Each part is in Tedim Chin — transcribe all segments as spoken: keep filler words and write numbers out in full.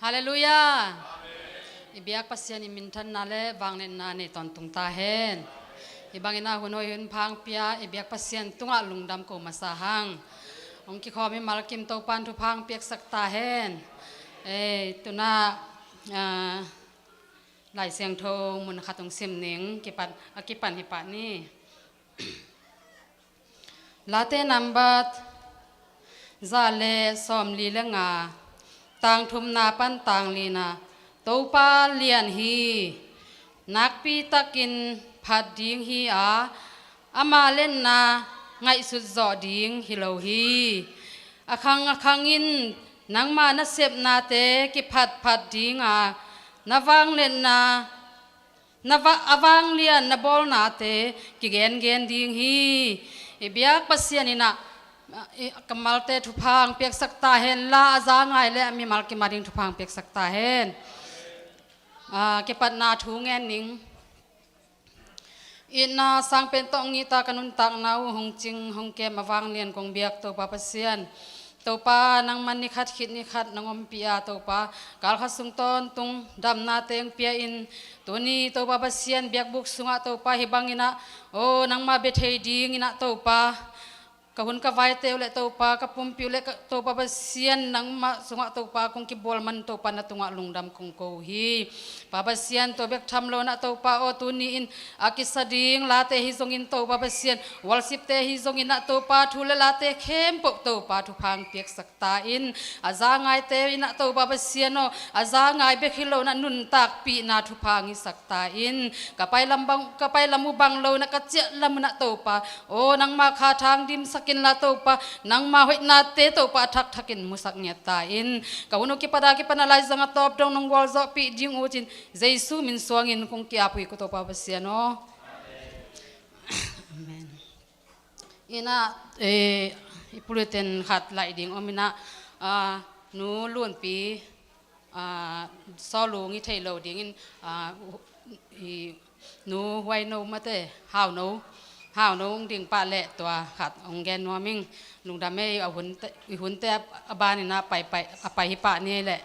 Halleluiah. I biak Pasian i minthanna le vangliatna nei tawntung ta hen. Hih bangin a hun hoih hun pha hong pia i biak Pasian tungah lungdam ko masa hang. Hong kikhawm i malkim Topan thupha hong piaksak ta hen. Ei, tuna, ah, Lai Siangtho mun khat hong sim ning, kipan, a kipan hi pah ni. Late nambat za le sawmli le nga, tang thumna pan tang lina, Topa lian hi, nakpi takin phat ding hi a, ama lianna ngaihsut zawh ding hi lo hi. A khang a khangin nangma na sepnate kiphatphat dinga, na vangliatna, na va-, a vanglian na bawlnate kigengen ding hi. I biak Pasian in ah, i kammalte thupha hong piaksak ta hen la, a za ngai le a mimal kim a ding thupha hong piaksak ta hen. Ah, kipatna thu ngen ning. Itna sang pen tawh hong it a, ka nuntakna uh hong cing hong kem a vanglian kong biak Topa Pasian. Topa, nangman ni khat khit ni khat nong ompih a, Topa, kal khat sung tawntung damnate hong pia in, tuni Topa Pasian biakbuk sungah Topa hih bangin ah, aw, nangma bia thei dingin ah Topa, ka hun ka vaite uh le Topa, ka pumpi uh le ka, Topa Pasian nangmah sungah Topa kong kibual man Topa na tungah lungdam kong ko uh hi. Pa Pasian, tua bek tham lo in ah Topa aw, tuni in a kisa ding late hi zongin Topa Pasian, worshipte hi zongin ah Topa, thu le late khempeuh Topa thupha hong piaksak ta in, a za ngaite in ah Topa Pasian aw, a za ngai bek hi lo in ah nuntakpihna thupha hong hisak ta in, ka pai lam bang, ka pai lam uh bang lo in ah ka ciah lam un ah Topa aw, nangma kha thang dimsak inla Topa, nangma hoihnate Topa a thakthak in musak ngiat ta in, ka hun uh kipat a kipan a laizang a tawp dong nong gualzawhpih ding uh cin Jesu min suangin kong ki-ap uh hi ko Topa Pasian aw. Amen. In ah, eh, i pulpit-in khat laih ding om in ah, ah, Nu Lunpi, ah, sawlung i theih loh dingin, ah, i Nu Huai No mate, Hau No, Hau No hong ding pah leh tua khat hong gen nuam ing. Lungdam ei, a hunte, i hunte a, a ban in ah pai, pai, a pai hi pah ni ei leh.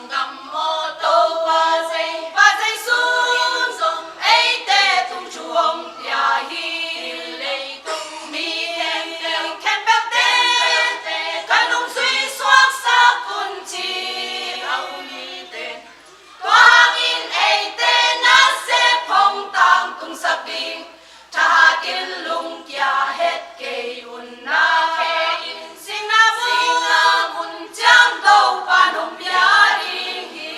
Gam maw Topa Jesu, Topa Jesu in zong eite tung thu hong pia hi. Leitung mi khempeuh, khempeuhte, ka nungzui suaksak un ci. Tua hangin eite nasep hong tangtungsak ding, thahatin lungkia het kei un. Na khe in singna mun, singna mun ciang Topa nong pia ding hi.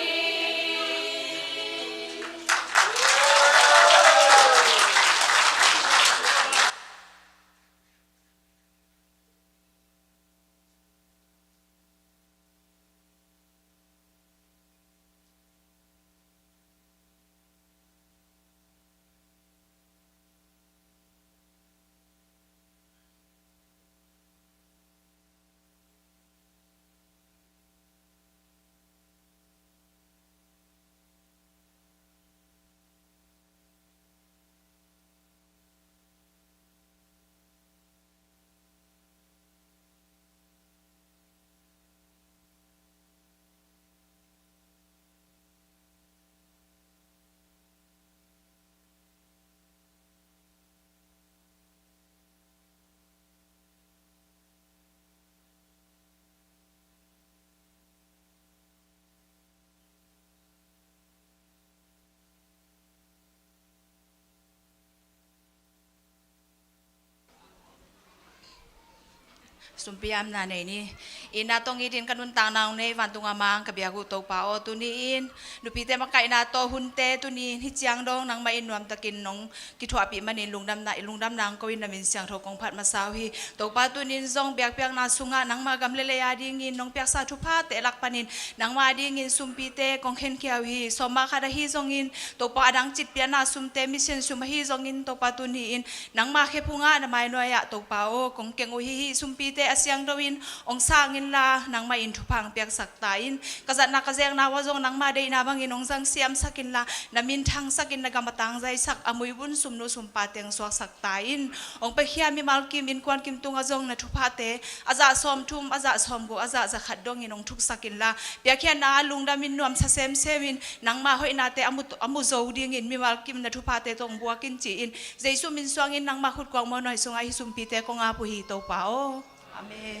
Sumpi amna nei ni. Itna tawh it in ka nuntakna hong nei vantung a mang ka biak uh Topa aw, tuni-in nupite makaihna tawh hunte tuni-in hih ciang dong nangmah in nuamtakin nong kithuahpih manin lungdamna, lungdamna hong ko in na min siangtho kong phat masa uh hi. Topa tuni-in zong biakpiakna sungah nangmah gam le lei adingin nong piaksa thuphate lak panin nangmah adingin sumpite kong khenkhia uh hi. Sawm mah khat ahi zongin Topa, a dang citpiakna sumte, mission sum ahi zongin Topa tuni-in nangmah khephungah na mainuai-ah Topa aw kong keng uh hi. Hih sumpite a siangtho in hong sang inla nangmah in thupha hong piaksak ta in. Ka zatna ka zekna uh ah zong nangmah deihna bangin hong zang siamsak inla, na min thangsakin na gam a tangzaisak a muibun sumnu sumpate hong suaksak ta in. Hong piakhia mimal kim innkuan kim tungah zong na thuphate a zah sawmthum, a zah sawmguk, a zah zakhat dongin hong thuksak inla, piakkhiatna ah lungdamin nuamsa semsemin nangmah hoihnate a mu, a mu zo dingin mimal kim na thuphate tawh hong buak in ci-in Jesu min suangin nangmah khut kuakmawh nuai sungah hih sumpite kong ap uh hi Topa aw. Amen.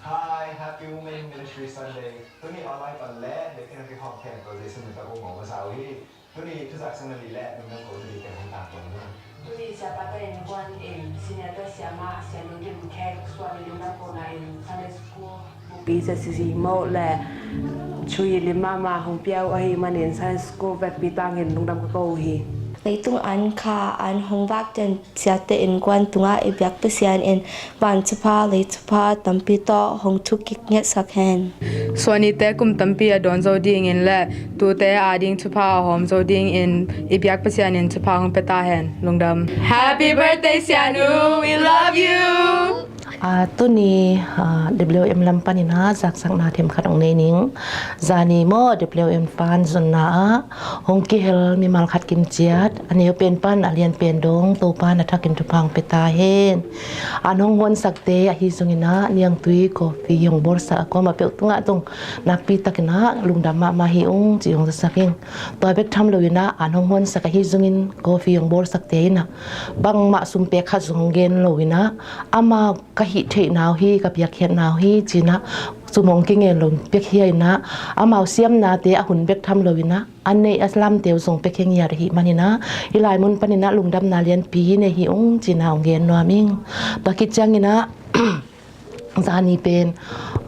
Hi, Happy Women Ministry Sunday. Tuni online pan le, le kena ki hong ken ko Jesu min tawh kong mawh masa uh hi. Tuni thuzak sang na li le, nung nang ko tuni ken hong tang ko ni. Tuni siapa ta in kuan in, senior ta siama, sianu kim kek, suan in nung nang ko na in, Sunday school. Pi Za Sisi Mo le Chui Lim Mama hong pia uh ahih manin Sunday School vekpi tangin lungdam ka ko uh hi. Leitung an kha an hong vak den siate innkuan tungah i biak Pasian in van thupha, lei thupha tampi tawh hong thuk kik ngetsak hen. Suanite kum tampi a dawn zo dingin le tute ading thupha a hawm zo dingin i biak Pasian in thupha hong pia ta hen. Lungdam. Happy birthday, Sianu. We love you. Ah, tuni, ah, W M lam panin ah zaksakna themkhat hong nei ning. Zani maw W M pan zonna ah hong kihel mimal khat kim ciat, a neu pen pan a lian pen dong Topa na thakin thupha hong pia ta hen. An hong huansakte ahi zongin ah niangtui, coffee hong bawlsak a kuamah peuh tungah zong nakpi takin ah lungdam mahmah hi ung ci hong zasak ing. Tua bek tham loin ah an hong huansak ahi zongin coffee hong bawlsakte in ah bangmah sum pek khat zong hong gen loin ah amau ka hih theihna uh hi, ka piakkhiatna uh hi ci-in ah sum hong kingen lo piakhia in ah amau siamnate a hun bek tham loin ah a neih a lamte uh zong piakhia ngiat ahih manin ah hih lai mun panin ah lungdamna lianpi nei hi ung ci-in ah hong gen nuam ing. Tua khit ciangin ah zani pen,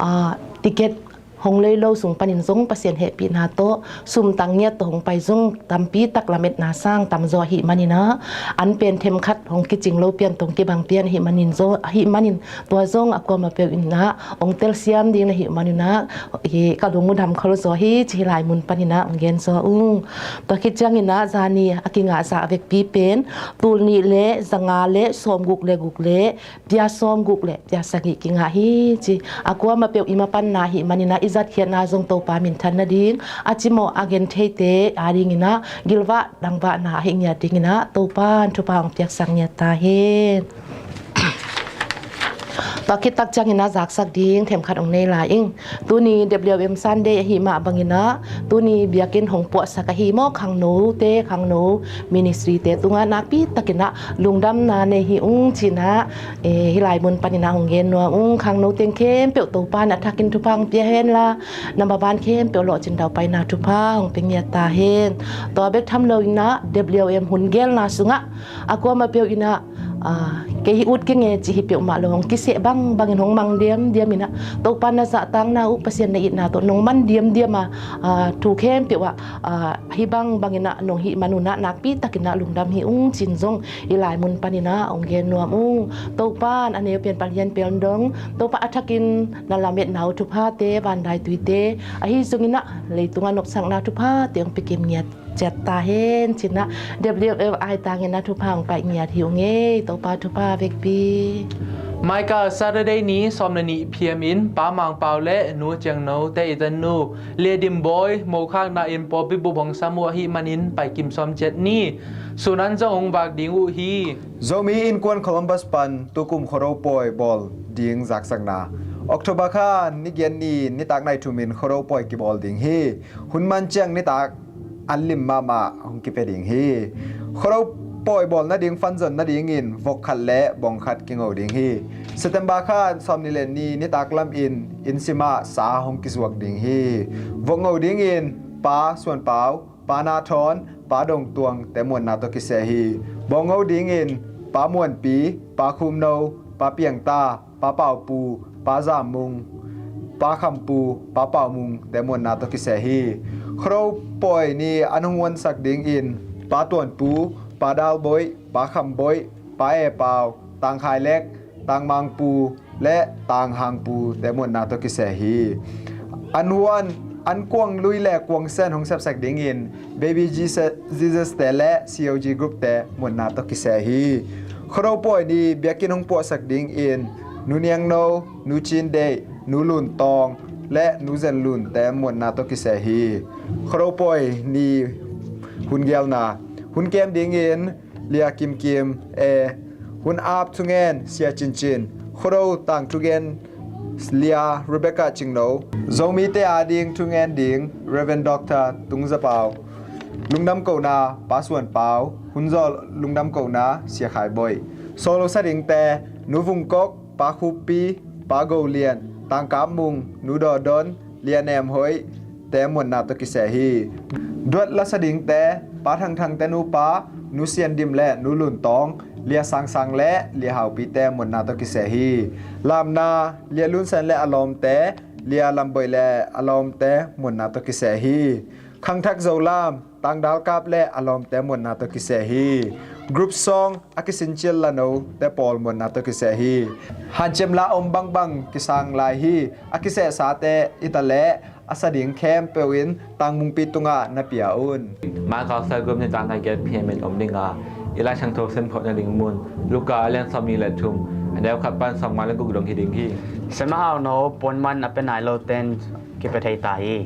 ah, ticket Hong lei lo sung panin zong Pasian hehpihna tawh sumtang ngiat tawh hong pai zong tampi tak lametna sang tamzaw ahih manin ah, an pen themkhat hong kicing lo pian tawh hong kibang pian ahih manin zong, ahih manin tua zong a kuamah peuh in ah hong telsiam ding na hih manin ah, hi ka lung uh dam khol zaw hi ci, hih lai mun panin ah hong gen zaw ung. Tua khit ciangin ah zani a kingah zah vekpi pen tul nih le za nga le sawmguk le guk le pia sawmguk le pia sagih kingah hi ci. A kuamah peuh i mapanna ahih manin ah i zatkhiatna zong Topa minthan nading a cimawh a gentheite adingin ah gilvah dangvahna ahih ngiat dingin ah Topa in thupha hong piaksak ngiat ta hen. Tua khit tak ciangin ah zaksak ding themkhat hong nei lai ing. Tuni W M Sunday ahih mah bangin ah, tuni biakinn hong puahsak ahi maw, khangnote, khangno ministry te tungah nakpi takin ah lungdamna nei hi ung ci-in ah, eh, hih lai mun panin ah hong gen nuam ung. Khangno teng khempeuh Topa in a thakin thupha hong pia hen la, na maban khempeuh lawhcin daupaina thupha hong pia ngiat ta hen. Tua bek tham loin ah W M hun gelna sungah a kuamah peuh in ah, ah, kei hih ut keng e cih hi peuhmah lo, hong kiseh bangbangin hong mang diamdiam in ah, Topa na zahtakna uh, Pasian na itna tawh nong man diamdiam a, ah, thu khempeuh ah, ah, hih bangbangin ah nong hih man un ah nakpi takin ah lungdam hi ung ci-in zong hih lai mun panin ah hong gen nuam ung. Topa in a neu pen palian pel dong, Topa a thakin na lametna uh thuphate, vandaituite, ahi zongin ah leitungah nopsakna thuphate hong pia kim ngiat ciat ta hen ci-in ah W M aitangin ah thupha hong pai ngiat hi ung ei. Topa thupha vekpi. Michael, Saturday ni sawm le nih P M in Pa Mang Pau le Nu Ciang No te i tanu Lia Dim Bawi mokhakna in pawlpi bup hong sam uh ahih manin pai kim sawm ciat ni. Sun an zong hong vak ding uh hi. Zomi Innkuan Columbus pan tukum Khuado pawi bawl ding zaksakna. October kha ni giat ni nitak nai thum in Khuado pawi kibawl ding hi. Hun man ciang nitak an lim mahmah hong kipia ding hi. Khuado pawi bawl nading fund zon nadingin vok khat le bawng khat kingo ding hi. September kha sawm nih le nih nitak lam in inn sim ah sa hong kizuak ding hi. Vok ngo dingin Pa Suan Pau, Pa Na Thawn, Pa Dong Tuang te muanna tawh kiseh hi. Bawng ngo dingin Pa Muan Pi, Pa Khum No, Pa Piang Ta, Pa Pau Pu, Pa Zam Mung, Pa Kham Pu, Pa Pau Mung te muanna tawh kiseh hi. Khuado pawi ni an hong huansak dingin Pa Tuan Pu, Pa Dal Bawi, Pa Kham Bawi, Pa E Pau, Tang Khai Lek, Tang Mang Pu le Tang Hang Pu te muanna tawh kiseh hi. An huan an kuang lui le kuang sen hong sepsak dingin Baby Jesus, Jesus te le C O G group te muanna tawh kiseh hi. Khuado pawi ni biakinn hong puahsak dingin Nu Niang No, Nu Cin Deih, Nu Lun Tawng le Nu Zen Lun te muanna tawh kiseh hi. Khuado pawi ni hun gelna. Hun kem dingin Lia Kim Kim, eh, hun ap thungen Sia Cin Cin, Khuado tang thugen Lia Rebecca Cing No, Zomite ading thungen ding Reverend Doctor Tung Za Pau, lungdam kohna Pa Suan Pau, hun zawh lungdam kohna Sia Khai Bawi, solo sa dingte Nu Vung Kok, Pa Khup Pi, Pa Go Lian, Tang Kap Mung, Nu Daw Don, Lia Nem Hoih te muanna tawh kiseh hi. Duat la sa dingte Pa Thang Thang te nupa Nu Sian Dim le Nu Lun Tawng, Lia Sang Sang le Lia Hau Pi te muanna tawh kiseh hi. Lamna, Lia Lun Sen le a lawmte, Lia Lam Bawi le a lawmte muanna tawh kiseh hi. Khangthak Zo Lam, Tang Dal Kap le a lawmte muanna tawh kiseh hi. Group song a kisin cial la no te pawl muanna tawh kiseh hi. Hanciam la om bangbang kisang lai hi. A kisehsate i ta leh a sa ding khempeuh in Tang Mung Pi tungah na pia un. Michael Cell Group nitak nai giat P M in om ding a, i Lai Siangtho sem phawk nading mun Luka a lian sawm nih le thum, a neu khat pan sawm nga le guk dong hi ding hi. Sem a hau no puan man a pia nai lo ten kipia thei ta hi.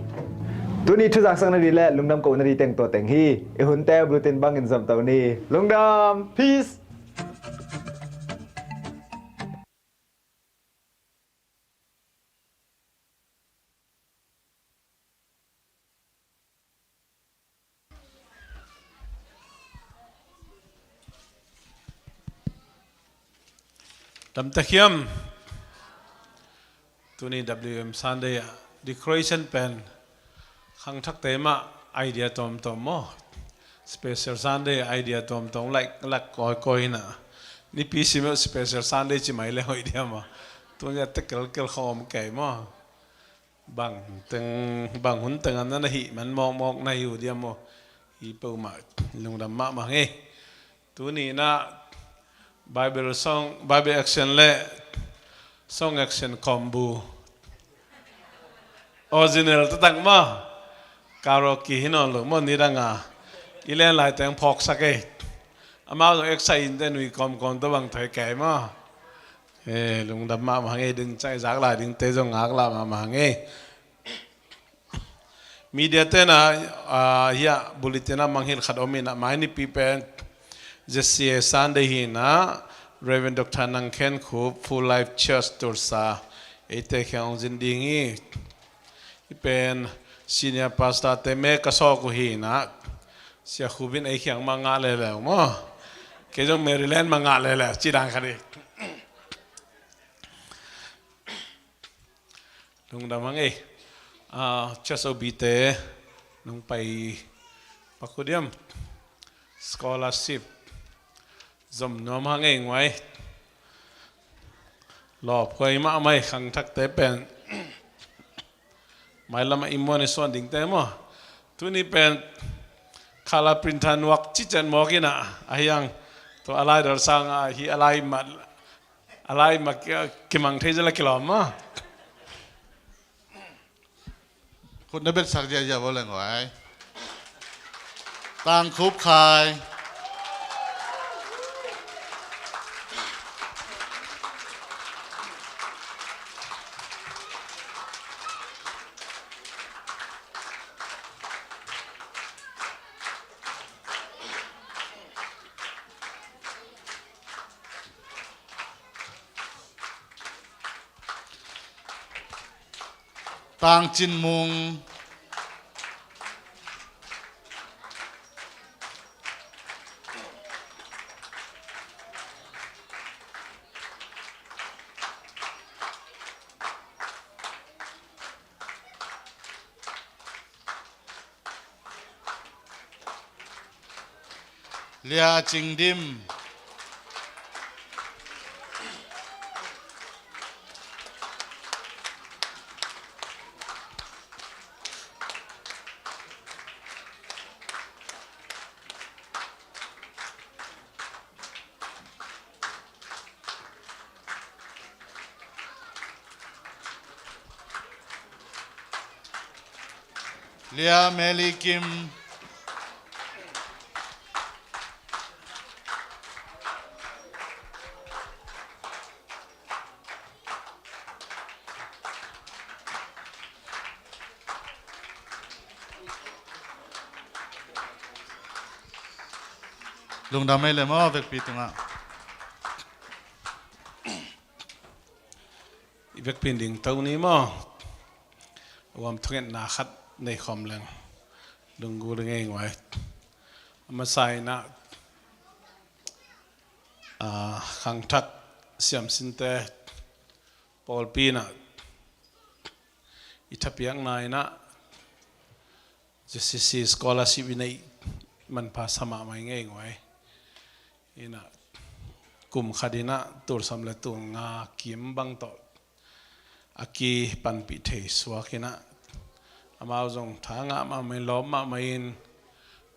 Tuni thu zaksak nading le lungdam ko nading teng tua teng hi. I hunte bulletin bangin zom to ni. Lungdam. Peace. Damtak hiam? Tuni W M Sunday ah decoration pen khangthakte mah idea tawmtawm maw? Special Sunday idea tawmtawm laih lak kawikawi hi na. Nipi sim uh Special Sunday ci mai le hoih diam a. Tuni a tekelkel khawm kei maw? Bang teng, bang hun teng an na hih man mawkmawk na hi uh diam aw. Hi peuhmah, lungdam mahmah ngei. Tuni inah Bible song, Bible action le song action combo. Original taktak maw. Karaoke hi nawn lo maw, nidang a i len lai teng phawksak ei. Amau zong excite in te nui kawmkawm tawh bang thei kei maw. Eh, lungdam mahmah ngei, den ciang i zak lai dingte zong ngaklah mahmah ngei. Media te na, ah, hiah bulletin ah mangngilh khat om inah, mai nipi pen Z C A Sunday hi inah, Reverend Doctor Nang Khen Khup, Full Life Church Tulsa, eite kiang hong zin ding hi. Hih pen senior pastor te me ka sawk uh hi inah, Sia Khup in ei kiang mah ngah leuleu maw. Kei zong Maryland mah ngah leuleu, ci dan khat hi. Lungdam hang ei. Ah, church O B te nong pai pak uh diam. Scholarship zom nuam hang ei nguai. Lawphuai mahmah ei, khangthakte pen. Mailam ah i muan i suan dingte maw. Tuni pen color printer nuak cicen mawk inah, ahi hang tua a lai dal sang a hi a lai mah, a lai mah ki-, kimang thei zel a kilawm maw. Khut na betsak ziahziah vo leng huai. Tang Khup Khai. Tang Cin Mung. Lia Cing Dim. Lia Meli Kim. Lungdam ei le maw, vekpi tungah. I vekpi ding to ni maw. Uam thungetna khat nei khawm leng lunggulh ngei nguai. A masa inah, ah, khangthak siamsinte pawlpi inah i thapiakna inah Z C C scholarship i neih manpha sa mahmah i ngei nguai. Inah kum khat inah tul sawm le tul nga kim bang tawh a kipanpih thei suak inah, amau zong tha ngah mahmah in, lawm mahmah in,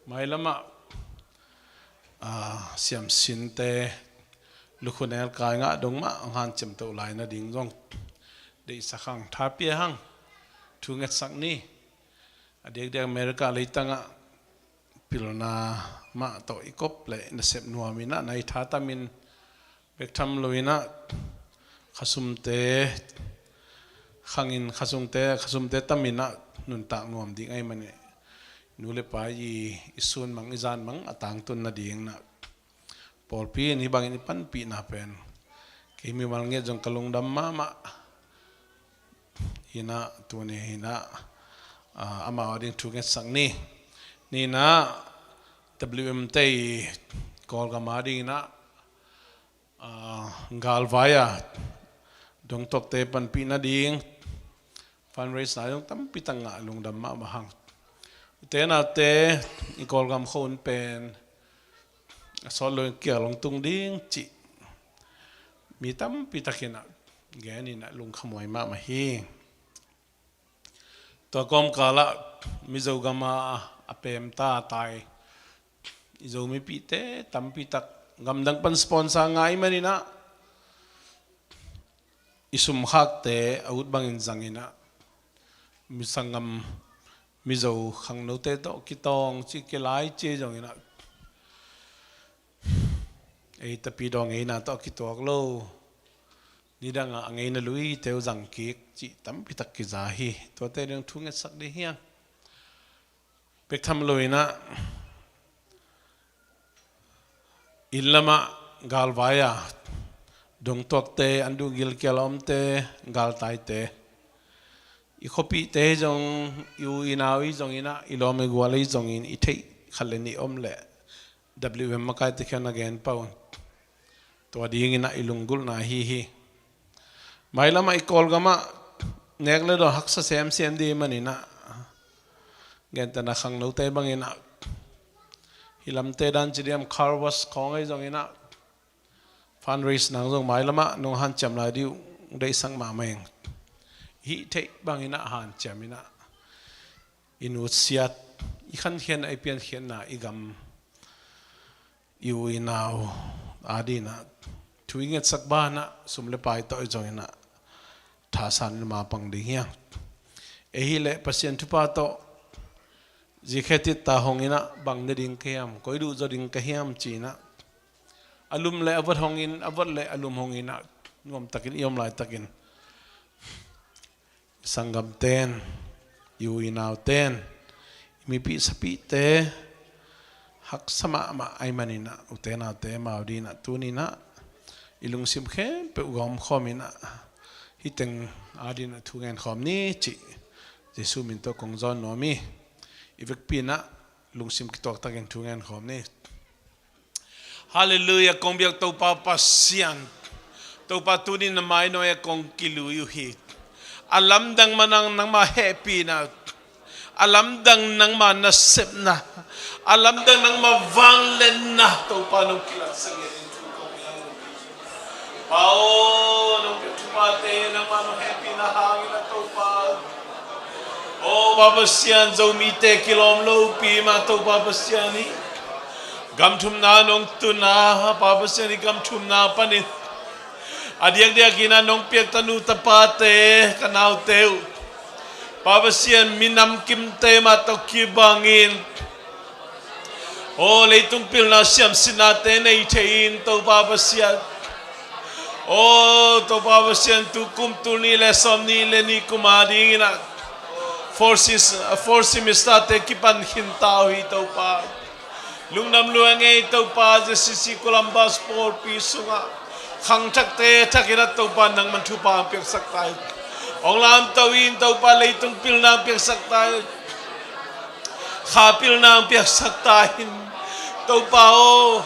mailam ah, ah, siamsinte lukhu nelkai ngah dong mah hong hanciam toh lai nading zong deihsak hang, tha pia hang, thu ngetsak ni. A diakdiak America leitangah pilna mah tawh i kop leh nasep nuam inah, na i tha tamin bek tham lo inah khasumte khangin, khasumte, khasumte tam inah nuntak nuam ding ahih manin nu le pa i, i sun mang, i zan mang a tangtun nading inah pawlpi in hih bangin i panpihna pen kei mimal ngiat zong ka lungdam mahmah. Inah tuni inah, ah, amau ading thu ngetsak ni. Ni inah W M te i Kawlgam ading inah, ah, galvai a dongtokte panpih nading fundraise na dong tampi tak ngah, lungdam mahmah hang. Ute naute, i Kawlgam khua hun pen a sawt lo in kial hong tung ding cih mi tampi tak inah gen inah lungkhamhuai mahmah hi. Tua kawmkal ah Mizo gam ah a pemta tai i Zomipihte tampi tak gamdang pan sponsor ngah ahih manin ah i sumkhakte a ut bangin zangin ah mi sanggam Mizo khangnote tawh kitawng ci kilai ci zongin ah ei tapidawng ngeina tawh kituak lo, nidang ah a ngeina luite uh zang kik cih tampi tak kiza hi. Tuate ding thu ngetsak ding hi hang. Bek tham loin ah inn lam ah galvai a dongtuakte, an duh gilkial a omte, galtaite, i khuapihte hi zong, i u i nau hi zongin ah, i lawm i gual hi zongin i theih khat le nih om leh W M makaite kiang na gen pah un. Tua dingin ah i lunggulhna ahi hi. Mailam ah i Kawlgam ah nek le dawn haksa semsem ding ahih manin ah, gentehna khangnote bangin ah, hih lamte dan ci diam, car wash khawng ahi zongin ah, fundraise nang zong mailam ah nong hanciam lai ding uh deihsak mahmah ing. Hih theih bangin ah hanciam in ah, i nutsiat, i khankhiatna, i piankhiatna, i gam, i u i nau adingin ah thu i ngetsak banah sum le pai tawh hi zongin ah thasan in mapang ding hi hang. Ei hi leh Pasian thupha tawh zikhe titta hongin ah bang ne ding ka hiam, koi duh zaw ding ka hiam ci-in ah, a lum le a vot hongin, a vot le a lum hongin ah, nuamtakin i om laitakin sanggamten, i u i nauten, i mipih sapihte haksa mahmah ahih manin ah, ute naute mau dingin ah tuni-in ah i lungsim khempeuh gawmkhawm in ah, hih teng adingin ah thu ngen khawm ni cih Jesu min tawh kong zawn nuam hi. I vekpi-in ah lungsim kituaktakin thu ngen khawm ni. Halleluiah, kong biak Topa Pasian. Topa, tuni na mai nuai-ah kong kilui uh hi. A lamdang mah nang, nangma hehpihna, a lamdang nangma nasepna, a lamdang nangma vangliatna, Topa nong kilangsak ngiat in thu kong ngen uh hi. Pa aw, nong piak thuphate nangma nong hehpihna hangin ah Topa. Aw Pa Pasian, Zomite kilawm lopi mah Topa Pasian hi. Gam thumna nong tun a, Pa Pasian, hih gam thumna panin a diakdiakin ah nong piak tanu tapate, ka naute uh, Pa Pasian, minam kimte mah tawh kibangin, aw, leitung pilna siamsinnate nei thei-in, Topa Pasian, aw Topa Pasian, tu kum tul nih le sawmnih le nih kum adingin ah fourth, fourth semester-te kipan khinta uh hi Topa. Lungdam lua ing ei Topa, J C C Columbus pawlpi sungah khangthakte thakin ah Topa nangman thupha hong piaksak ta in. Hong lamto in Topa, leitung pilna hong piaksak ta in. Kha pilna hong piaksak ta in. Topa aw,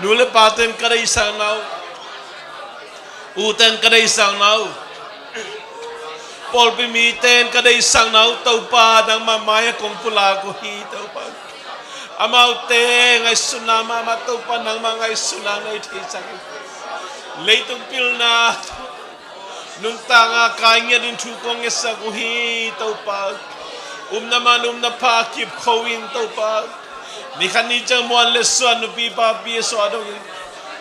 nu le pate'n ka deihsakna uh, uten ka deihsakna uh, pawlpi mite'n ka deihsakna uh, Topa nangma mai-ah kong pulak uh hi Topa. Amaute ngaihsutna mahmah Topa, nangma ngaihsutna nei theisak in. Leitung pilna nuntakna kai ngiat in thu kong ngetsak uh hi Topa. Upna man upna pha kipkho in Topa. Ni khat ni ciang muan le suan, nupi papi a suah dongin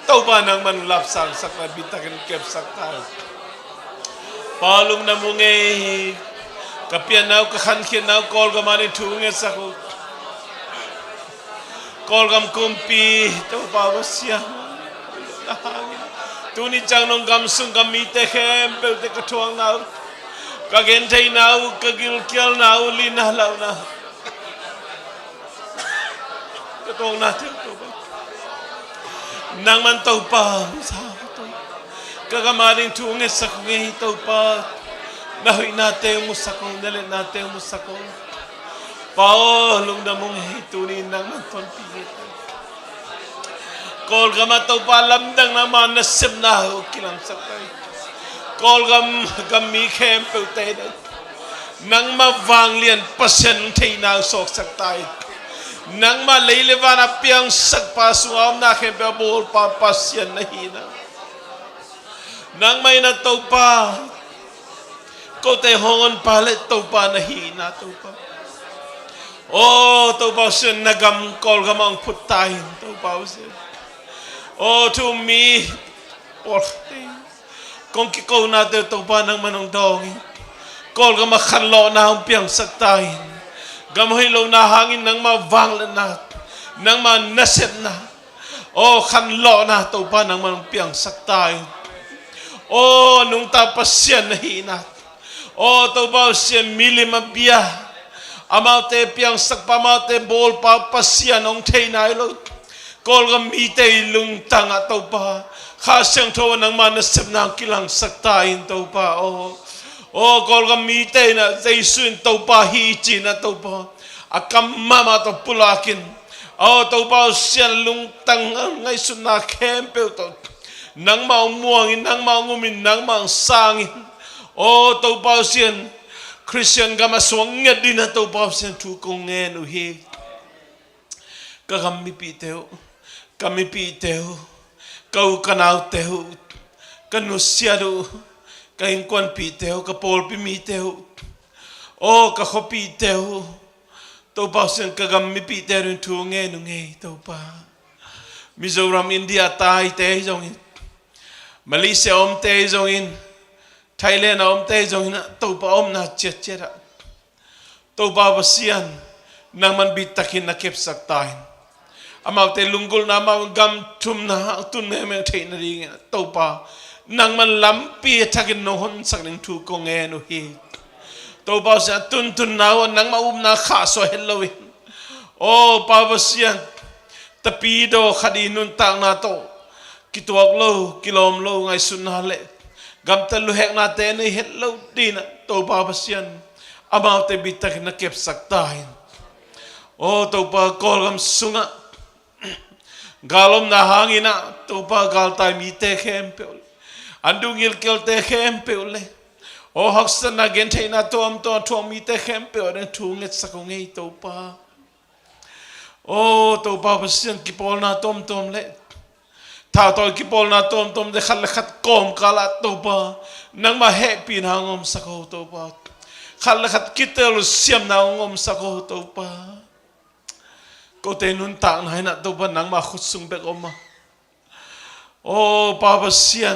Topa nangman lapsangsak ta, bitak in kepsak ta. Pa aw, lungdam ung ei. Ka pianna uh, ka khankhiatna uh Kawlgam adingin thu ngetsak uh. Kawlgam kumpi Topa Pasian, na hangin tuni ciang nong gam sung ka mite khempeuhte ka thuakna uh, ka gentheihna uh, ka gilkialna uh, lina launa, ka tuaknate uh Topa, nangman Topa hong sa uh Topa. Ka gam adingin thu ngetsak ung ei Topa. Na hoihnate uh musak ung, na liatnate uh musak ung. Pa aw, lungdam ung ei, tuni nangman tonpih ngiat ta in. Kawlgam ah Topa lamdang nangma nasepna uh kilangsak ta in. Kawlgam gammi khempeuhte in nangma vanglian Pasian theihna uh suaksak ta in. Nangma lei le van a piangsakpa, sungah omna khempeuh a bawlpa Pasian na hihna, nangmah in ah Topa Kote honpa le Topa na hi na Topa. O Topa Pasian, na gam Kawlgam ah hong phut ta in Topa Pasian. O thu mi pawl khat te, kong kikonate uh Topa nangman hong dawng in, Kawlgam ah khanlawhna hong piangsak ta in. Gam hoih lohna hangin nangma vangliatna, nangma nasepna, o khanlawhna Topa nangman hong piangsak ta in. O nungta Pasian na hi na, o Topa Pasian, milim a bia, amaute piangsakpa, amaute bawlpa Pasian hong thei nai lo Kawlgam mite i lungtang ah Topa, Kha Siangtho nangma nasepna hong kilangsak ta in Topa. O, o Kawlgam mite in ah Jesu in Topa hi ci-in ah Topa, a kam mahmah tawh pulak in. O Topa Pasian, lungtang ngaihsutna khempeuh tawh nangmah hong muang in, nangmah hong um in, nangmah hong sang in. O Topa Pasian, Khristian gam a suak ngiat dingin ah Topa Pasian thu kong ngen uh hi. Ka gam mipihte uh, ka mipihte uh, ka u ka naute uh, ka nusiat uh, ka innkuanpihte uh, ka pawlpi mite uh, o ka khuapihte uh, Topa Pasian, ka gam mipihte uh thu ngen uh ngei Topa. Mizoram, India taite hi zongin, Malaysia omte hi zongin, Thailand a omte hi zongin ah Topa omna ciatciat ah Topa Pasian, nangman bittakin na kepsak ta in. Amaute lunggulhna, amau gam thumna a tun mengmeng theih nadingin Topa, nangman lampi a thakin nong honsak ding thu kong ngen uh hi. Topa Pasian, a tuntunna uh ah nangmah upna khahsuah het loin, o Pa Pasian, tapidaw khat i nuntakna tawh kituak lo, kilawm lo ngaihsutna le gamtat luheknate nei het lo dingin ah Topa Pasian, amaute bittakin na kepsak ta in. O Topa, Kawlgam sungah gal omna hangin ah Topa, galtai mite khempeuh le, an duh ngilkelte khempeuh le, o haksatna gentheihna tuamtuam a thuak mite khempeuh ading thu ngetsak uh ngei Topa. O Topa Pasian, kipawlna tuamtuam le, thautawi kipawlna tuamtuam le, khat le khat kawmkal ah Topa, nangmah hehpihna hong omsak o Topa. Khat le khat kitelsiamna hong omsak o Topa. Kote nuntakna in ah Topa, nangmah khut sung bek om a, o Pa Pasian,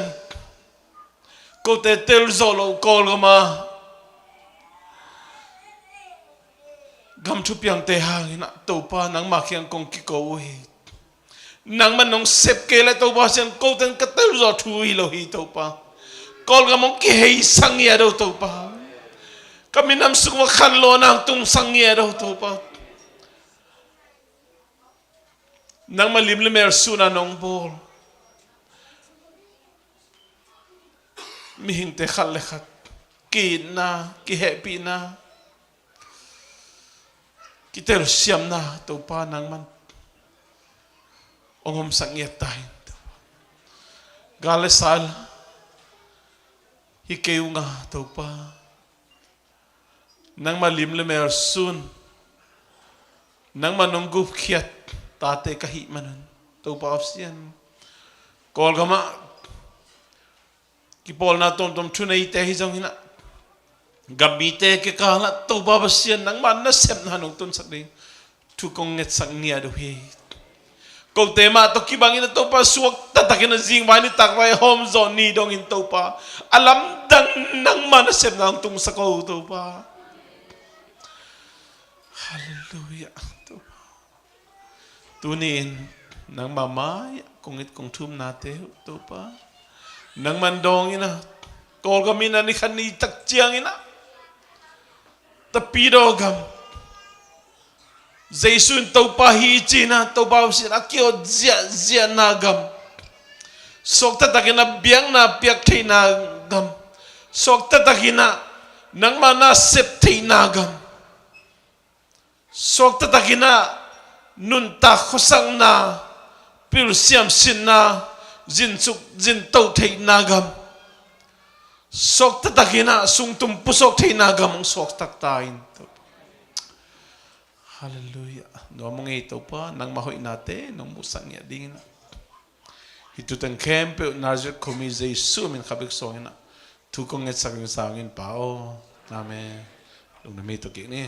kote telzawh loh Kawlgam a gam thupiangte hangin ah Topa, nangmah kiang kong kiko uh hi. Nangman nong sep kei le Topa Pasian, kote in ka telzawh thu hi lo hi Topa. Kawlgam hong kiheisak ngiat o Topa. Ka minam sung uah khanlawhna hong tungsak ngiat o Topa. Nangmah lim le mel sun a nong bawl mihingte khat le khat ki-itna, kihehpihna, kitelsiamna Topa, nangman hong omsak ngiat ta in. Gal le sal hi kei ung a Topa, nangmah lim le mel sun, nangmah nong gupkhiat tate ka hih manun Topa Pasian, Kawlgam ah kipawlna tuamtuam thuneite hi zongin ah, gam mite kikal ah Topa Pasian, nangmah nasepna nong tunsak ding thu kong ngetsak ngiat uh hi. Kote mah tawh kibangin ah Topa, suakta takin ah zingvai nitakvai hawmzawh ni dongin Topa, a lamdang nangmah nasepna hong tungsak o Topa. Halleluiah. Tuni-in nangmah mai-ah kong it kong thumnate uh Topa, nangman dawng in ah, Kawlgam in ah ni khat ni tak ciangin ah tapidaw gam, Jesu in Topa hi ci-in ah Topa Pasian a ki-awt ziahziahna gam, suakta takin ah biakna piak theihna gam, suakta takin ah nangmah na sep theihna gam, suakta takin ah nuntak khuasakna, pilsiam sinna, zinsuk zinto theihna gam, suakta takin ah sungtum pusuak theihna gam hong suaktak ta in. Halleluiah. Nuam ung ei Topa, nangmah hoihnate nong muhsak ngiat dingin ah, hih thuteng khempeuh Nazareth khuami Jesu min kha bek suangin ah Thu kong ngetsak ding sa ung in Pa aw. Amen. Lungdam hi. Tawh kik ni.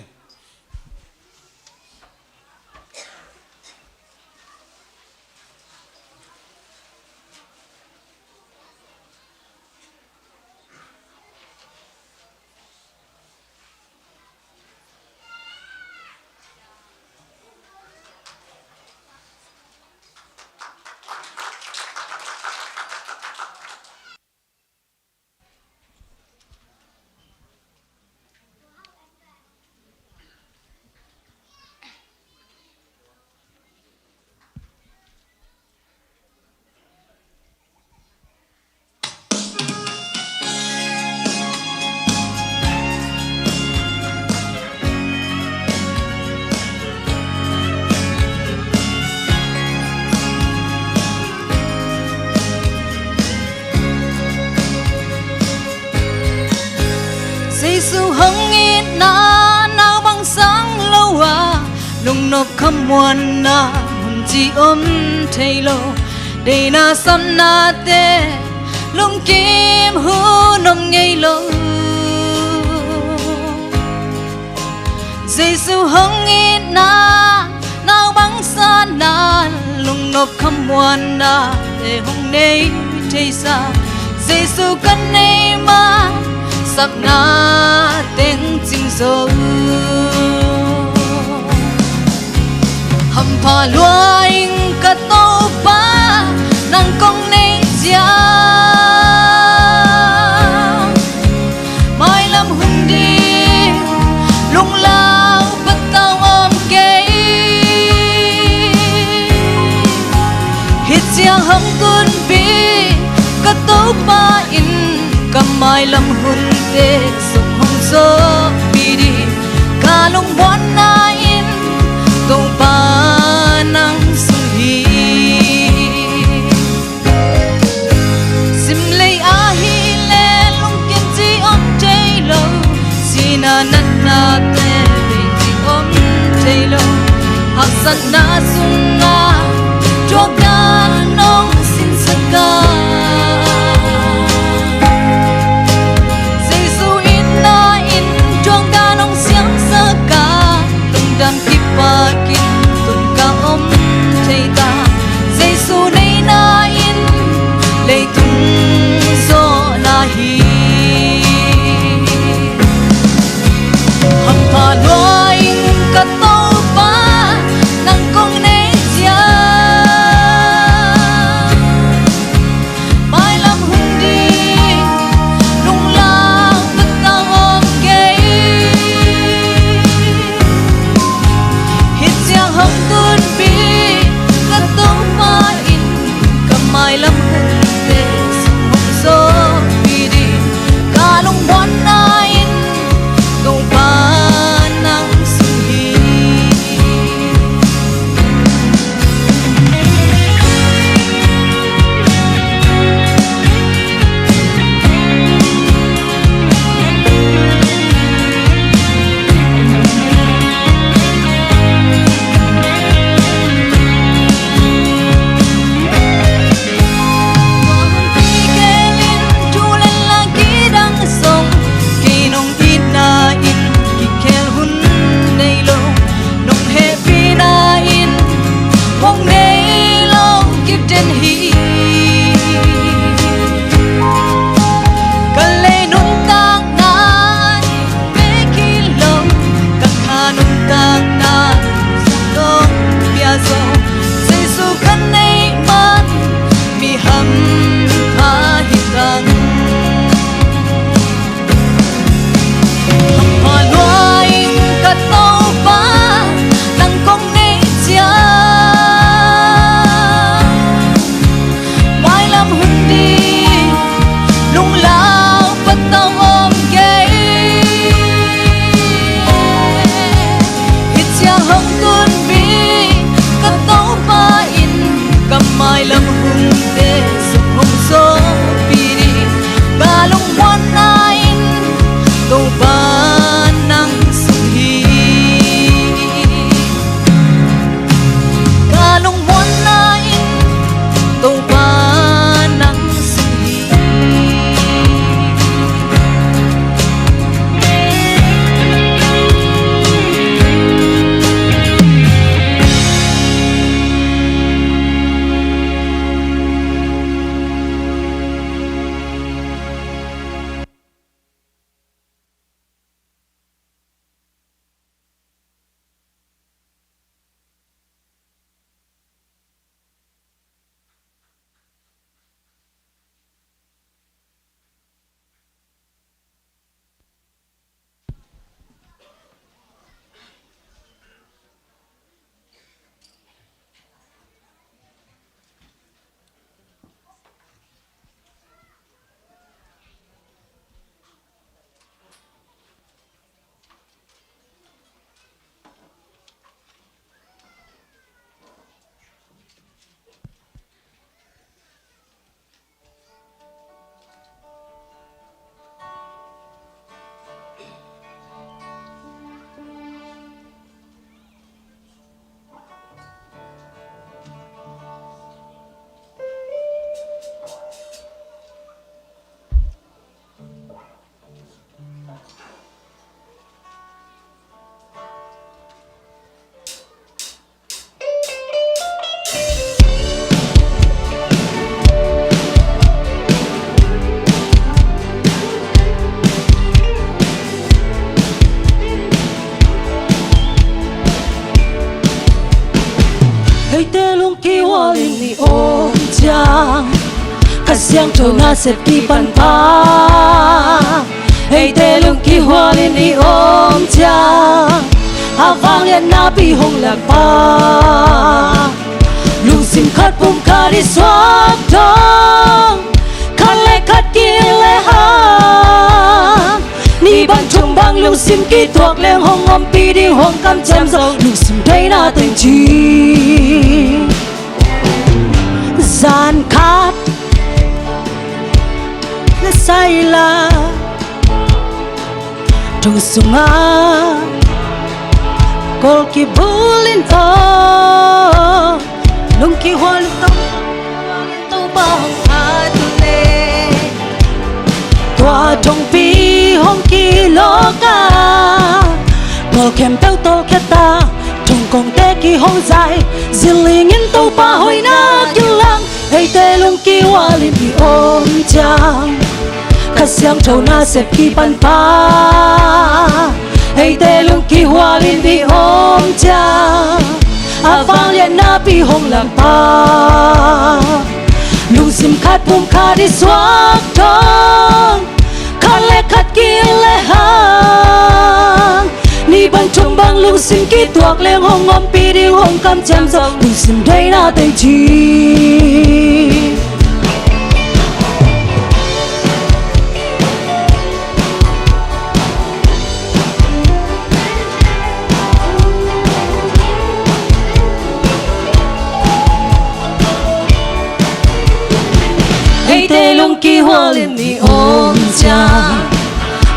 Jesu hong itna naupang sang lo a, lungnop khamuanna hun ci om thei lo. Deihna sapnate lungkim hun om ngei lo. Jesu hong itna naupang sa na, lungnop khamuanna e hong nei thei sa. Jesu ka nei ma, sakna teng cing zo. Hampha lua ing ka Topa, nang kong nei ciang, mailam hun ding lunglau patau om kei. Hih ciang hong tunpih ka Topa in, ka mailam hunte sung hong zawhpih ding. Ka lungmuanna in Topa nang sung hi. Simlei ah hi leh lungkim ci om thei lo. Sihna natnate bei ci om thei lo. Haksatna sungah thuakdan hong sinsak a, Jesu itna in thuakdan hong siangsak a, lungdam kipak in tun ka om thei ta. Jesu neihna in leitung zawhna hi. Hampha lua ing ka Topa, nang kong nei ciang, Eite lungkihualin i om ciang, Kha Siangtho nasep kipan pha. Eite lungkihualin i om ciang, a vangliatna pi hong lak pha. Lungsim khat pum khat i suak dong, khat le khat ki-it le hang. Nih bang thum bang lungsim kituak leng hong ompih ding hong kamciam zo, lungsim deihna teng ci. Zan khat na sai la, thong sungah kawl kibulin aw, lungkihualin Topa hong phat uh leh, tua thongpi hong kilawk a, kawl khempeuh tawlkhiat a, thong kongte kihong zai, zi lingin Topa hoihna kilang. Eite lungkihualin i om ciang, Kha Siangtho nasep kipan pha. Eite lungkihualin i om ciang, a vangliatna pi hong lak pha. Lungsim khat pum khat i suak dong, khat le khat ki-it le hang. Nih bang thum bang lungsim kituak leng hong ompih ding hong kamciam zo, lungsim deihna teng ci. Eite lungkihualin i om ciang,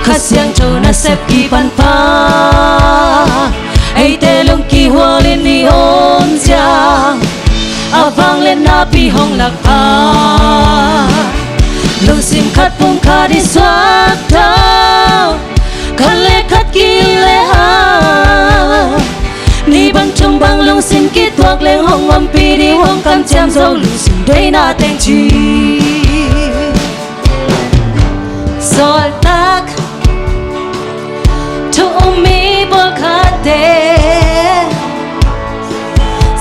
Kha Siangtho nasep kipan pha. Eite lungkihualin i om ciang, a vangliatna pi hong lak pha. Lungsim khat pum khat i suak dong, khat le khat ki-it le hang. Nih bang thum bang lungsim kituak leng hong ompih ding hong kamciam zo, lungsim deihna teng ci. Sawltak thu um mi pawlkhatte,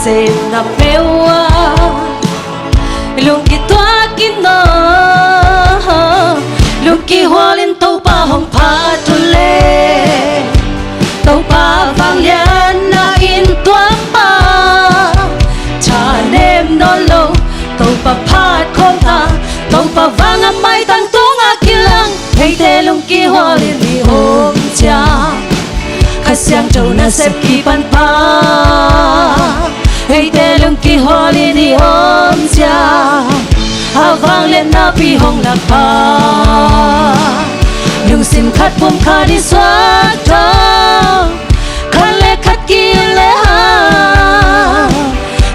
sepna peuh ah lungkituak in aw, lungkihualin Topa hong phat uh leh, Topa vangliatna in tuam pah, thanem nawn lo, Topa phat khawm ta, Topa vang a maitang tungah kilang. Eite lungkihualin i om ciang, Kha Siangtho nasep kipan pha. Eite lungkihualin i om ciang, a vangliatna pi hong lak pha. Lungsim khat pum khat i suak dong, khat le khat ki-it le hang.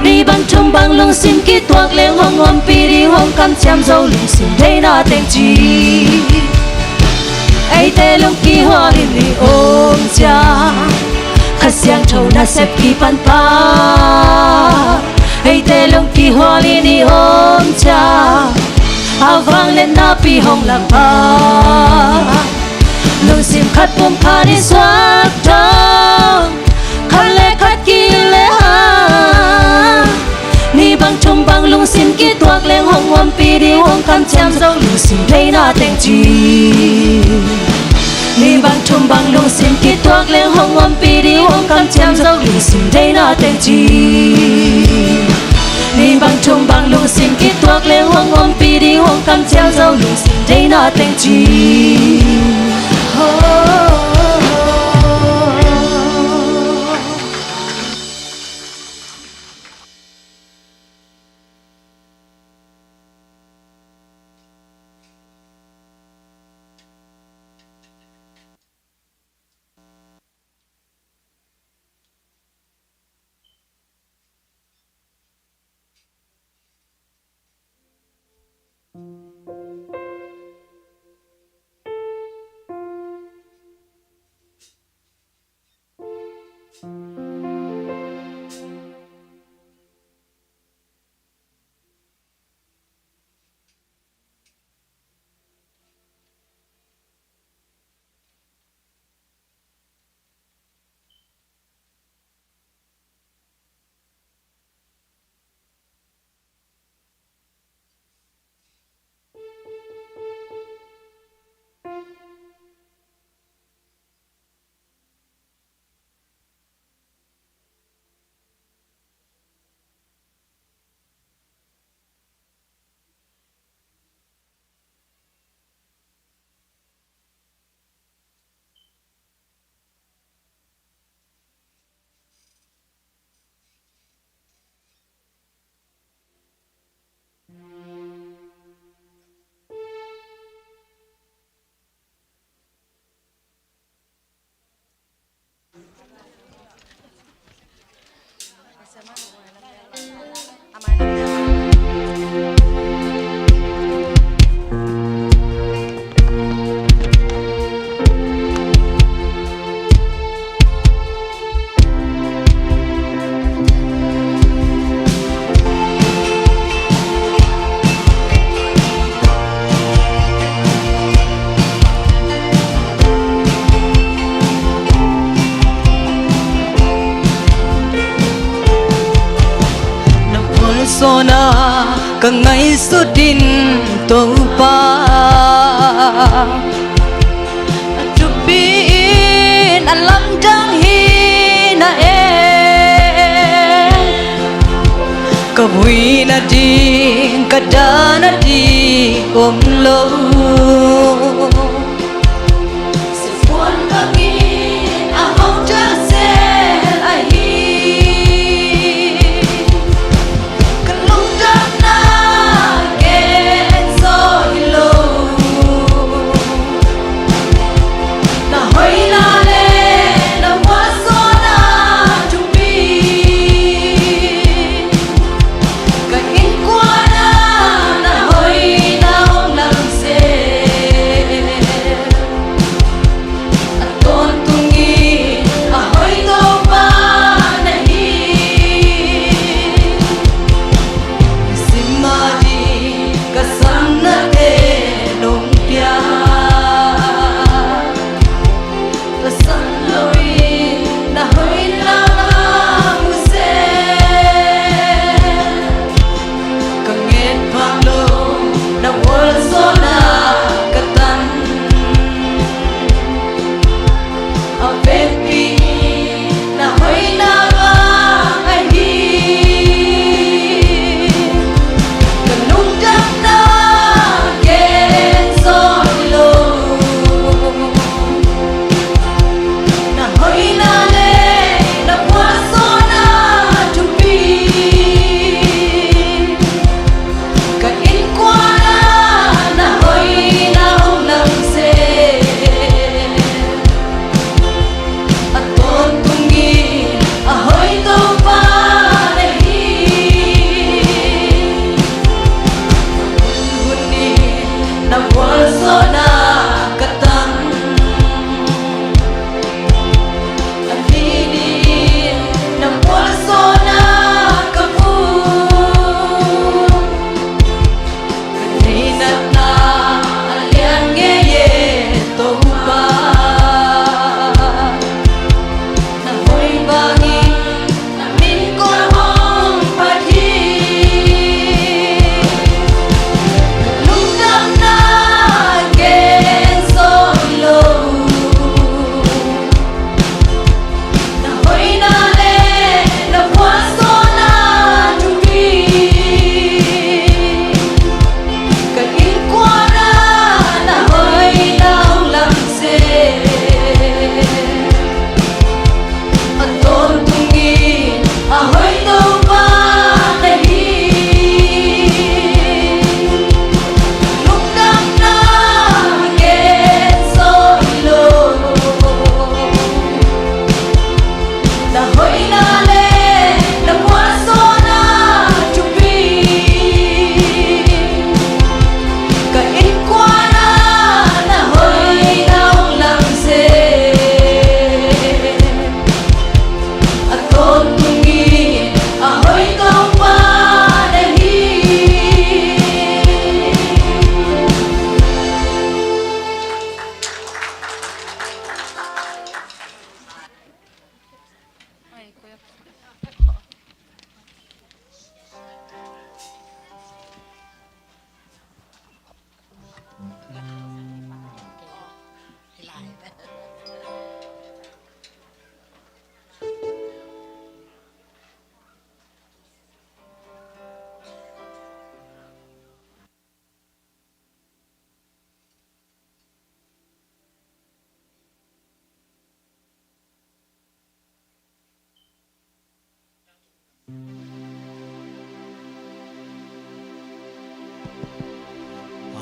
Nih bang thum bang lungsim kituak leng hong ompih ding hong kamciam zo, lungsim deihna teng ci. Eite lungkihualin i om ciang, Kha Siangtho nasep kipan pha. Eite lungkihualin i om ciang, a vangliatna pi hong lak pha. Lungsim khat pum khat i suak dong, khat le khat ki-it le hang. Nih bang thum bang lungsim kituak leng hong ompih ding hong kamciam zo, lungsim deihna teng ci. Nih bang thum bang lungsim kituak leng hong ompih ding hong kamciam zo, lungsim deihna teng ci. Nih bang thum bang lungsim kituak leng hong ompih ding hong kamciam zo, lungsim deihna teng ci. Na vualzawlna ka ngaihsut in, Topa, a thupi in a lamdang hi na e. Ka vui nading, ka dah nading om lo. Sipuan bangin a hong dak zel ahi. Ka lungdamna ken zaw hi lo. Na hoihna le na vualzawlna thupi. Ka innkuan ah na hoihna hong lamsang.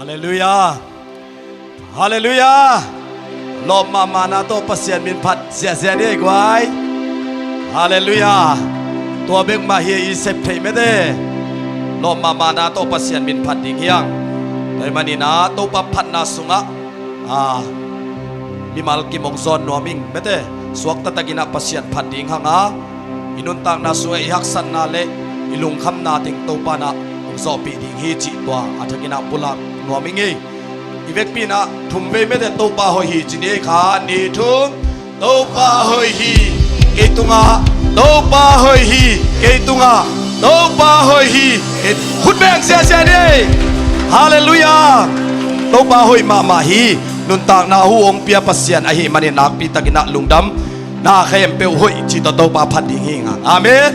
Halleluiah. Halleluiah. Lawp mahmahna tawh Pasian min phat ziahziah ni ei guai. Halleluiah. Tua bek mah hi a, i sep theih mete. Lawp mahmahna tawh Pasian min phat ding hi hang. Tua ahih manin ah Topa phatna sungah, a, mimal kim hong zawn nuam ing mete. Suakta takin ah Pasian phat ding hang a, i nuntakna sungah i haksatna le i lungkhamna teng Topa in ah hong zawhpih ding hi cih tua a thakin ah pulak nuam ing ei. I vekpi in ah thum vei mete, Topa hoih hi ci ni ei. Khat, nih, thum. Topa hoih hi kei tungah, Topa hoih hi kei tungah, Topa hoih hi kei. Khut beng ziahziah ni ei. Halleluiah. Topa hoih mahmah hi. Nuntakna hu hong pia Pasian ahih manin nakpi takin ah lungdam. Na khempeuh hoih cih tawh Topa phat ding hi hang. Amen.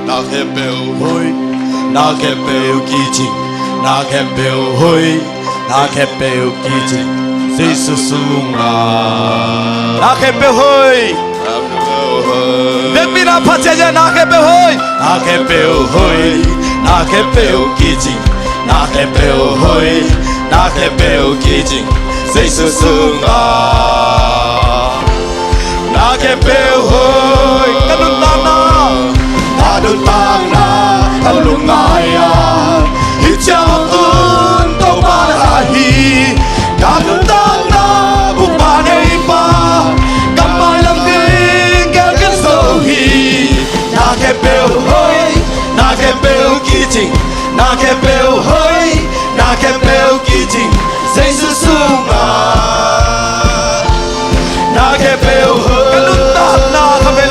Na khempeuh hoih, na khempeuh kicing, na khempeuh hoih, na khempeuh kicing Jesu sungah. Na khempeuh hoih. Vekpi in ah phat ziahziah, na khempeuh hoih. Na khempeuh hoih, na khempeuh kicing, na khempeuh hoih, na khempeuh kicing Jesu sungah. Na khempeuh hoih. Ka nuntakna, ka nuntakna, ka lungngai a, hih ciang tun Topa na hi. Ka nuntakna bukpa neipa, ka mailam ding gelgel zo hi. Na khempeuh hoih, na khempeuh kicing, na khempeuh hoih, na khempeuh kicing Jesu sungah. Na khempeuh hoih. Ka nuntakna kha vei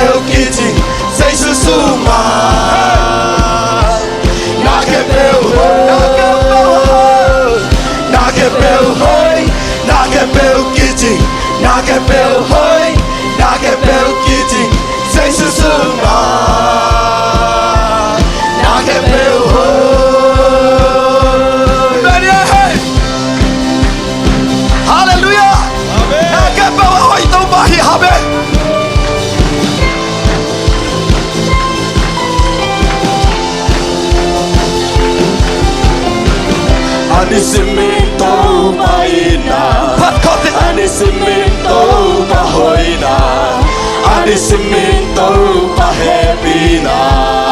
Kicing Jesu sungah na khempeuh hoih, na khempeuh hoih, na khempeuh kicing, na khempeuh hoih, na khempeuh kicing Jesu sungah na khempeuh hoih. Amen. Halleluiah. Amen. Na khempeuh a hoih Topa hi. Amen. A nisim in Topa in ah, a nisim in Topa hoihna, a nisim in Topa hehpihna.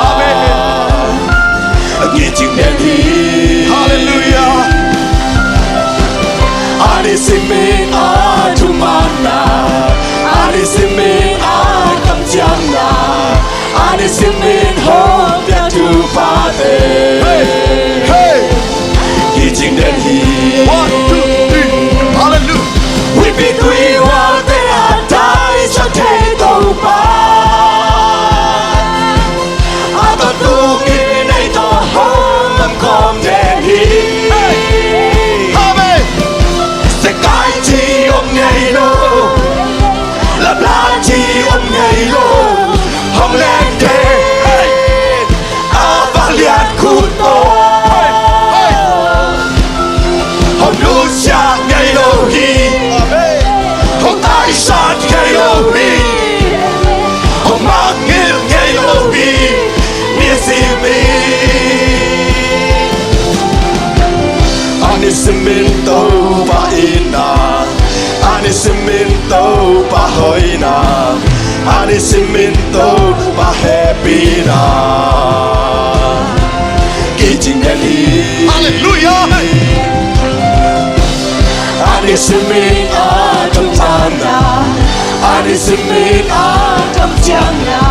Amen. Kicing den hi. Halleluiah. A nisim in a thumanna, a nisim in a kamciamna, a nisim in hong pia thuphate. Hey, hey. Kicing den hi. One, two, three. Halleluiah. Huihpi tuihualte a taisan thei Topa, a tawntung in ei tawh hong omkhawm den hi. Hey. Amen. Sekai ci om ngei lo, lapla ci om ngei lo, hong len den. Hey. A vanglian khut tawh hong nusia ngei lo hi. Hong taisan ngei lo hi. Hong mangngilh ngei lo hi. Nisim in, a nisim in Topa in ah, a nisim in Topa hoihna, a nisim in Topa hehpihna. Kicing den hi. Halleluiah. A nisim in a thumanna, a nisim in a kamciamna,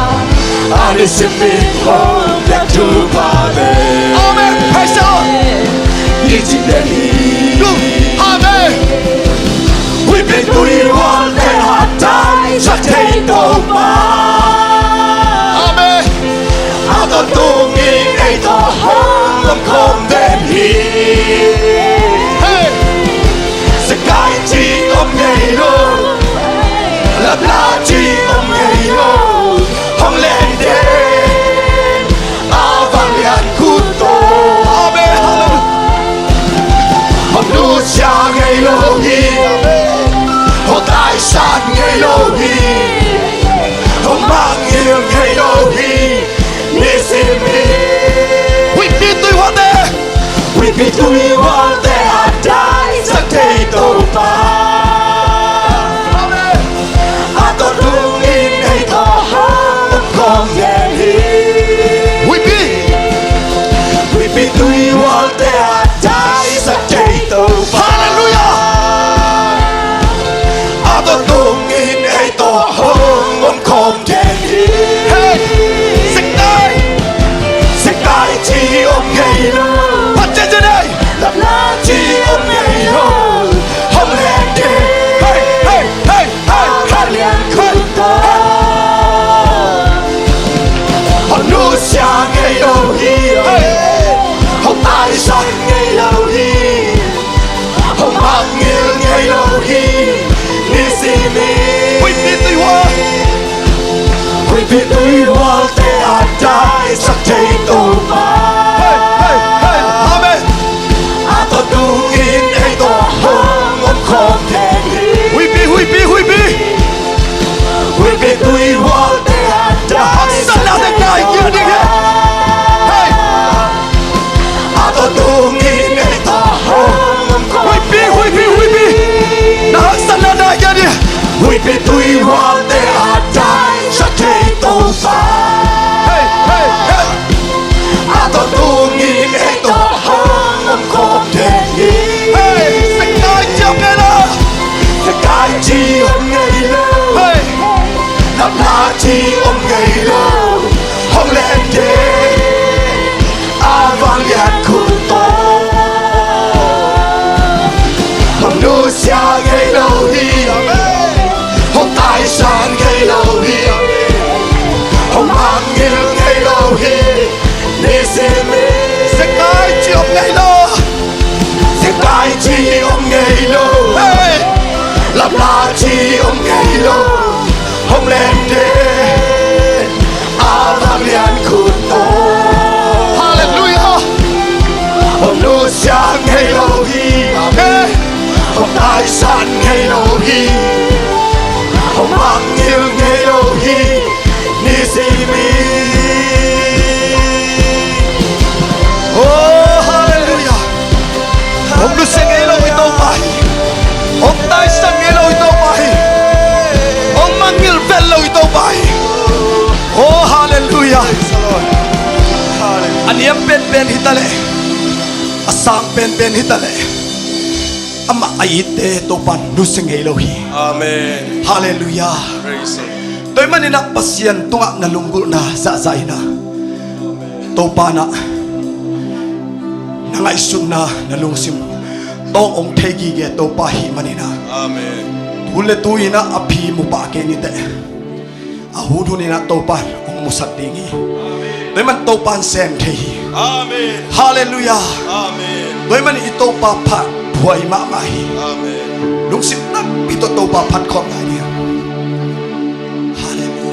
a nisim in hong pia thuphate. Amen. Praise the Lord. Kicing den hi. Amen. Huihpi tuihualte a taisan thei Topa, amen, a tawntung in ei tawh hong omkhawm den hi. Hey. Sekai ci om ngei lo, lapla ci om ngei lo, hong len den. A vanglian khut tawh, amen, halleluiah, hong nusia ngei lo hi. Hong taisan ngei lo hi. Hong mangngilh ngei lo hi. Nisim in. Huihpi tuihualte, huihpi tuihualte a taisan thei Topa, amen, a tawntung in ei tawh hong omkhawm den hi. Huihpi, huihpi tuihualte a taisan thei Topa, halleluiah, a tawntung in ei tawh hong omkhawm den hi. Hey! Sekai, sekai ci om ngei lo. Phat ciat ciat ei. Lapla ci om ngei lo. Hong len den. Hey, hey, hey, hey, hey. Vanglian khut tawh hong nusia ngei lo hi. Hey. Hong taisan ngei lo hi. Hong mangngilh ngei lo hi. Nisim in. Huihpi tuihua, huihpi tuihualte a taisan thei Topa, hey, hey, hey, amen, a tawntung in ei tawh hong omkhawm den hi. Huihpi, huihpi, huihpi. Huihpi tuihualte a taisan thei Topa, hey, a tawntung in ei tawh hong omkhawm. Huihpi, huihpi, huihpi. Na haksatna na gen hi. Huihpi tuihualte a taisan thei Topa, hey, hey, hey, a tawntung in ei tawh hong omkhawm den hi. Hey, sekai ci om ngei lo. Sekai ci om ngei lo. Hey. Lapla ci om ngei lo. Hong len den. A vanglian khut tawh hong nusia ngei lo hi. Hong taisan ngei lo hi. Ci om ngei lo. Hey! Lapla ci om ngei lo. Hong len den a vanglian khut tawh. Halleluiah. Hong nusia ngei lo hi. Hey! Hong taisan ngei lo hi. Hong mangngilh ngei lo hi. Nisim in. Oh, halleluiah. Hong nusia ngei lo i Topa hi. Hong taisan ngei lo i Topa hi. Hong mangngilh vet lo i Topa hi. Oh, halleluiah. A niam penpen hi ta leh, a sang penpen hi ta leh, amah a itte Topa nusia ngei lo hi. Amen. Halleluiah. Praise the Lord. Tua ahih manin ah Pasian tungah na lunggulhna zahzah in ah, Topa in ah na ngaihsutna, na lungsim tawng hong thei gige Topa ahih manin ah. Amen. Tu le tu in ah a phi mu pah kei ni teh. A hunhun in ah Topa in hong musak ding hi. Tua ahih manin Topa in sem thei hi. Amen. Halleluiah. Amen. Tua ahih manin i Topa phat buai mahmah hi. Amen. Lungsim nakpi tawh Topa phat khawm lai ding. Halleluiah.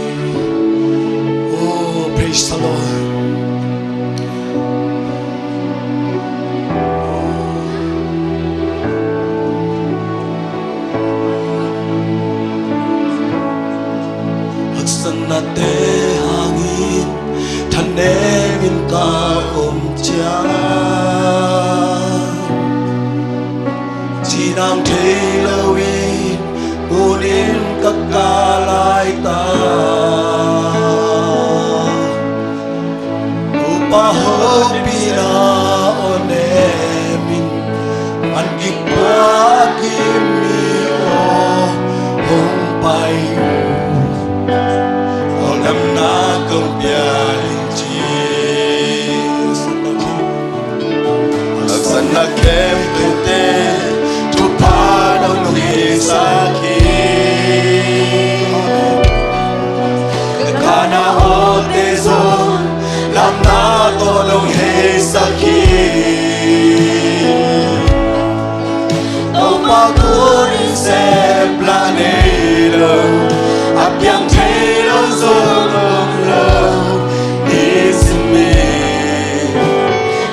Oh, praise the Lord. Haksatnate hangin thanemin ka om ciang, cinang thei loin unin ka kah lai ta. Topa hopihna aw nemin an kikuak in mi aw hong pai uh. Tawldamna kong pia ding ci. Haksatna khempeuhte thupha nong hihsak hi. Ka khanna awte zong lamna tawh nong heisak hi. Topa khut in sep lah nei lo, a piang thei lo zong om lo. Nisim in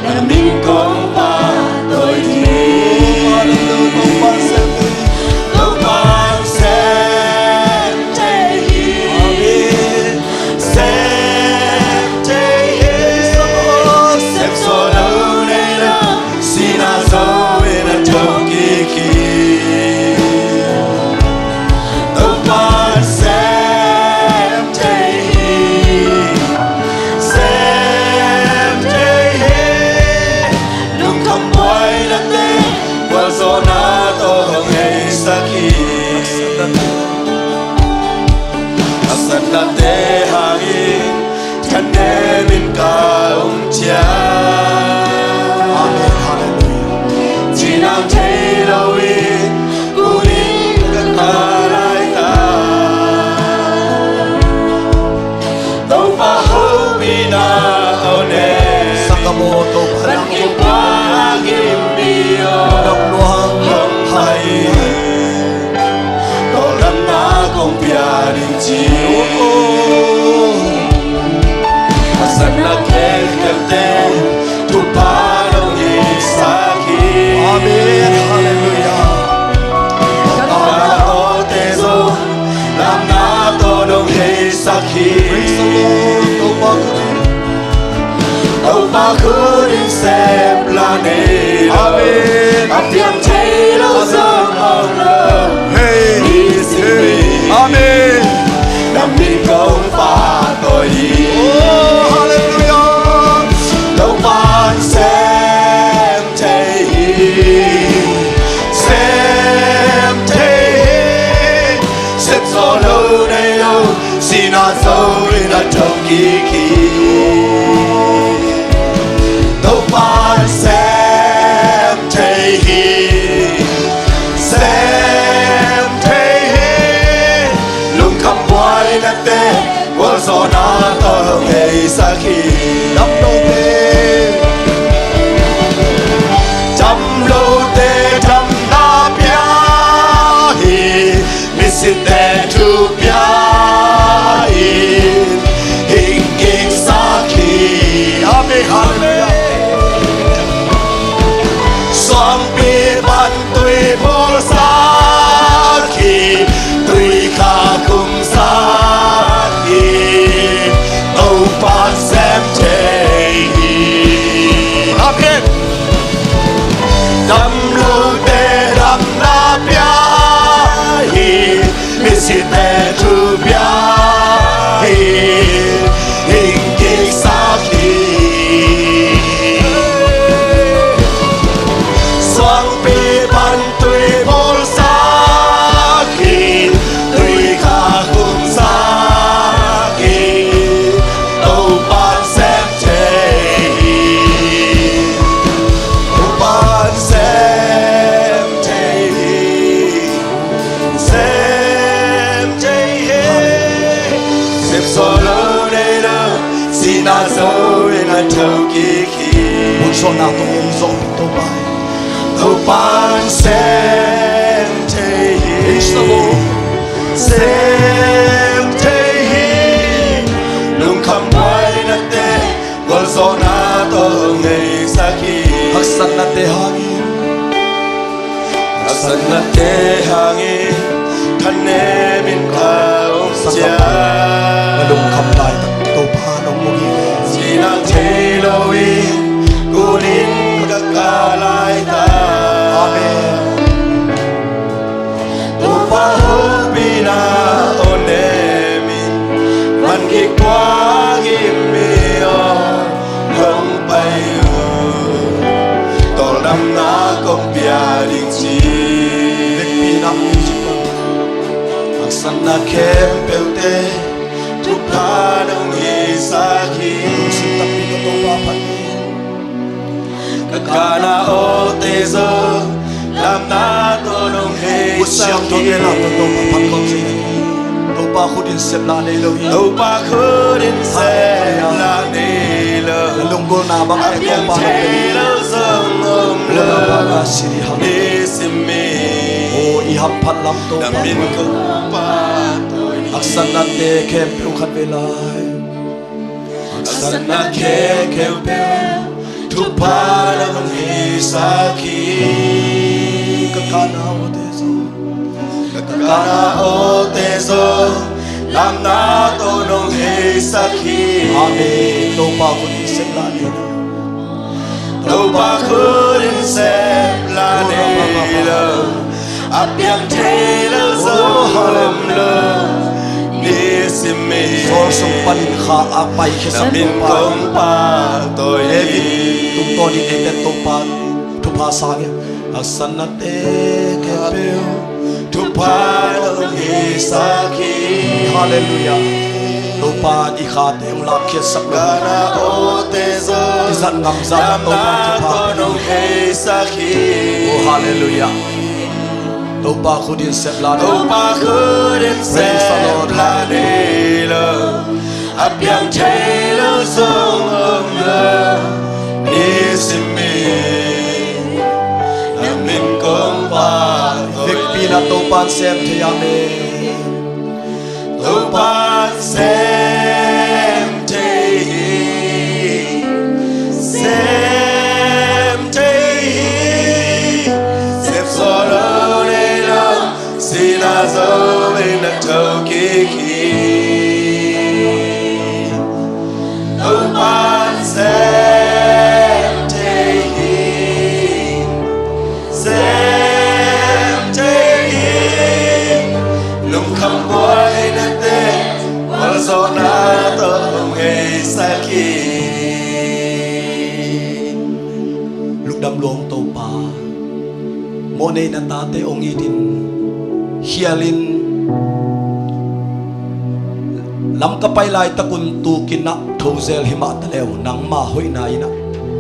na min kong pahtawi hi. Topa in sem thei hi. Sem thei hi. Sem sawh lo nei lo, sihna zo in a thokik hi. Topa in sem thei hi. Sem thei hi. Lungkham buaina teng gualzawhna tawh hong heisak hi. Haksatnate hangin thanemin ka om ciang. Amen. Halleluiah. Cinang thei loin unin ka kah lai ta. Topa hopihna aw ne. Sakamo Topa. Ban kikuak in mi aw hong pai. Tawldamna kong pia ding ci. Haksatna khempeuhte thupha nong hihsak hi. Amen. Halleluiah. Ka khanna awte zong lamna tawh nong heisak hi. Praise the Lord. Topa khut in, Topa khut in sep lah nei lo. Amen. A piang thei lo zong om lo. Hey. Nisim in. Amen. Na min kong pahtawi hi. Oh, halleluiah. Topa in sem thei hi. Sem thei hi. Sem sawh lo nei lo, sihna zo in a thokik hi. Topa in sem thei hi. Sem thei hi. Lungkham buaina teng gualzawhna tawh hong heisak hi. Damlote, damlote, dam Pan tui bawlsak hi, tui kha khumsak hi, Topa'n sem thei hi. Amen. Damlote damna pia hi, misite thu pia hi, hing kiksak hi. Suangpi pan tui bawlsak hi, tui kha khumsak hi, Topa'n sem thei hi. Topa'n sem thei hi. Sem thei hi. Sem sawh lo nei lo, sihna zo in a tho kik hi. Buaina tawh om zawh Topa. Topa'n sem thei hi. Sem thei hi. Lungkham buainate gualzawhna tawh hong heisak hi. Haksatnate hangin, haksatnate hangin thanem in ka hong ciah. Na lungkham laitak Topa nong mu hi ve. Sinang thei lo in kunin ka kah laitak. Amen. Topa hopihna aw nem in, man kik puak in mi aw hong pai uh. Tawldamna kong pia ding ci. Vekpi-in ah music bang. Haksatna khempeuhte thupha nong hisak hi. Lungsim takpi tawh Topa phat ni. Ka kahna awte zong lamna tawh nong heisak hi. Topa khut in sep la nei lo hi. Topa khut in sep la nei lo. Na lunggulhna bang a piang thei lo zong om lo. Nisim in. Oh, i hamphat lam Topa. Na min kong phat. Haksatnate khempeuh khat vei lai. Haksatna khempeuh thupha nong hisak hi. Ka kahna awte zong, ka kahna awte zong lamna tawh nong heisak hi. Amen. Topa khut in sep la nei lo. Topa khut in sep la nei lo. A piang thei lo zong om lo. Nisim in. Saul sung panin kha a paikhia sak Topa. Na min kong pahtawi hi. David tungtawnin eite Topa thupha sang hi. Haksatnate khempeuh thupha nong hisak hi. Halleluiah. Topa i khate hong lakkhiatsak lo. Ka kahna awte zong i zat ngam zah lamna Topa thupha tawh nong heisak hi. Oh, halleluiah. Topa khut in sep la nei lo. Topa khut in sep la nei lo. A piang thei lo zong om lo. Nisim in. Na min kong pahtawi. Vekpi-in ah Topa'n sem thei hi. Amen. Topa'n sem thei hi. Sem thei hi. Sem sawh lo nei lo. Sihna zo in a tho kik hi. Topa'n sem thei hi. Sem thei hi. Lungkham buainate gualzawhna tawh hong heisak hi. Lungdam lua ung Topa. Mawhnei na tate hong itin, khialin, lam ka pai laitakun tukin ah tho zel hi mah taleh uh, nangma hoihna in ah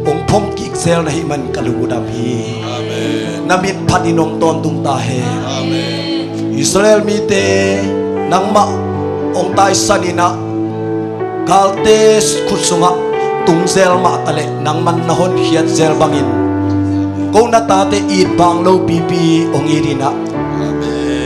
hong phong kik zel na hih manin ka lungdam hi. Amen. Na min phatin hong tawntung ta hen. Amen. Israel mite nangmah hong taisan in ah, galte khut sungah tung zel mah taleh nangman na honkhiat zel bangin, ko na tate it bang lopipi hong it in ah,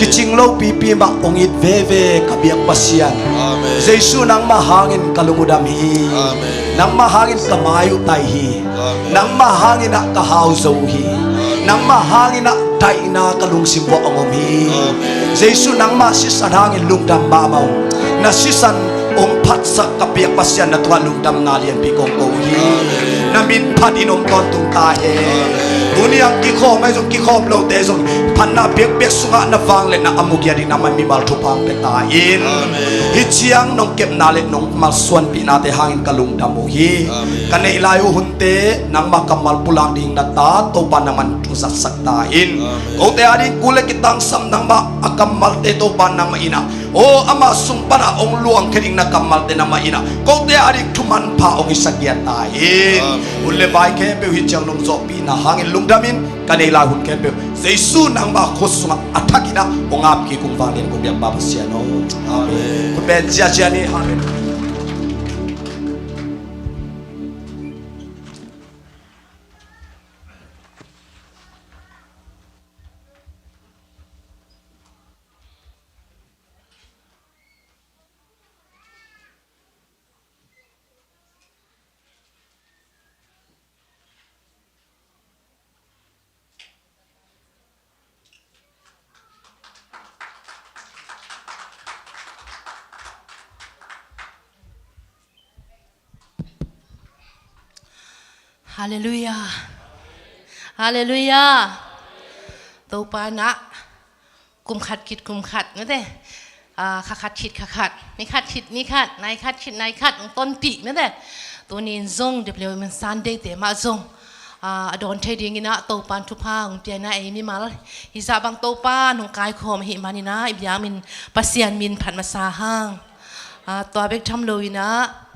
kicing lopipi mah hong it veve ka biak Pasian. Amen. Jesu, nangmah hangin ka lungdam hi. Amen. Nangmah hangin ka mai uh tai hi. Amen. Nangmah hangin ah ka hau zo hi. Amen. Nangmah hangin ah daihna ka lungsim uah hong om hi. Amen. Jesu, nangmah sisan hangin lungdam mahmah ung. Na sisan hong phatsak ka biak Pasian, na tungah lungdamna lianpi kong ko hi. Amen. Na min phatin om tawntung ta hen. Amen. Tuni a kikhawm ahi zong, kikhawm lote zong, phatna biakpiak sungah na vangliatna a mugiat dingin nangmah mimal thupha hong pia ta in. Amen. Hih ciang nong kepna le nong malsuanpihnate hangin ka lungdam uh hi. Amen. Ka neih lai uh hunte nangmah kammal pulak ding na ta, Topa nangman thuzatsak ta in. Amen. Kote ading kul le kitangsam nangmah a kammalte Topa nangmah in ah, aw, amah sung panah hong luangkhia ding na kammalte nangmah in ah, kote ading thumanpha hong hisak gia ta in. Amen. Hun le vai khempeuh hih ciang nong zawhpihna hangin lungdam in, ka neih lai hun khempeuh Jesu nangmah khut sungah a thakin ah hong ap kik ung, vanglian kong biak Pa Pasian aw. Amen. Amen. Khut beng ziahziah ni. Amen. Halleluiah. Halleluiah. Topa in ah kum khat khit kum khat, mate, ah, kha khat khit kha khat, ni khat khit ni khat, nai khat khit nai khat hong tonpih, mate. Tuni in zong W M Sunday te mah zong, ah, a dawn thei dingin ah Topa in thupha hong pia in ah, ei mimal hizah bang Topa in hong kaikhawm ahih manin ah i biakna Pasian min phat masa hang. Ah, tua bek tham loin ah,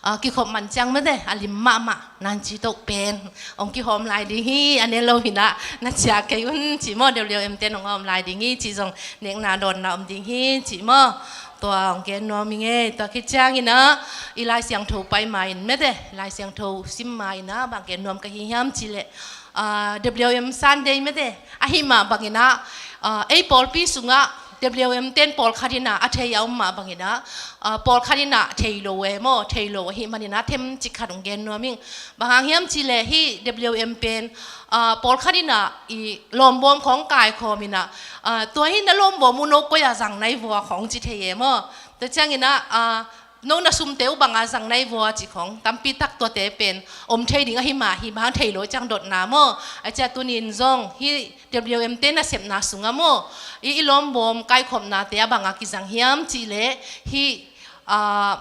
ah, kikhop man ciang, mate, a lim mahmah nanci toh pen hong kihawm lai ding hi. A ne lo hi in ah na ciah kei un ci maw, W M ten hong hawm lai ding hi ci zong, nekna dawnna om ding hi ci maw. Tua hong gen nuam ing ei. Tua khit ciangin ah i Lai Siangtho pai ma-in, mate, Lai Siangtho sim ma-in ah bang gen nuam ka hi hiam cih leh, ah, W M Sunday, mate, ahih mah bangin ah, ah, ei pawlpi sungah W M ten pawlkhat in ah a thei a om mah bangin ah, ah, pawlkhat in ah thei lo e maw, thei lo ahih manin ah themcik khat hong gen nuam ing. Bang hang hiam cih leh hih W M pen, ah, pawlkhat in ah i lawmbawm khawng kaikhawm in ah, ah, tua hi na lawmbawm uh, no koi-ah zang na hi vua khawng ci thei e maw. Tua ciangin ah, ah, no na sumte uh bang-ah zang na hi vua cih khawng tampi tak, tuate pen om thei ding ahih mah hi, bang thei lo ciang dotna maw. A ciah tuni in zong hih W M te nasepna sungah maw, i, i lawmbawm kaikhopnate a bang a kizang hiam cih leh hih, ah,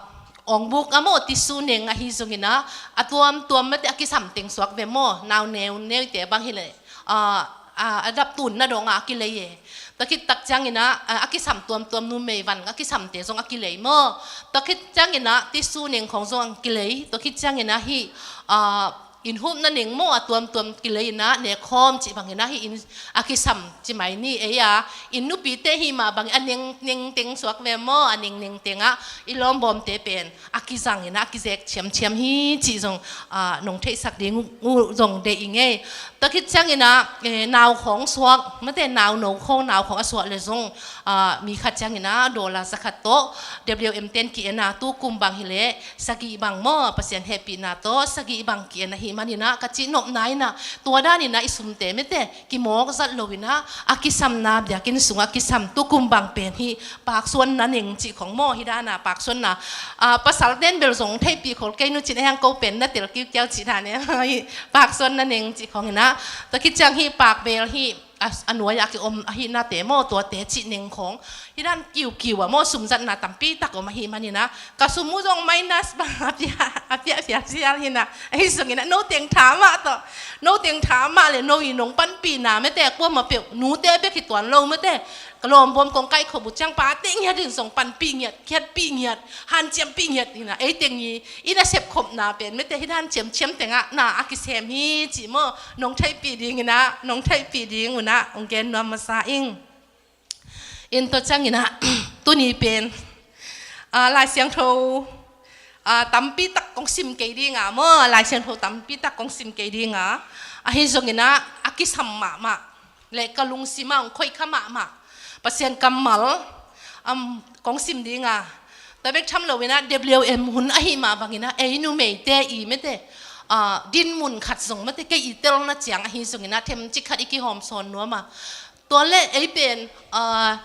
awngbuk ah maw, tissue neng ahi zongin ah, a tuamtuam, mate, a kisam teng suak ve maw, nau neuneute bang hi leh, ah, ah, a dap tunna dongah a kilei e. Tua khit tak ciangin ah, ah, a kisam tuamtuam, numei van a kisamte zong a kilei maw. Tua khit ciangin ah tissue neng khawng zong a kilei. Tua khit ciangin ah hih, ah, inn hupna neng maw, a tuamtuam kilei in ah, nekhawm cih bangin ah hih inn a kisam ci mai ni ei a. Inn nupite ahih mah bangin a neng, neng teng suak ve maw, a neng, neng tengah i lawmbawmte pen a kizang in ah, a kizek ciamciam hi cih zong, ah, nong theihsak ding uh zong deih ing ei. Tua khit ciangin ah, eh, nau khawng suak, mate, nauno khawng, nau khawng a suak leh zong, ah, mi khat ciangin ah dollar za khat tawh W M ten ki-en a, tu kum bang hi leh sagih bang maw, Pasian hehpihna tawh sagih bang ki-en ahih manin ah, ka cihnopna in ah tua danin ah i sumte, mate, kimawk zat loin ah, a kisamna biakinn sungah kisam, tu kum bang pen hih paksuanna neng cih khawng maw, hih dan a paksuanna, ah, pasalte'n bel zong theihpih khol kei, nu cin a hiang ko pen na tel kiukiau cih dan e, hih paksuanna neng cih khawng in ah. Tua khit ciang hih pakbel hih, a, a nuai-ah a kiom ahihnate maw, tuate cih neng khawng, hih dan kiukiu ah maw, sumzatna tampi tak om ahih manin ah, ka sum uh zong minus bang a pia, a pia, a pia sial hi in ah. Ahi zongin ah no teng tha mah tawh, no teng tha mah leh no i nong panpihna, mate, kuamah peuh, nute bek hi tuan lo, mate, ka lawmbawm kong kaikhop uh ciang pate ngiat in zong panpih ngiat, khiatpih ngiat, hanciampih ngiat hi in ah. Ei teng i, i nasep khopna pen, mate, hih dan ciamciam tengah na a kisem hi cih maw, nong theihpih dingin ah, nong theihpih ding un ah hong gen nuam masa ing. In tua ciangin ah, tuni pen, ah, Lai Siangtho, ah, tampi tak kong sim kei ding a maw, Lai Siangtho tampi tak kong sim kei ding a, ahi zongin ah, a kisam mahmah, le ka lungsim ah hong khoih kha mahmah Pasian kammal, um, kong sim ding a. Tua bek tham loin ah, W M hun ahih mah bangin ah, ei numeite i, mate, ah, dinmun khat zong mate, kei i telna ciang ahi zongin ah themcik khat i kihawm sawn nuam a. Tua le ei pen, ah,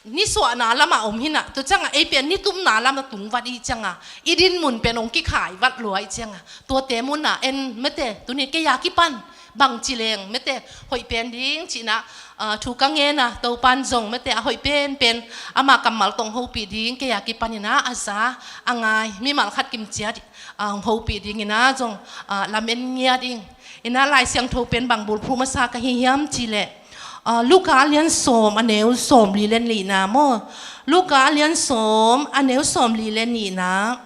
nisuahna lamah om hi-in ah, tua ciangah ei pen nitumna lamah tungvat i ciangah, i dinmun pen hong kikhaivat lua i ciangah, tuate munah en mate, tuni kei a kipan bangci leng mate, hoih pen ding ci-in ah, ah, thu ka ngen a, Topan zong mate a hoih penpen ama kammal tawh hong hopih ding kei a kipanin ah a za a ngai mimal khat kimciat, ah, hong hopih dingin ah zong, ah, lamen ngiat ing. In ah Lai Siangtho pen bang bulphuh masa ka hi hiam cih leh, ah, Luka a lian sawm a neu sawmli le nihna maw? Luka a lian sawm a neu sawmli le nihna.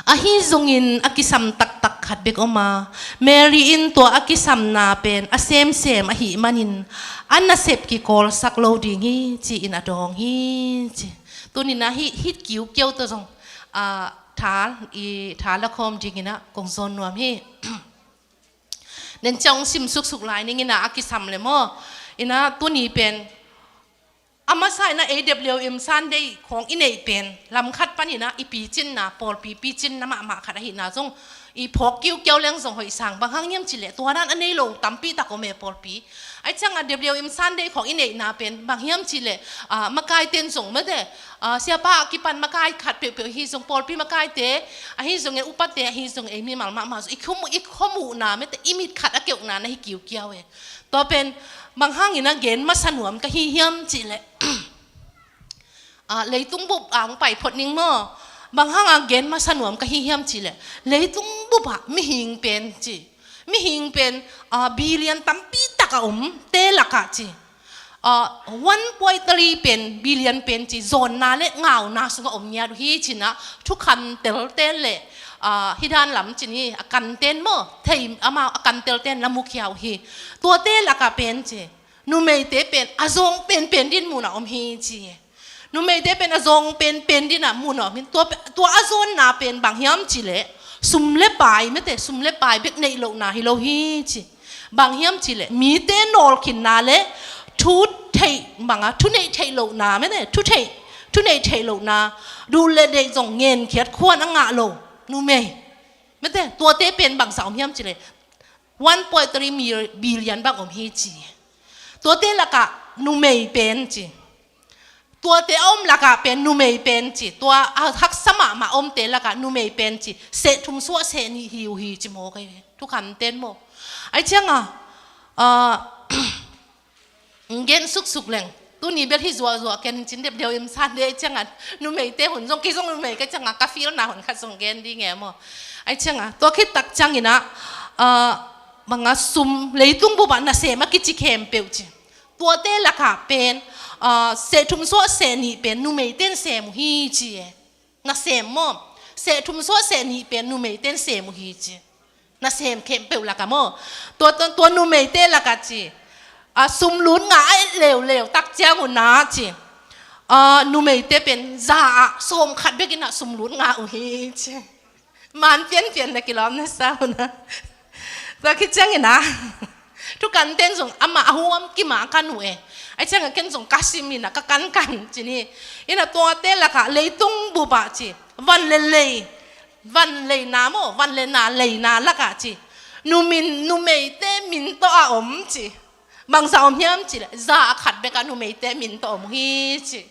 Ahi zongin a kisam taktak khat bek om a, Mary in tua a kisamna pen a semsem ahih manin a nasep kikawlsak lo ding hi ci-in a dawng hi ci. Tuni-in ah hih, hih kiukiau tawh zong, ah, tha, i tha lakhawm dingin ah kong zawn nuam hi. Nen ciang hong sim suksuk lai ning in ah a kisam le maw? In ah tuni pen a masa in ah A W M Sunday khawng i neih pen lam khat panin ah i picinna, pawlpi picinna mahmah khat ahihna zong i phawk kiukiau leng zong hoih sang. Bang hang hiam cih leh tua dan a nei lo tampi tak om e pawlpi. Ahih ciangah W M Sunday khawng i neihna pen bang hiam cih leh, ah, makaite in zong mate, ah, siapa a kipan makai khat peuhpeuh ahi zong, pawlpi makaite ahi zong, e upate ahi zong, ei mimal mahmah zong i khum, i khomuhna mate, i mit khat a keuhna na hi kiukiau e. Tua pen bang hangin ah gen masa nuam ka hi hiam cih leh, ah, leitung bup ah hong pai phot ning maw? Bang hangah gen masa nuam ka hi hiam cih leh, leitung bup ah mihing pen ci, mihing pen, ah, billion tampi tak a om te lakah ci, ah, one point three pen, billion pen ci, zawnna le ngauna sungah om ngiat uh hi ci-in ah thukham telte le, ah, hih dan lam ci ni, a kanten maw, thei amau a kan telten la mukhia uh hi. Tuate lakah pen ci, numeite pen a zawng penpen dinmun ah om hi ci. Numeite pen a zawng penpen dinmun ah om hi. Tua, tua a zawnna pen bang hiam cih leh sum le pai mate, sum le pai bek neih lohna hi lo hi ci. Bang hiam cih leh mite nawlkhinna le thu theih bang a, thu neih theih lohna mate, thu theih, thu neih theih lohna, duh le deih zong ngenkhiat khuan a ngah lo numei mate, tuate pen bangzah om hiam cih leh one point three mil-, billion bang om hi ci. Tuate lakah numei pen ci, tuate a om lakah pen numei pen ci, tua a haksa mahmah omte lakah numei pen ci, seh thum suah seh nih hi uh hi ci maw, kei thukham ten maw? Ahih ciangah, ah, gen suksuk leng, tuni bel hi zuahzuah ken cin dep deuh im san de, ahih ciangah numeite hun zong, kei zong numei ka ciangah ka feel na hun khat zong gen ding e maw? Ahih ciangah tua khit tak ciangin ah, ah, bang a sum, leitung bup ah nasem a kici khempeuh ci, tuate lakah pen, ah, seh thum suah seh nih pen numeite in sem uh hi ci e. Nasem maw? Seh thum suah seh nih pen numeite in sem uh hi ci. Nasem khempeuh lakah maw? Tua, tua, tua numeite lakah ci, ah, sumlut ngah a et leuleu tak ciang un ah ci, ah, numeite pen za ah sawm khat bek in ah sumlut ngah uh hi ci. Man pianpian na kilawm na sa un ah. Tua khit ciangin ah thukan ten zong amah a huam kim a kan uh e. Ahih ciangah ken zong ka sim in ah ka kankan ci ni. In ah tuate lakah leitung bup ah ci, van le lei, van leina maw, van le na leina lakah ci, numin, numeite min tawh a om ci, bangzah om hiam cih leh za ah khat bek ah numeite min tawh om uh hi ci.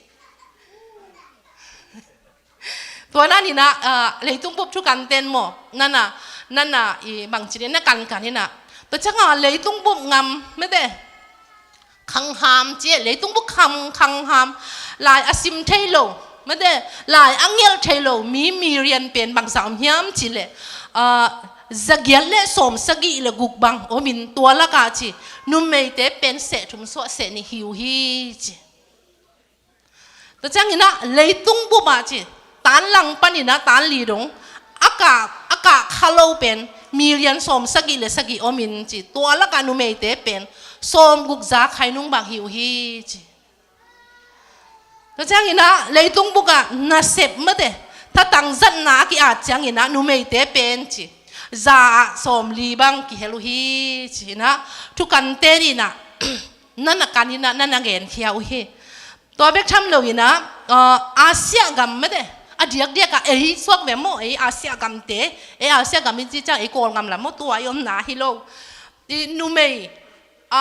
Tua na ni na, ah, leitung bup thukan ten maw, na na, na na, i bangci ni na kankan in ah, tua ciangah leitung bup ngam mate, khangham ci e, leitung bup kham, khangham, lai a sim thei lo mate, lai a ngelh thei lo mi million pen bangzah om hiam cih leh, ah, zagiat le sawm sagih le guk bang om in, tua lakah ci numeite pen seh thum suah seh nih hi uh hi ci. Tua ciangin ah leitung bup ah ci, tan lang panin ah tan li dong a kah, a kah kha lo pen million sawm sagih le sagih om in ci, tua lakah numeite pen sawm guk za khainung bang hi uh hi ci. Tua ciangin ah leitung bup ah nasep mate, thatang zatna a ki-at ciangin ah numeite pen ci, za ah sawm li bang kihel uh hi ci-in ah thukan ten in ah na na kan in ah na na genkhia uh hi. Tua bek tham lo in ah, ah, Asia gam mate, a a diakdiak a ei suak ve maw, ei Asia gamte, ei Asia gam i ci ciang ei Kawlgam lam maw, tua i omna hi lo. I numei, a,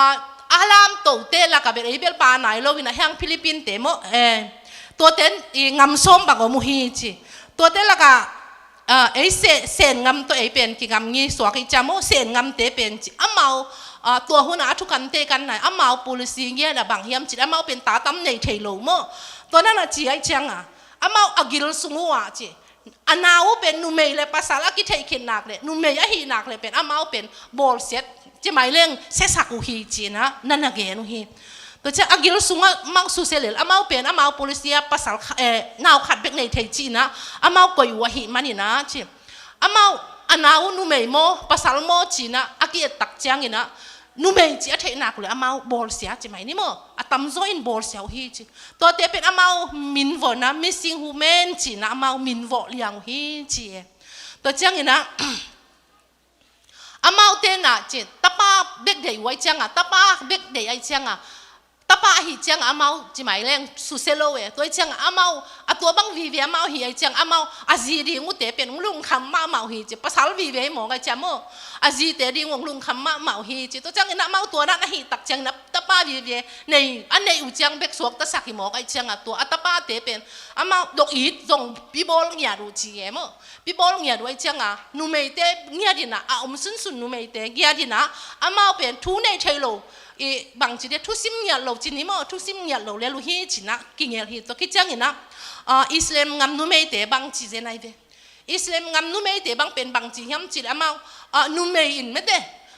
a lamtote lakah bel ei bel pa nai lo in a, hiang Philippine te maw, eh, tuate in i ngam sawm bang om uh hi ci. Tuate lakah, a, ei se, Sen ngam tawh ei pen kigam ngi suak i cia maw, Sen ngamte pen ci. Amau, a, tua hun a a thukamte kan nai, amau policy ngiat a bang hiam ci, amau pen ta tam nei thei lo maw. Tua na na ci ai ciang a, amau a gil sung uh ah ci, a nau uh pen numei le pasal a kitheih khit nak le, numei ahih nak le pen amau pen bawlsia, ci mai leng siasak uh hi ci-in a na na gen uh hi. Tua ciang a gil sungah amau susia lel, amau pen amau policy ah pasal kha-, eh, nau khat bek nei thei ci-in a amau koih uh ahih manin a ci. Amau a nau uh numei maw, pasal maw ci-in a a ki-et tak ciangin a numei ci a theih nak uh le amau bawlsia ci mai ni maw, a tamzaw in bawlsia uh hi ci. Tuate pen amau min vawh na missing women ci-in a amau min vawh liang uh hi ci e. Tua ciangin a, amaute na ci, tapa bek deih uh ai ciang a, tapa bek deih ai ciang a, tapa ahih ciang a amau ci mai leng susia lo e. Tua ai ciang a amau, a tua bang vive amau hi ai ciang a, amau a zi ding uhte pen hong lungkham mahmah uh hi ci, pasal vive hi mawk ai ciang maw, a zite ding hong lungkham mahmah uh hi ci. Tua ciangin a amau tua dan ahih tak ciangin a tapa vive nei, a neih uh ciang bek suaktasak hi mawk ai ciang a, tua a tapate pen amau dok it zong pi bawl ngiat uh ci e maw. Pi bawl ngiat uh ai ciang a, numeite ngiat in a, a om sunsun numeite ngiat in a, amau pen thu nei thei lo, i bangci dia thusim ngiat lo ci ni maw, thusim ngiat lo lel uh hi ci-in a kingel hi. Tua khit ciangin a, a, Islam ngam numeite bangci zen ai ve. Islam ngam numeite bang pen bangci hiam ci le amau, a, numei in mete,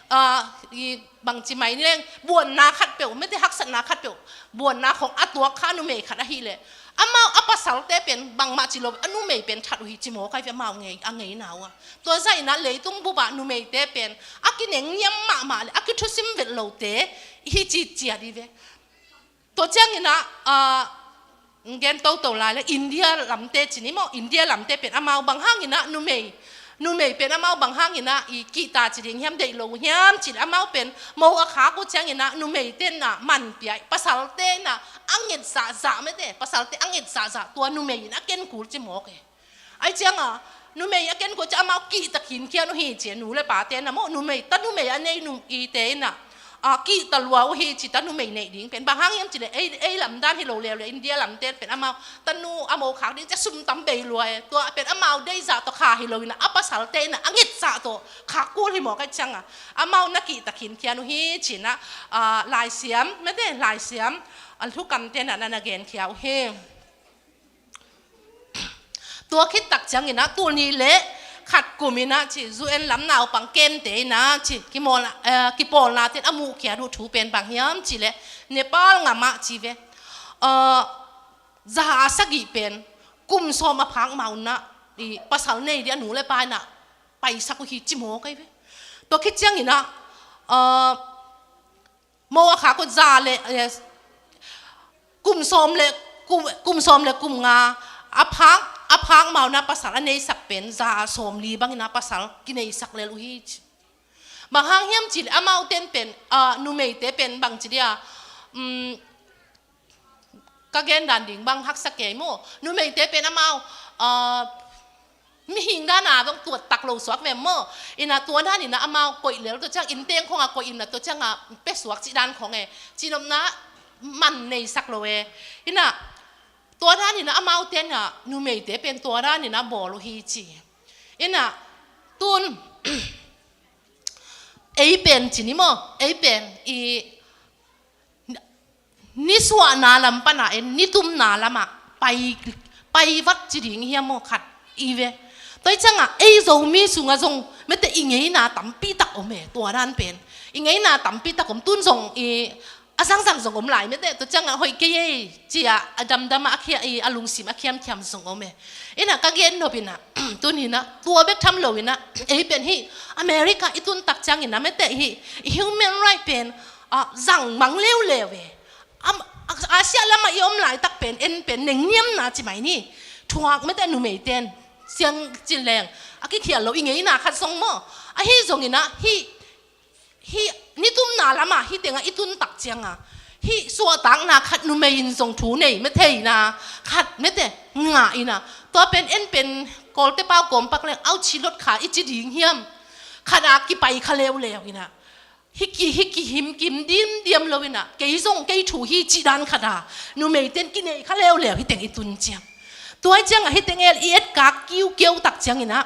a, i bangci mai ni leng, buanna khat peuh, mete haksatna khat peuh, buanna khong a tuak kha numei khat ahih leh, amau a pasalte pen bangmah ci lo, a numei pen that uh hi ci mawk ai ve, amau ngei, a ngeina uh ah. Tua zah in a leitung bup ah numeite pen a kinengniam mahmah le a kithusim vet lote hi ci ciat hi ve. Tua ciangin a, a, gen toto lai le India lamte ci ni maw, India lamte pen amau bang hangin a numei, numei pen amau bang hangin a i kihta ci ding hiam, deih lo hiam ci le amau pen mo a khak uh ciangin a numeite in a man pia, pasalte in a a nget zahzah mete, pasalte a nget zahzah tua numei in a ken kul ci mawk e. Ai ciang a, numei a ken kul ci amau kihta khinkhian uh hi ci, nu le pate in a maw, numei, ta numei a nei nu ite in a, a, kihta lua uh hi ci, ta numei neih ding pen. Bang hang hiam ci le, ei, ei lam dan hi lo leuleu, India lamte pen amau, ta nu a mo khak ding ci a sum tam bei lua e. Tua pen amau deih zah tawh kha hi lo in a, a pasalte in a, a nget zah tawh khak kul hi mawk ai ciang a, amau na kihta khinkhian uh hi ci-in a, a, laisiam, mete laisiam, a thukamte in a na na genkhia uh hi. Tua khit tak ciangin a, tul nih le khat kum in a ci, U N lam naupang kemte in a ci, kimawl, eh, kipawlnate in a muhkhiat uh thu pen bang hiam ci le, Nepal ngam ah ci ve, eh, za a sagih pen kum sawm a phak ma un a, i pasal nei ding a nu le pa in a paisak uh hi ci mawk ai ve. Tua khit ciangin a, eh, mo a khak uh za le, eh, kum sawm le kum, kum sawm le kum nga a phak, a phak ma un a pasal a neisak pen za a sawmli bangin a pasal kineisak lel uh hi ci. Bang hang hiam ci le amaute in pen, a, numeite pen bangci dia, um, ka gen dan ding bang haksa kei maw. Numeite pen amau, a, mihing dan a dong tuat tak lo suak ve maw. In a tua dan in a amau koih lel, tua ciang inn teng khong a koih in a tua ciang a pia suak cih dan khong e. Cihnopna man neisak lo e. In a tua dan in a amaute in a numeite pen tua dan in a bawl uh hi ci. In a tun ei pen ci ni maw. Ei pen i nisuahna lam pan a en, nitumna lam ah pai, pai vat ci ding hiam maw khat i ve. Tua ciang a ei Zomi sung a zong mete i ngeina tampi tak om e, tua dan pen. I ngeina tampi tak om, tun zong i a zangzang zong om lai mete, tua ciang a hoih kei ei ci a, a damdam a, a khia i, a lungsim a khiamkhiam zong om e. In a ka gen nop in a, tun in a, tua bek tham lo in a, ei pen hi, America i tun tak ciang in a mete hi, i human right pen, a, zang mang leuleu e. Am, a, Asia lam ah i om laitak pen, en pen, nengniamna ci mai ni. Thuak mete numeite in, siang ci leng, a kikhial lo i ngeina khat zong maw. Ahi zong in a, hi, hi, nitumna lam ah, hi teng ah i tun tak ciang a. hih suahtakna khat numei in zong thu nei mete ina khat mete ngah ina, tua pen en pen Kawlte pau kawm pak leng auchi lot kha i ci ding hiam? Khat a kipai kha leuleu ina, hih ki, hih kihim kim dimdiam lo ina, kei zong kei thu hi cih dan khat a numeite in kinei kha leuleu hih teng i tun ciang. Tua hi ciang a hih teng el i etkak kiukiau tak ciang ina,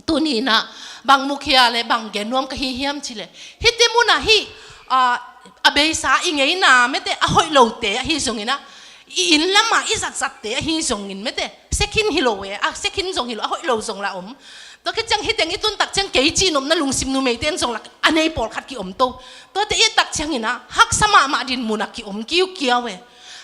tuni ina bang mukhia le bang gen nuam ka hi hiam cih leh, hihte mun a hih, a, a beisa i ngeina mete a hoih lote ahi zong ina, i inn lam a i zatzatte ahi zongin mete, sekhin hi lo e, a sekhin zong hi lo, a hoih lo zong la om. Tua khit ciang hih teng i tun tak ciang kei cihnopna lungsim numeite in zong la a nei pawlkhat kiom to. Tuate i et tak ciang ina haksa mahmah din mun a kiom kiukiau e.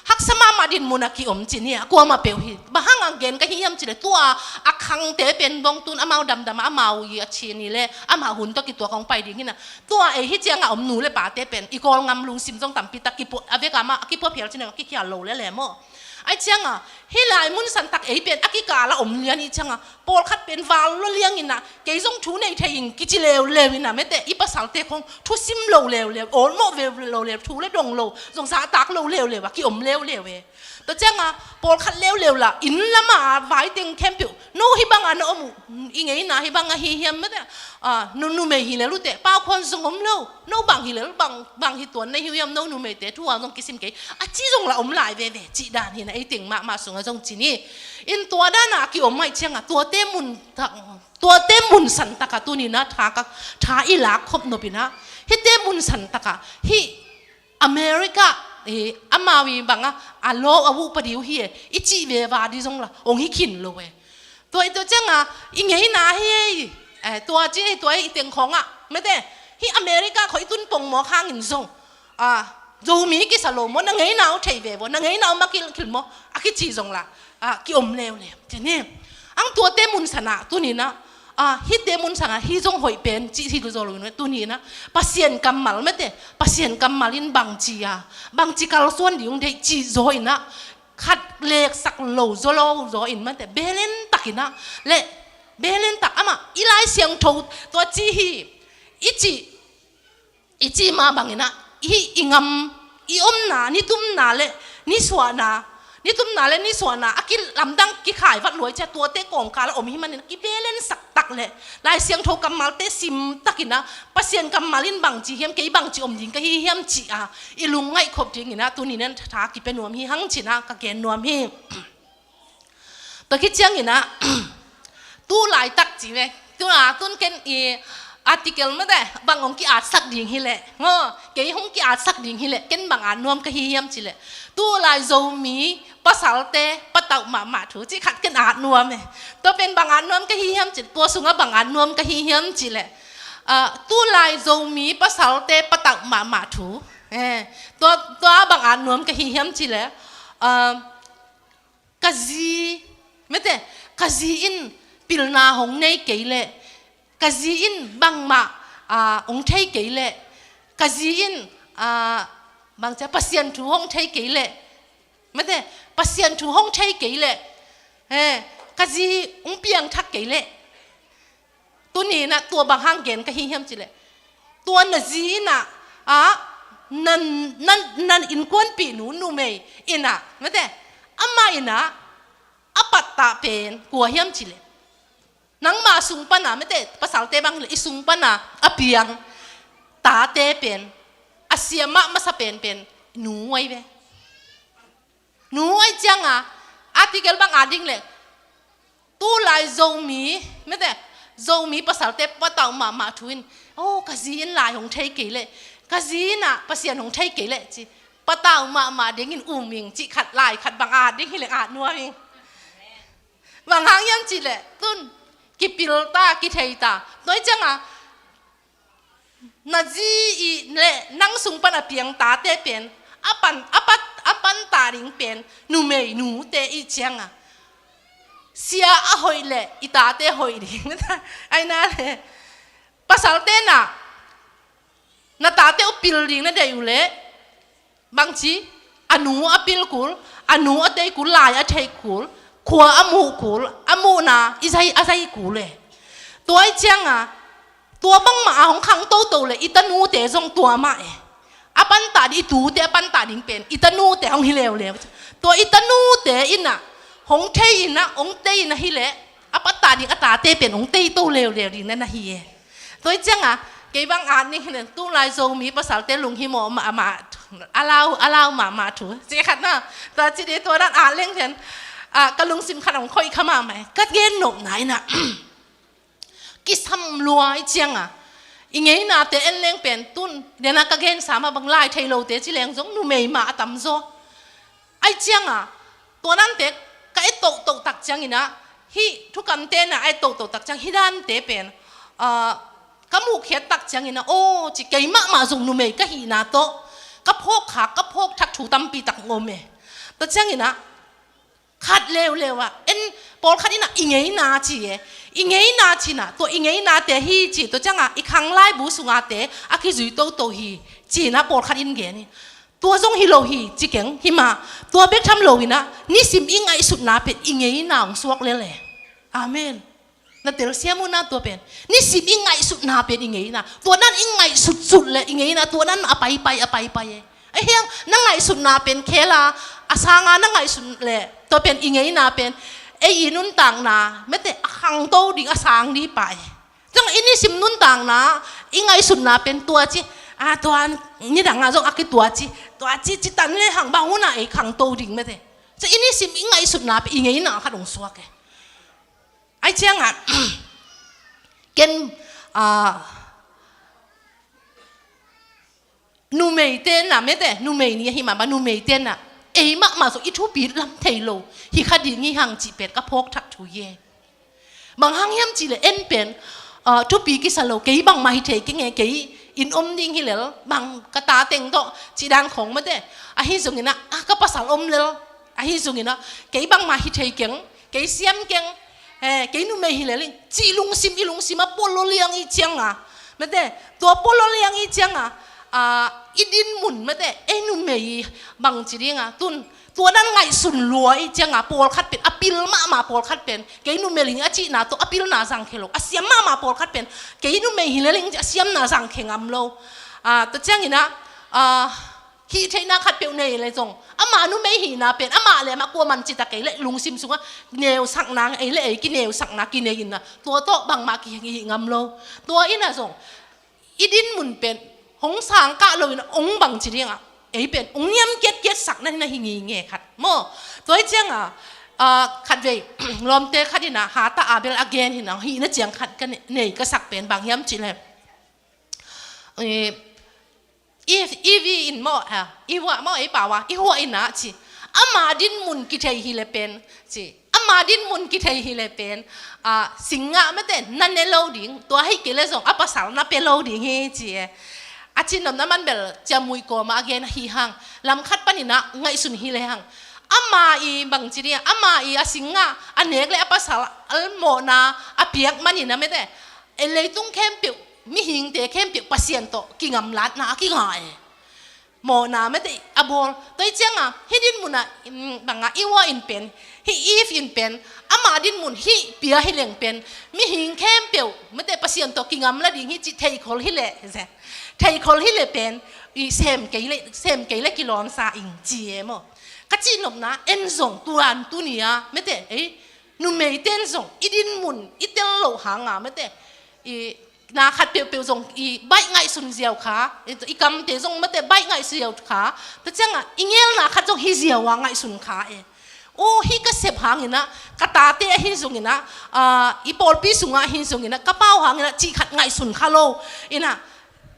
Haksa mahmah din mun a kiom ci ni a, kuamah peuh hi. Bang hang a gen ka hi hiam cih leh, tua a khangte pen bawng tun amau damdam a, amau i a ci ni le amah hun tawh kituak hong pai ding hi na. Tua ei hih ciang a om nu le pate pen i Kawlgam lungsim zong tampi tak kipua, a vek a mah a kipua phial ci ni a kikhial lo le le maw. Ai ciang a hih lai mun san tak ei pen a kikal a om lian i ciang a, pawlkhat pen val lua liang ina, kei zong thu nei thei ing kici leuleu ina mete, i pasalte khong thusim lo leuleu, awlmawh ve lo leu, thu le dong lo, zong zahtak lo leuleu a kiom leuleu e. Tua ciang a pawlkhat leuleu la inn lam a vai teng khempeuh, no hih bang a na om uh, i ngeina hih bang a hi hiam mete, a, nu, numei hi lel uh teh, pau khuan zong om lo, no bang hi lel, bang, bang hi tuan na hi uh hiam, no numeite thu a zong kisim kei, a ci zong la om lai veve, cih dan hi na ei teng mahmah sung a zong ci ni. In tua dan a kiom mai ciang a, tuate mun tak, tuate mun san tak a tuni ina tha ka, tha i lak khop nop ina, hihte mun san tak a, hih America, eh, amau i bang a, a lo a uh pa diu hi e, i cih veva di zong la, ong hi khin lo e. Tua i tua ciang a, i ngeina hi e, eh, tua ci e, tua i teng khong a, mete, hih America khong i tun pongmawk hangin zong, a, Zomi kisa lo maw, na ngeina uh thei ve maw, na ngeina uh ma kil, kil maw, a kici zong la, a, kiom leuleu. Ci ni, ang tuate mun san a, tuni ina, a, hihte mun san a, hih zong hoih pen, ci hi zaw lo ina, tuni ina, Pasian kammal mete, Pasian kammal in bangci a, bangci kalsuan ding ung deih ci zaw ina, khat leksak lo zaw lo zaw in mete, belen tak ina, le, belen tak amah, i Lai Siangtho, tua ci hi, i ci, i cih mah bang ina, i, i ngam, i omna, nitumna le nisuahna, nitumna le nisuahna a kilamdang kikhai vat luai cia tuate kawmkal a om hi manin a kibelensak tak le Lai Siangtho kammalte sim tak ina, Pasian kammal in bangci hiam, kei bangci om ding ka hi hiam cih a i lungngaih khop ding ina tuni ina tha kipia nuam hi hang ci ina ka gen nuam hi. Tua khit ciang ina, tu laitak ci ve. Tu a, tun ken i article mete, bang hong ki-atsak ding hi leh. Ngo, kei hong ki-atsak ding hi leh, ken bang at nuam ka hi hiam cih leh, tu lai Zomi pasalte patauh mahmah thu cih khat ken at nuam e. Tua pen bang at nuam ka hi hiam cih, tua sung a bang at nuam ka hi hiam cih leh, a, tu lai Zomi pasalte patauh mahmah thu. Eh, tua, tua bang at nuam ka hi hiam cih leh, a, ka zi, mete, ka zi in pilna hong nei kei leh, ka zi in bangmah, a, hong thei kei leh, ka zi in, a, bang cia Pasian thu hong thei kei leh, mete, Pasian thu hong thei kei leh, eh, ka zi hong piangthak kei leh, tuni ina tua bang hang gen ka hi hiam cih leh, tua na zi ina, a, nan, nan, nan innkuanpih nu numei ina, mete, amah ina a pattah pen kua hiam cih leh, nangmah sung pana, mete, pasalte bang leh i sung pana a piang tate pen, a siam mah masa penpen nu ahi ve. Nu ahi ciang a, article bang at ding leh, tu lai Zomi, mete, Zomi pasalte patauh mahmah thu in, oh, ka zi in lai hong thei kei leh, ka zi ina Pasian hong thei kei leh ci, patauh mahmah ding in um ing cih khat, lai khat bang at ding hi leh at nuam ing. Bang hang hiam cih leh, tun kipil ta, kithei ta. Tua hi ciang a, na zi i le nang sung pana piang tate pen, a pan, a pat, a pan ta ding pen numei nute i ciang a, sia a hoih leh i tate hoih ding. Ai na le, pasalte na, na tate uh pil ding na deih uh leh, bangci, a nu a pil kul, a nu a tei kul, lai a thei kul, khua a muh kul, a muhna i zai, a zai kul e. Tua ahi ciang a, tua bangmah a hong khang toto leh i tanute zong tua mah e. a pantah ding, i tute a pantah ding pen i tanute hong hi leuleu. Tua i tanute in ah hong thei in ah, hong tei in ah hi leh a pantah ding a tate pen hong tei to leuleu ding na na hi e. Tua hi ciangah kei bang at ning hi leh tulai Zomi pasalte lunghimawh mahmah, a lau, a lau mahmah thu ci khat na. Tua ci ding, tua dan at leng ciang ah ka lungsim khat hong khoih kha mahmah e. Ka gen nopna in ah kisam lua hi ciangah i ngeinate en leng pen tun dena ka gensa mah bang lai thei lote ci leng zong numei mah a tamzaw. Ahi ciangah tua dante ka et tohtoh tak ciangin ah, hih thukamte na a et tohtoh tak ciang hih dante pen, ah, ka muhkhiat tak ciangin ah, aw ci, kei mahmah zong numei ka hihna tawh ka phawk khak, ka phawk thak thu tampi tak hong om e. Tua ciangin ah khat leuleu ah en, pawlkhat in ah i ngeina ci e. I ngeina ci-in ah, tua i ngeinate hi ci, tua ciangah i khang laibu sungate a kizui toto hi ci-in ah pawlkhat in gen hi. Tua zong hi lo hi ci keng, hi mah. Tua bek tham lo in ah nisim i ngaihsutna pen i ngeina hong suak lel e. Amen. Na telsiam un ah tua pen, nisim i ngaihsutna pen i ngeina, tua dan i ngaihsut sut leh i ngeina tua dan a paipai, a paipai e. Ahi hang na ngaihsutna pen khel a, a sang a na ngaihsut leh tua pen i ngeina pen ei i nuntakna mete a khangto ding, a sang ding pah e. Ciang i nisim nuntakna i ngaihsutna pen tua ci, a, tua nidang ah zong a kitua ci, tua ci, ci tan le hang bang hun ah ei khangto ding mete. Ciang i nisim i ngaihsutna pen i ngeina khat hong suak e. Ahi ciangah ken, ah, numeite na mete, numei ni ahi mah bang, numeite na ei mahmah zong i thupi lam thei lo hi kha ding hi hang cih pen ka phawk thak thu hi e. Bang hang hiam cih leh en pen, ah, thupi kisa lo, kei bangmah hi thei keng e, kei inn om ding hi lel, bang ka ta teng tawh cih dan khong mete. Ahi zongin ah, ah, ka pasal om lel, ahi zongin ah kei bangmah hi thei keng, kei siam keng, eh, kei numei hi lel ing cih lungsim, i lungsim a pual lo liang i ciangah mete, tua pual lo liang i ciangah, ah, i din mun mete, ei numei bang ci ding a, tun tua dan ngaihsun lua i ciangah pawlkhat pen a pil mahmah, pawlkhat pen kei numei hi ing a cihna tawh a pilna zang khe lo, a siam mahmah pawlkhat pen kei numei hi lel ing a siamna zang khe ngam lo. Ah, tua ciangin ah, ah, hih theihna khat peuh nei le zong, ama numei hihna pen amah le amah kua man citak ei le lungsim sungah neusakna, ei le ei kineusakna kinei in ah, tua tawh bangmah kihih ngam lo. Tua in ah zong i din mun pen hong sang kah lo in ah hong bang ci ding ah, ei pen hong niam kiatkiat sak na hi, na hi ngei nge khat maw. Tua hi ciangah, ah, khatvei lawmte khat in ah Hatha Abel a gen hi in ah, hih na ciang khat ka nei, nei ka sak pen bang hiam cih leh, eh, Eve, Eve in maw, ah, i huah maw, ei pau a, i huah in ah ci. Ama din mun kithei hi le pen, ci. Ama din mun kithei hi le pen, ah, singgah mete na ne lo ding, tua hi kei le zong a pasal na pia lo ding hi, ci e. A cihnopna man bel ciamui kawm a a gen ahi hang, lam khat panin ah ngaihsun hi le hang. Ama i bang ci ding, ama i a singgah a nek le a pasal a mawhna a piak manin ah mete, e, leitung khempeuh, mihingte khempeuh Pasian tawh kingamlatna a kinga e. Mawhna mete a bawl. Tua hi ciangah hih din mun ah, mm, bangah i huah in pen, hih Eve in pen, ama din mun hih pia hi leng pen, mihing khempeuh mete Pasian tawh kingamla ding hi cih theikhol hi leh, theikhol hi leh pen, i sem kei le, sem kei le kilawmsa ing ci e maw. Ka cihnopna en zong tuan tuni a mete, ei, numeite in zong i din mun i tel loh hang a mete, i na khat peuhpeuh zong i baih ngaihsun ziau kha, i, i kamte zong mete baih ngaihsun ziau kha. Tua ciangah i ngelna khat zong hi ziau a ngaihsun kha e. Aw, hih ka sep hangin ah, ka tate ahi zongin ah, ah, i pawlpi sungah ahi zongin ah, ka pau hangin ah cih khat ngaihsun kha lo. In ah,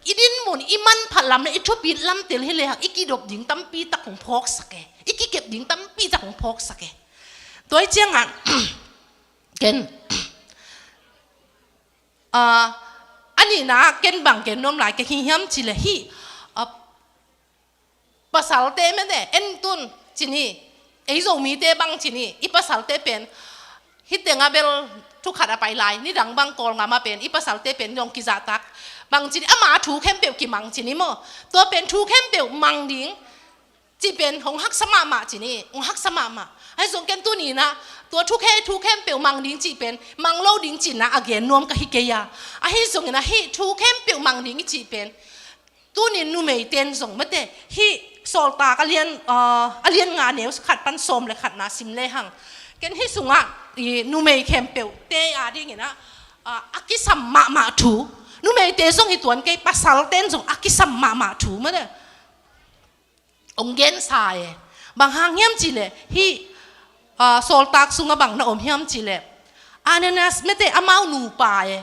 i din mun i manphat lam le i thupit lam tel hi le hang i kidop ding tampi tak hong phawksak e. I kikep ding tampi tak hong phawksak e. Tua hi ciangah ken, ah, a nihna ken bang ken nuam lai ka hi hiam cih leh hih, ah, pasalte mete en tun ci ni, ei Zomite bang ci ni, i pasalte pen hih tengah bel thu khat a pai lai, nidang bang Kawlgam ah pen i pasalte pen zong kizahtak bang ci ni, ama thu khempeuh kimang ci ni maw. Tua pen thu khempeuh mang ding cih pen hong haksa mahmah ci ni, hong haksa mahmah. Ahi zong ken tuni in ah tua thu khe, thu khempeuh mang ding cih pen mang lo ding cihna a gen nuam ka hi kei a. Ahi zongin ah hih thu khempeuh mang ding i cih pen Tunin numeite'n zong mate, hih Sawltak a lian, ah, a lian nga neu khat pan sawm le khatna sim lehang, ken hih sungah i numei khempeuhte a dinginah, ah, a kisam mahmah thu, numeite zong hi tuan kei, pasalte'n zong a kisam mahmah thu mate ong gensa e. Bang hang hiam cihleh hih, ah, Sawltak sungah bang na om hiam cihleh, Ananias mate, amau nupa e.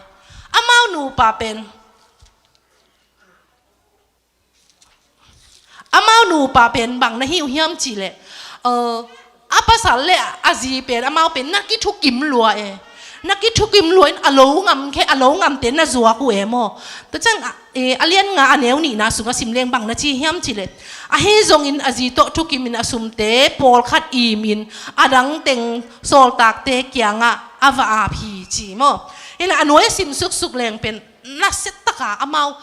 Amau nupa pen Amau nupa pen bang na hi uh hiam cihleh, eh, a pasal le a zi pen, amau pen na kithukim lua e. Na kithukim lua in a lo ngam khe, a lo ngamte na zuak uh e maw. Tua ciang, eh, a lian nga a neu nihna sungah sim leng bang na ci hiam cihleh, ahi zongin a zi tawh thukimin a sumte pawlkhat imin a dang teng sawltakte kiangah a va ap hi ci maw. Ina a nuai a sim suksuk leng pen nasia taka amau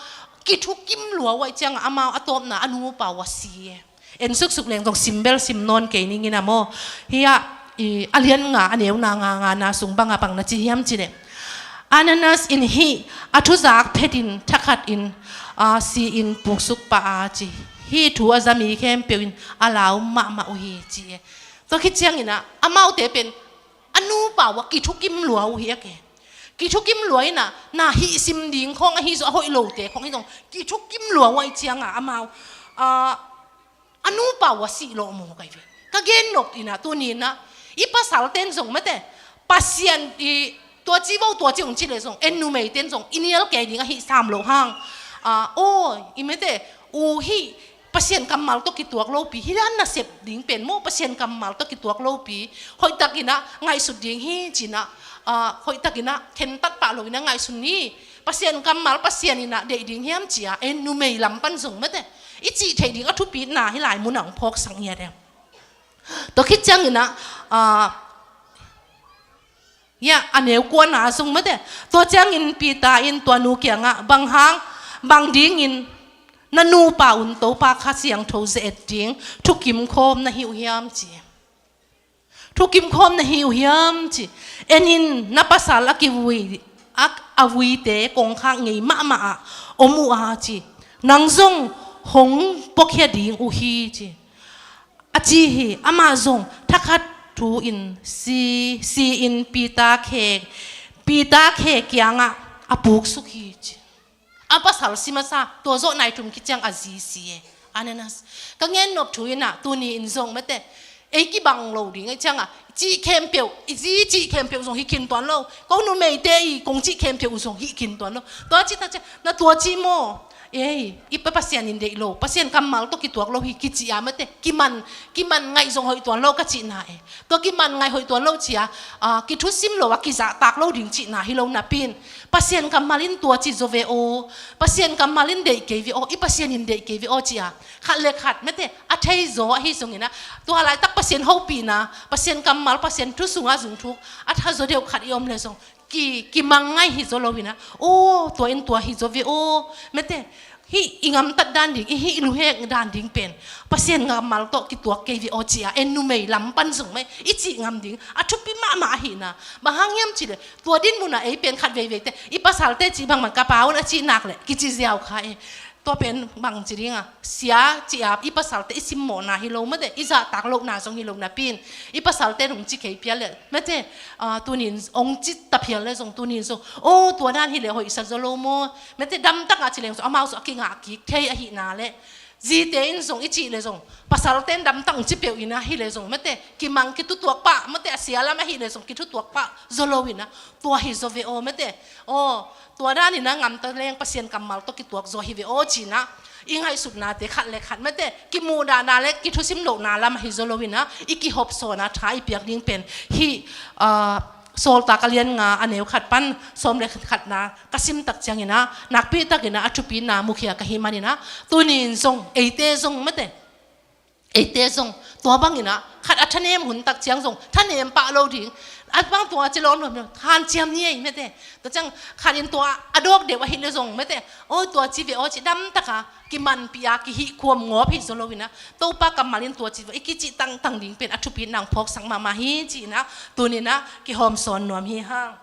kithukim lua uh ahih ciangah amau a tawpna a nupa uh a si e. En suksuk leng zong sim bel sim nawn kei ning in a maw. Hiah i a lian nga a neu nga ngana sung bangah bang na ci hiam cihleh, Ananias in hih a thuzak phetin thakhatin, ah, si-in puksuk pah a ci. Hih thu a za mi khempeuh in a lau mahmah uh hi ci e. Tua khit cianginah amaute pen a nupa uh a kithukim lua uh hi a ke. Kithukim lua inah, na hih sim ding khawng ahi zong, a hoih lote khawng ahi zong kithukim lua uh ahih ciangah amau, ah, a nupa uh a sih lawh maw kai ve. Ka gen nop inah tuninah i pasalte'n zong mate, Pasian i tua ci vo, tua ci ung ci leh zong en numeite'n zong i nial kei ding ahi sam loh hang, ah, aw i mate, u hih Pasian kammal tawh kituak lopi, hih dan nasep ding pen maw, Pasian kammal tawh kituak lopi, hoihtakinah ngaihsut ding hi cinah, ah, hoihtakinah khentat pah loinah ngaihsun ni. Pasian kammal Pasian inah deih ding hiam cia, eh, numei lam pan zong mate i cih theih ding a thupitna hih lai munah ong phawksak ngiat e. Tua khit cianginah, ah, Hiah a neu kuana zong mate. Tua ciangin Peter in tua nu kiangah, bang hang, bang dingin na nupa un Topa Kha Siangtho ze-et ding thukim khawm na hi uh hiam ci. Thukim khawm na hi uh hiam ci. En in, na pasal a kivui, a, a vuite kongkhak ngei mahmah ah om uh a ci. Nang zong hong puakhia ding uh hi ci. A ci hi. Amah zong thakhat thu-in si, si-in Peter khe, Peter khe kiangah a puksuk hi ci. A pasal si masa, tua zawh nai thum khit ciang a zi si e. Ananias. Ka gen nop thu inah, tuni in zong mate, ei kibang lo ding ahih ciangah, cih khempeuh, i zi cih khempeuh zong hi khin tuan lo. Ko numeite i kong cih khempeuh uh zong hi khin tuan lo. Tua cih tak ciang, na tua cih maw. Ei, i Pa Pasian in deih lo, Pasian kammal tawh kituak lo hi kici a mate, kiman, kiman ngaih zong hoih tuan lo ka cihna e. Tua kiman ngaih hoih tuan lo cia, ah, kithusim lo a kizahtak lo ding cihna hi lo napi-in, Pasian kammal in tua ci zaw ve aw, Pasian kammal in deih kei ve aw, i Pasian in deih kei ve aw cia, khat le khat mate, a thei zaw ahi zonginah, tua laitak Pasian hopihna, Pasian kammal, Pasian thu sungah zungthuk a tha zaw deuh khat i om le zong, ki, kimang ngaih hi zaw loinah, aw, tua in tua hi zaw ve aw, mate, hih i ngamtat dan ding, i hih i lunghek dan ding pen Pasian kammal tawh kituak kei ve aw cia, en numei lam pan zong mate i cih ngam ding a thupi mahmah ahihna. Bang hang hiam cihleh, tua din munah ei pen khat veiveite, i pasalte cih bangmah ka pa un a cih nak leh kici ziau kha e. Tua pen bang ci dinga, sia ci-a i pasalte i simmawhna hi lo mate, i zahtak lohna zong hi lo napi-in, i pasalte nong ci kei phial le mate, ah, tunin ong ci ta phial le zong tunin zong, aw, tua dan hi le hoihsa zaw lo maw, mate, damtak a ci leng zong amau zong a kingah kik thei ahihna le, zite in zong i cih le zong, pasalte in damtak ong ci peuh inah hi le zong mate, kimang kithutuak pah mate, a sia lam ahi le zong kithutuak pah zaw loinah, tua hi zaw ve aw mate, aw, tua daninah ngamta leng Pasian kammal tawh kituak zaw hi ve aw cinah, i ngaihsutnate khat le khat mate, kimuhdahna le kithusim lohna lam ahi zaw loinah, i kihopsawnna tha i piak ding pen hih, ah, Sawltak a lian nga a neu khat pan sawm le khatna ka sim tak cianginah, nakpi takinah a thupina mukhia ka hi maninah, tunin zong eite zong mate, eite zong tua banginah, khat a thanem hun tak ciang zong thanem pah lo ding. A bang tua ci lawm lo, hanciam ni ei mate. Tua ciang khat in tua a dawk deuh ahi le zong mate, aw, tua ci ve aw ci, damtaka kimanpih a kihih khuam ngawp hi zaw loinah, Topa kammal in tua ci ve aw i kicih tangtang ding pen a thupitna ong phawksak mahmah hi cinah, tuninah kihawmsawn nuam hi hang.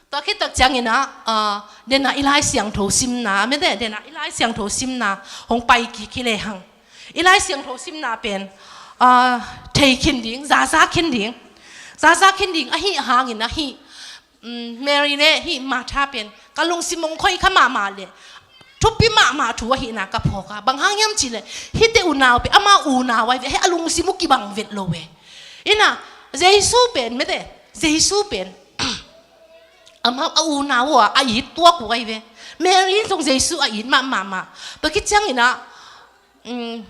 Tua khit tak ciangin ah, ah, den a i Lai Siangtho simna, mete, den a i Lai Siangtho simna hong pai kik hi lehang, i Lai Siangtho simna pen, ah, thei khin ding, zaza khin ding, zaza khin ding ahih hangin ah hih, um, Mary le hih Martha pen ka lungsim hong khoih kha mahmah le thupi mahmah thu ahihna ka phawk a. Bang hang hiam cih leh hihte unau pen ama unau ahi ve, hih a lungsim uh kibang vet lo ve. Ina, Jesu pen, mete, Jesu pen amau a unau uh a, a it tuak uh ahi ve. Mary in zong Jesu a it mahmah mah. Tua khit ciangin ah, um,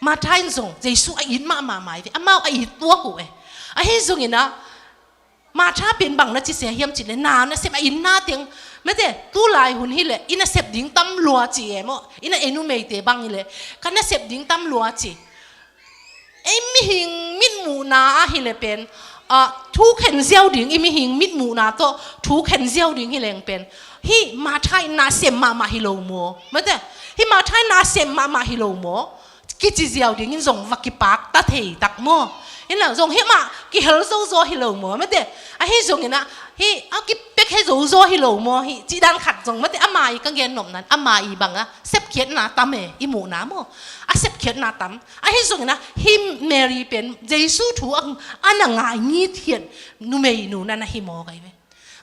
Martha in zong Jesu a it mahmah mah ahi ve. Amau a it tuak uh e. Ahi zongin ah, Martha pen bang na ci sia hiam cih leh, na nasep a, inn na teng, mete, tu lai hun hi leh i nasep ding tam lua ci e maw, i na, ei numeite bang hi leh ka nasep ding tam lua ci. Ei mihing mitmuhna ahi leh pen, ah, thu khen ziau ding, i mihing mitmuhna tawh thu khen ziau ding hi leng pen, hih Martha in na sem mahmah hi lo maw, mete, hih Martha in na sem mahmah hi lo maw, kici ziau dingin zong va kipak ta thei tak maw. Ina, zong hih mah kihel zozo hi lo maw, mete, ahi zongin ah hih a kipek he zozo hi lo maw, hih cih dan khat zong, mete, ama i ka gen nopna in ama i bang a sepkhiatna tam e, i muhna maw, a sepkhiatna tam. Ahi zongin ah hih Mary pen Jesu thu a, a na ngai ngithiat numeinu na na hi maw, kai ve.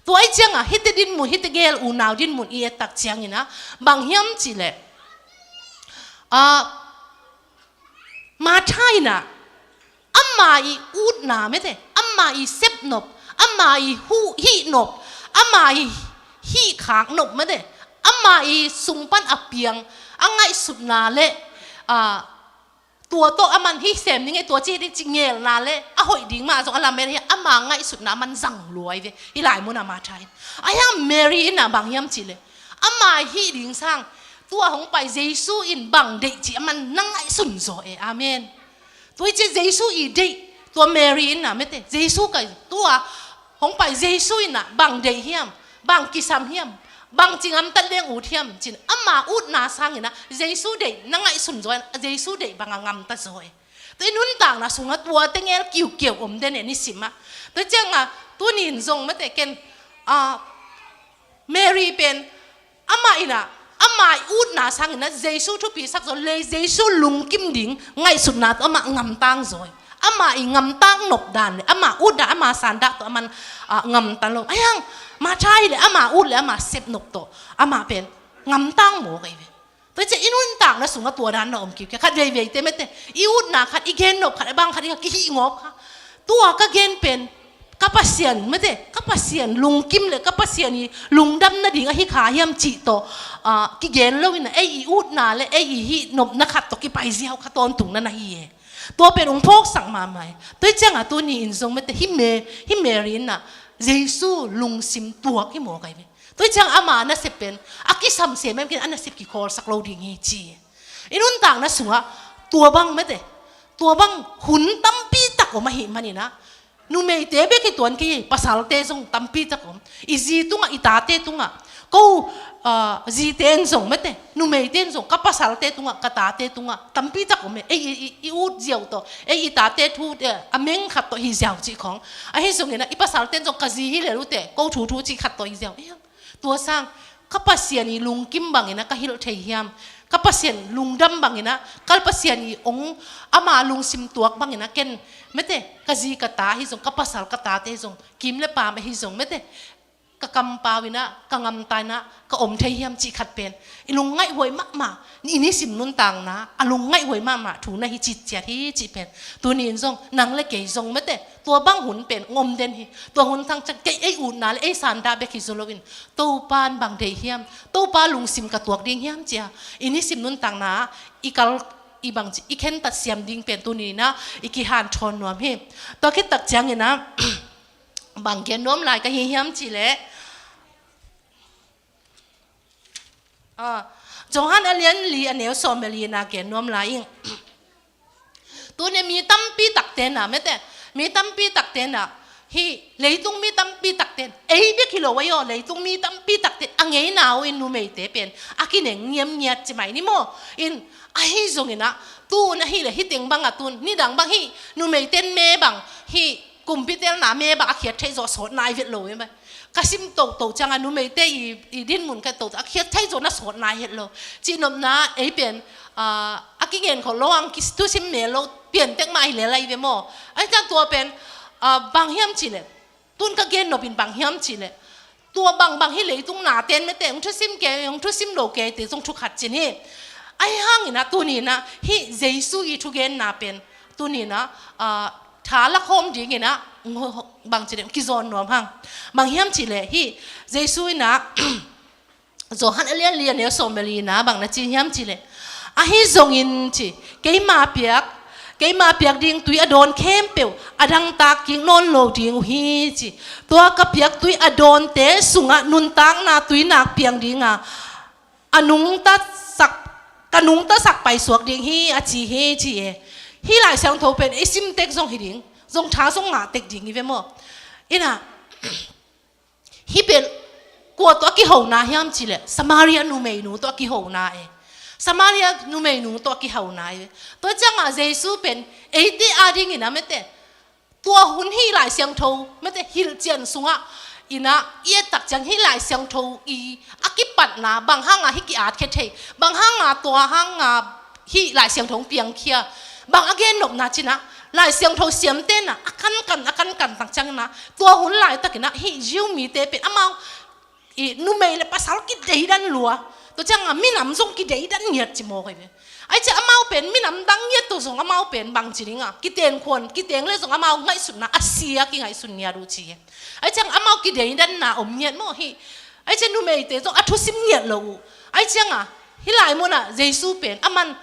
Tua ahih ciangah hihte dinmun, hihte gel unau dinmun i et tak ciangin ah bang hiam cih leh, ah, Martha in ah ama i utna, mete, ama i sepnop, ama i huh, hihnop, ama i hihkhaknop, mete, ama i sung pan a piang a ngaihsutna le, ah, tua tawh aman hih sem ning e, tua ci ding ci ngelna le a hoih ding mah zong a lamen hi, ama ngaihsutna aman zang lua ahi ve, hih lai mun ah Martha in. Ahi hang Mary in ah bang hiam cih leh, ama hih ding sang tua hong pai Jesu in bang deih cih aman na ngaihsun zaw e. Amen. Tua hi ciah Jesu i deih, tua Mary in ah, mete, Jesu ka, tua hong pai Jesu in ah bang deih hiam, bang kisam hiam, bang ci ngamtat leng ut hiam ci-in ama utna sangin ah Jesu deih na ngaihsun zaw in, Jesu deih bang a ngamta zaw e. Tua i nuntakna sungah tua tengel kiukiau om den e, nisim ah. Tua ciangah tuni in zong, mete, ken, ah, Mary pen amah in ah, ama i utna sangin ah Jesu thupi sak zaw le, Jesu lungkim ding ngaihsutna tawh amah ngamtang zaw e. Ama i ngamtang nop dan le ama utna, ama sandah tawh aman, ah, ngamta lo. Ahi hang Martha hi leh ama ut le ama sepnop tawh amah pen ngamtang maw, kai ve. Tua hi ciah i nuntakna sungah tua dan na om kiukiau. Khat veiveite, mete, i utna khat, i gennop khat, a bang khat i kha, kihih ngawp kha. Tua ka gen pen ka Pasian, mete, ka Pasian lungkim le ka Pasian i lungdam nading ahi kha hiam cih tawh, ah, kigen lo in ah ei i utna le ei i hihnopna khat tawh kipai ziau kha tawntung na na hi e. Tua pen hong phawksak mahmah e. Tua hi ciangah tuni in zong, mete, hih Me-, hih Mary in ah Jesu lungsim tuak hi maw, kai ve. Tua hi ciang ama nasep pen a kisam sem em, ken a nasep kikhawlsak lo ding hi ci. I nuntakna sungah tua bang, mete, tua bang hun tampi tak om ahih manin ah, numeite bek hi tuan kei, pasalte zong tampi tak om. I zi tungah, i tate tungah, ko, ah, zite in zong, mete, numeite in zong ka pasalte tungah, ka tate tungah tampi tak om e. Ei i, i, i ut ziau tawh, ei i tate thu, eh, a meng khat tawh hi ziau cih khawng. Ahi zongin ah i pasalte in zong ka zi hi lel uh teh ko thu thu cih khat tawh hi ziau. Tua sang, ka Pasian i lungkim bangin ah ka hilh thei hiam? Ka Pasian lungdam bangin ah, ka Pasian i ong, ama lungsim tuak bangin ah ken, mete, ka zi ka ta ahi zong, ka pasal ka tate ahi zong, kim le paam ahi zong, mete, ka kampau in ah, ka ngamta in ah ka om thei hiam cih khat pen i lungngaihhuai mahmah, i nisim nuntakna a lungngaihhuai mahmah thu na hi citciat hi cih pen tuni in zong nang le kei zong, mete, tua bang hun pen hong om den hi. Tua hun thang ciang kei ei utna le ei sandah bek hi zaw loin, Topa in bang deih hiam, Topa lungsim ka tuak ding hiam ci-a i nisim nuntakna i kal, i bangci, i khentat siam ding pen tuni in ah i kihanthawn nuam hi. Tua khit tak ciangin ah bang gen nuam lai ka hi hiam cih leh, ah, Johan a lian li a neu sawm le li in ah gen nuam lai ing. Tuni mi tampi takte in ah, mete, mi tampi takte in ah, hih leitung mi tampi takte in, ei bek hi lo ahi aw, leitung mi tampi takte in a ngeina uh in numeite pen a kineng ngiamngiat ci mai ni maw. In, ahi zongin ah, tu-in ahih leh hih teng bang ah tu-in, nidang bang hih numeite in me bang hih kumpi telna me bang a khiat theih zawh sawt nai vet lo e mai. Ka sim toto ciang a numeite i, i dinmun ka toto a khiat theih zawh na sawt nai het lo. Cihnopna ei pen, ah, a kingen khol lo ang ki thusim me lo piantek mah hi lel ai ve maw. Ai ciang tua pen, ah, bang hiam cih leh. Tun ka gen nop in bang hiam cih leh. Tua bangbang hi leitung naten mete, hong thusim kei, hong thusim lo keite zong thukhat cin hi. Ahi hangin ah tuni-in ah hih Jesu i thugenna pen tuni-in ah, ah, tha lakhawm dingin ah, bang ci leh, kizawn nuam hang. Bang hiam cih leh hih Jesu in ah, Johan a lian li a neu sawm le li-in ah bang na ci hiam cih leh. Ahi zongin ci, keima piak, keima piak ding tui a dawn khempeuh a dangtak kik nawn lo ding uh hi ci. Tua ka piak tui a dawnte sungah nuntakna tuinak piang ding a, a nungtasak, ka nungtasak paisuak ding hi a ci hi ci e. Hih Lai Siangtho pen i sim tek zong hi ding, zong tha zong ngah tek ding hi ve maw. Ina, hih pen kua tawh a kihona hiam cih leh Samaria numeinu tawh a kihona e. Samaria numeinu tawh a kihona e. Tua ciangah Jesu pen eite adingin ah mete, tua hun hih Lai Siangtho mete hilhcian sungah in ah i et tak ciang hih Lai Siangtho i a kipatna bang hangah hih ki-atkhia thei, bang hangah tua hangah hih Lai Siangtho hong piangkhia, bang a gennopna cin ah Lai Siangtho siamte in ah a kankan, a kankan tak ciangin ah tua hun laitakin ah hih Jew mite pen amau i numei le pasal kideidan lua. Tua ciangah minam zong kideidan ngiat ci mawk hi ve. Ai ciang amau pen minam dang ngiat tawh zong amau pen bang ci ding a, kiteng khuan, kiteng le zong amau ngaihsutna a sia kingaihsun ngiat uh ci hi. Ai ciang amau kideidanna om ngiat maw hi. Ai ciang numeite zong a thusim ngiat lo uh. Ai ciangah hih lai munah Jesu pen aman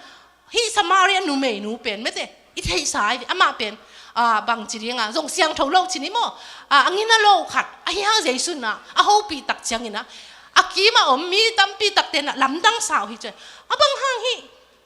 hih Samaria numeinu pen mete i theihsa hi ve, amah pen, ah, bang ci ding a, zong siangtho lo ci ni maw, ah, a ngina lo khat ahi hang Jesu in ah a hopih tak ciangin ah a kimah om mi tampi takte in ah lamdang sa uh hi ci. A bang hang hih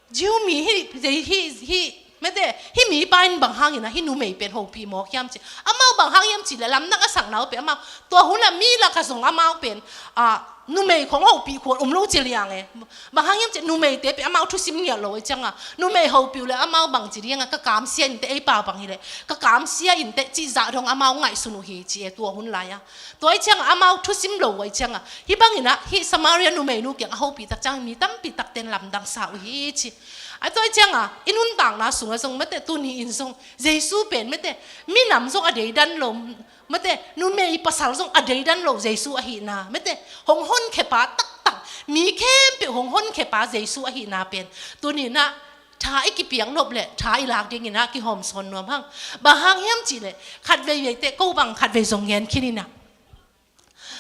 Jew mi hih, hih, hih mete, hih mipa in bang hangin ah hih numei pen hopih mawk hiam ci. Amau bang hang hiam cih leh lamdang a sakna uh pen amau tua hun ah mi lakah zong amau pen, ah, numei khong hopih khuan om lo ci liang e. Bang hang hiam cih leh numeite pen amau thusim ngiat lo ahih ciangah numei hopih uh leh amau bang ci ding a, ka kamsia inteh, ei pau bang hi leh ka kamsia inteh cih zah dong amau ngaihsun uh hi ci e tua hun lai-ah. Tua ahih ciangah amau thusim lo uh ahih ciangah hih bangin ah hih Samaria numeinu kiang a hopih tak ciang mi tampi takte in lamdang sa uh hi ci. A tua ahih ciangah i nuntakna sungah zong mete tuni in zong Jesu pen mete minam zong a deidan lo, mete numei pasal zong a deidan lo Jesu ahihna, mete hong honkhia pa taktak, mi khempeuh hong honkhia pa Jesu ahihna pen tuni in ah tha i kipiak nop leh tha i lak dingin ah kihawmsawn nuam hang. Bang hang hiam cih leh khat veiveite ko bang khat vei zong gen khin in ah,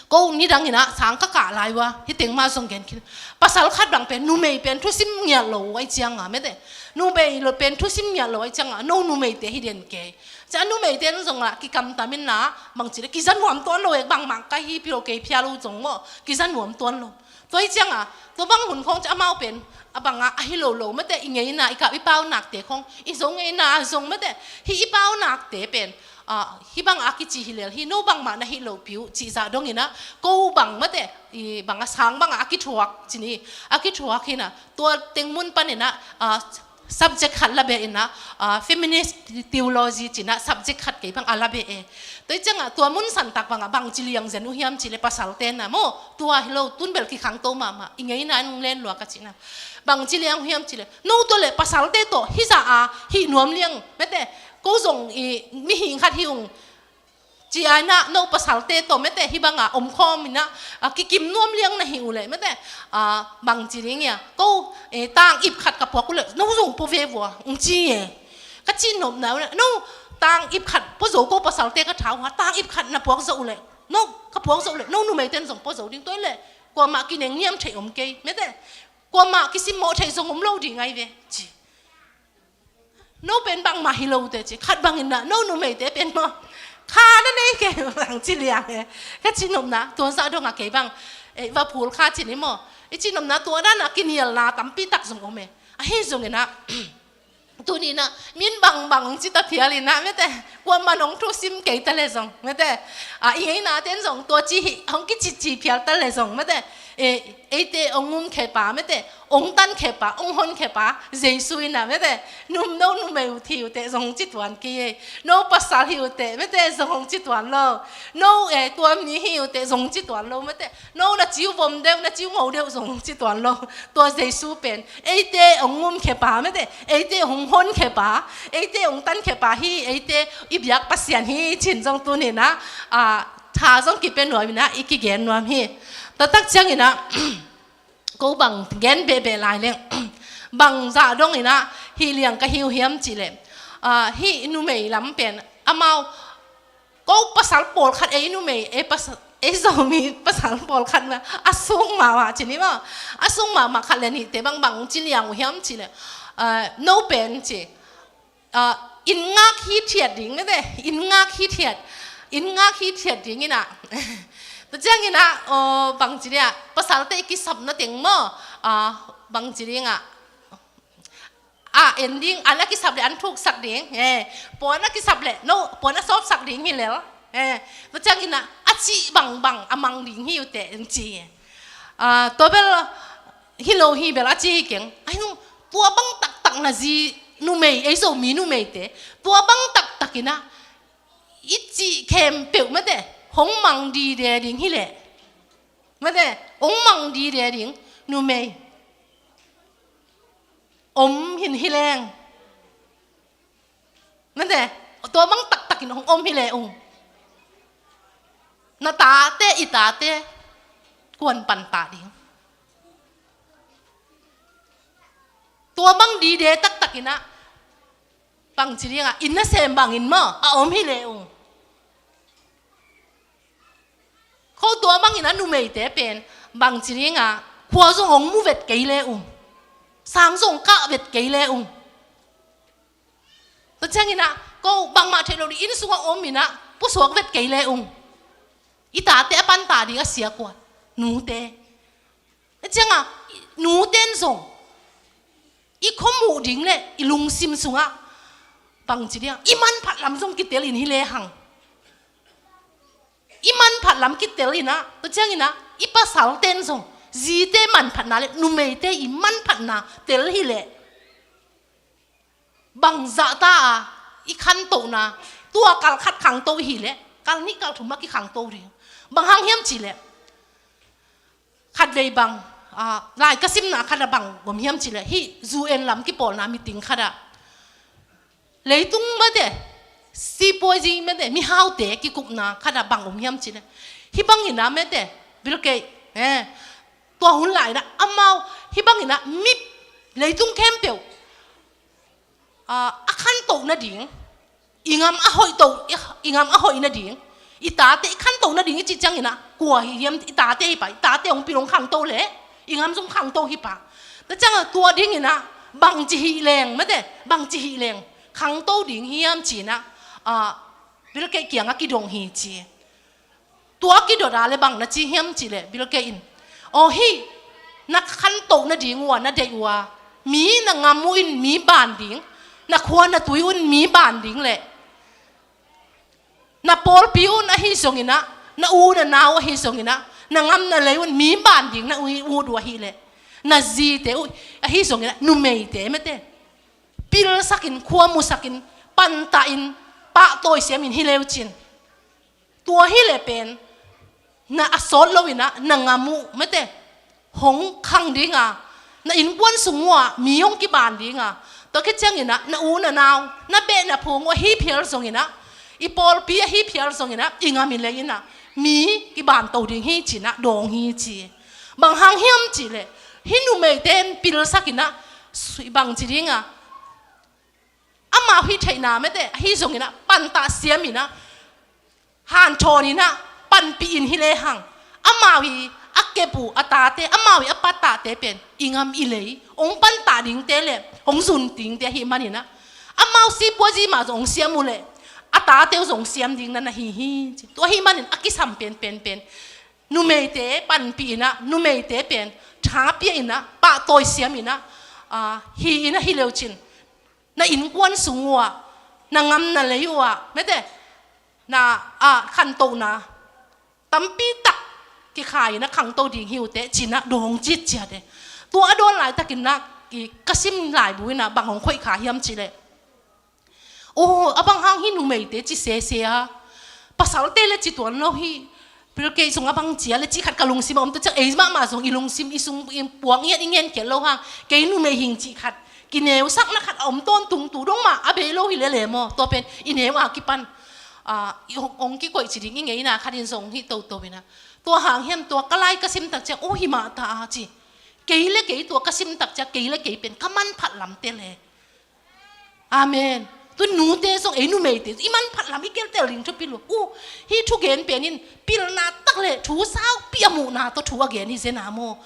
ko nidangin ah sang ka kah lai uh a, hih teng mah zong gen khin. Pasal khat bang pen numei pen thusim ngiat lo uh ahih ciangah, mete numei lo pen thusim ngiat lo ahih ciangah no numeite hi den kei. Cia numeite in zong ah kikamtam in ah bang ci leh kiza nuam tuan lo e, bangmah ka hi phi lo kei phial uh zong maw, kiza nuam tuan lo. Tua ahih ciangah tua bang hun khong cia amau pen a bangah ahi lo lo, mete i ngeina, i kap i pau nakte khong, i zo ngeina zong mete hih i pau nakte pen, ah, hih bangah a kici hi lel hi, no bangmah na hih lopi uh cih zah dongin ah ko bang mete i bangah sang bangah a kithuak ci ni, a kithuak hi in ah tua teng mun panin ah, ah, subject khat la beh in ah, ah, feminist theology ci in ah subject khat kei bang a la beh e. Tua ahih ciangah tua mun santak bangah bang ci liang zen uh hiam cih leh pasalte in ah maw, tua hi lo, tun bel kikhangto mahmah, i ngeina in hong len lua ka cih in ah. Bang ci liang uh hiam cih leh no tua leh pasalte tawh hih zah a hih nuam liang, mete ko zong i mihing khat hi ung, ci-a in ah no pasalte tawh mete hih bangah omkhawm in ah, ah, kikim nuam liang na hih uh leh mete, ah, bang ci ding hia, ko, eh, tang ip khat ka puak uh leh no zong pua ve vua, ung ci e. Ka cihnopna uh leh no tang ip khat pua zo, ko pasalte ka tha uh a, tang ip khat na puak zawh uh leh, no ka puak zawh uh leh no numeite in zong pua zo ding, tua hi leh kuamah kinengniam theih om kei, mete kuamah kisimmawh theih zong om lo ding ahi ve ci. No pen bangmah hi lo teh ci, khat bangin ah no numeite pen maw, kha na nei kei bang ci liang e. Ka cihnopna tua zah dongah kei bang, eh, va phul kha ci ni maw. I cihnopna tua danah kinialna tampi tak zong om e. Ahi zongin ah tuni in ah min bangbang hong ci ta phial in ah, mete kuamah hong thusim kei ta leh zong, mete, ah, i ngeinate in zong tua ci hi hong kici ci phial ta leh zong, mete E, eite hong umkhia pa, mete, hong tankhia pa, hong honkhia pa Jesu in ah, mete, num, no numei uh hi uh teh zong hong ci tuan kei ei. No pasal hi uh teh, mete, zong hong ci tuan lo. No, e, tua mi hi uh teh zong hong ci tuan lo, mete. No na ci uh vom deuh, na ci uh ngo deuh zong hong ci tuan lo. Tua Jesu pen eite hong umkhia pa, mete, eite hong honkhia pa, eite hong tankhia pa hi, eite i biak Pasian hi cih zong tuni-in ah, a, tha zong kipia nuam in ah i kigen nuam hi. Tua tak ciangin ah, ko bang gen behbeh lai leng, bang zah dongin ah hih liang ka hi uh hiam cih leh, a, hih numei lam pen amau, ko pasal pawlkhat, ei numei, ei pasal, ei Zomi pasal pawlkhat mah a sung mahmah ci ni maw. A sung mahmah khat le nihte bang bang ci liang uh hiam cih leh, a, no pen ci, a, inn ngak hithiat ding, mete, inn ngak hithiat, inn ngak hithiat ding in ah. Tua ciangin ah, aw, bang ci ding ah, pasalte i kisapna teng maw, a, bang ci ding ah, a, en ding, an a kisap leh an thuksak ding, e, puan a kisap leh, no, puan a sawpsak ding hi lel, e, tua ciangin ah a cih bangbang a mang ding hi uh teh, ci. A, tua bel hi lo hi bel a ci hi keng. Ahi zong, tua bang taktak na zi numei, ei Zomi numeite, tua bang taktak in ah i cih khempeuh, mete, hong mang dide ding hi leh, mete, hong mang dide ding numei om hi in hi leng, mete, tua bang taktak in hong om hi leh ung, na tate, i tate kua'n pan pah ding? Tua bang dide taktak in ah, bang ci ding ah, inn nasem bangin maw, a om hi leh ung. Ko tua bangin ah numeite pen, bang ci ding ah, khua zong hong mu vet kei leh ung, sang zong kah vet kei leh ung. Tua ciangin ah, ko bangmah theih loh ding, inn sungah om in ah pusuak vet kei leh ung. I tate a pan pah ding a sia kua? Nute. Tua ciangah, nute in zong i khuamuh ding leh i lungsim sungah, bang ci ding ah, i manphat lam zong kitel in hi lehang. I manphat lam kitel in ah, tua ciangin ah, i pasalte in zong zite manphatna leh numeite i manphatna tel hi leh, bang zahta a i khantohna, tua kal khat khangto hi leh, kal nih kal thum ah kikhangto ding. Bang hang hiam cih leh, khatvei bang, a, lai ka simna khat ah bang om hiam cih leh, hih U N lam kipawlna meeting khat ah, leitung mete, sipuazi mete, mihaute kikupna khat ah bang om hiam cih leh, hih bangin ah mete, Bill Gates, e, tua hun lai-in ah amau, hih bangin ah mi, leitung khempeuh, a, a khantoh nading, i ngam a hoih to, i, i ngam a hoih nading, i tate i khantoh nading i cih ciangin ah, kua hi hiam, i tate hi pah, i tate hong pil hong khangto leh i ngam zong khangto hi pah. Tua ciangah tua dingin ah bangci hih leng, mete, bangci hih leng khangto ding hiam ci-in ah, a, Bill Gates kiangah kidong hi ci. Tua kidot a leh bang na ci hiam cih leh, Bill Gates in, aw, hih na khantoh nading uh a na deih uh a, mi na ngam uh in mi ban ding, na khua na tui un mi ban ding leh, na pawlpi un ahi zongin ah, na u na nau ahi zongin ah, na ngam na lei un mi ban ding na ut uh ahih leh, na zite uh ahi zongin ah, numeite mete, pilsakin, khua musakin, pantahin, pahtawi siamin hi leu cin. Tua hi leh pen, na a sawt loin ah, na ngam uh, mete, hong khang ding a, na innkuan sung uh ah mi hong kiban ding a, tua khit ciangin ah, na u na nau, na beh na phung uh ahi phial zongin ah, i pawlpi ahi phial zongin ah, i ngam i lei in ah mi kiban to ding hi ci-in ah, dawng hi ci. Bang hang hiam cih leh, hih numeite in pilsakin ah, sui bang ci ding a, amau hih theihna mete, ahi zongin ah, pantah siamin ah, hanthawnin ah, panpihin hi lehang, amau i a kep uh a tate, amau i a pa tate pen, i ngam i lei hong pantah dingte leh hong zun dingte ahih manin ah, amau sipuazi mah zong hong siam uh leh, a tate uh zong siam ding na na hi hi ci. Tua ahih manin a kisam pen, pen, pen, numeite panpihin ah, numeite pen tha pia-in ah, pahtawi siamin ah, a, hi-in ah hi leu cin, na innkuan sung uh ah, na ngam na lei uh ah, mete, na, a, khantohna tampi tak kikhai in a khangto ding hi uh teh ci-in a dawng citciat e. Tua a dawn laitakin a, i, ka sim laibu in a bang hong khoih kha hiam cih leh, aw, a bang hang hi numeite ci sese a, pasalte le ci tuan lo hi. Pil kei zong a bang ci a le cih khat ka lungsim a om, tua ciang ei mahmah zong i lungsim i sung i puak ngiat i ngen khial lo hang, kei numei hing cih khat, kineusakna khat a om tawntung, tu dong mah a bei lo hi lel e maw. Tua pen i neu a kipan, a, i hong, hong kikoih ci ding i ngeina khat in zong hi toto in a, tua hang hiam, tua ka lai ka sim tak ciang, aw, hi mah ta a ci. Kei le kei tua ka sim tak ciang, kei le kei pen ka manphat lam tel e. Amen. Tu nute zong, ei numeite i manphat lam i geltel ding thupi lua. Uh, hih thugen pen in pilna tak le thu saupi a muhna tawh thu a gen hi zen a maw.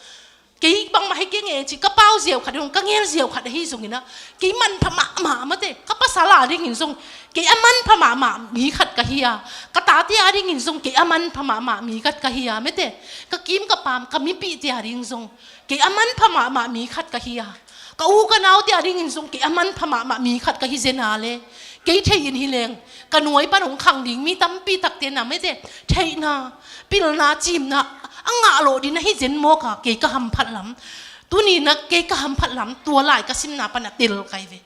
Kei bangmah hi keng e ci, ka pau ziau khat dong, ka ngel ziau khat ahi zongin a, kei manpha mahmah mate, ka pasal a dingin zong kei a manpha mahmah mi khat ka hi a, ka tate a dingin zong kei a manpha mahmah mi khat ka hi a mate, ka kim ka pam, ka mipihte a ding zong kei a manpha mahmah mi khat ka hi a, ka u ka naute a dingin zong kei a manpha mahmah mi khat ka hi zen a le, kei thei in hi leng, ka nuai pan hong khang ding mi tampi takte na mete, theihna, pilna, cimna a ngah lawh ding na hi zen mawk a, kei ka hamphat lam. Tuni in a kei ka hamphat lam, tua lai ka simna pan a tel kai ve.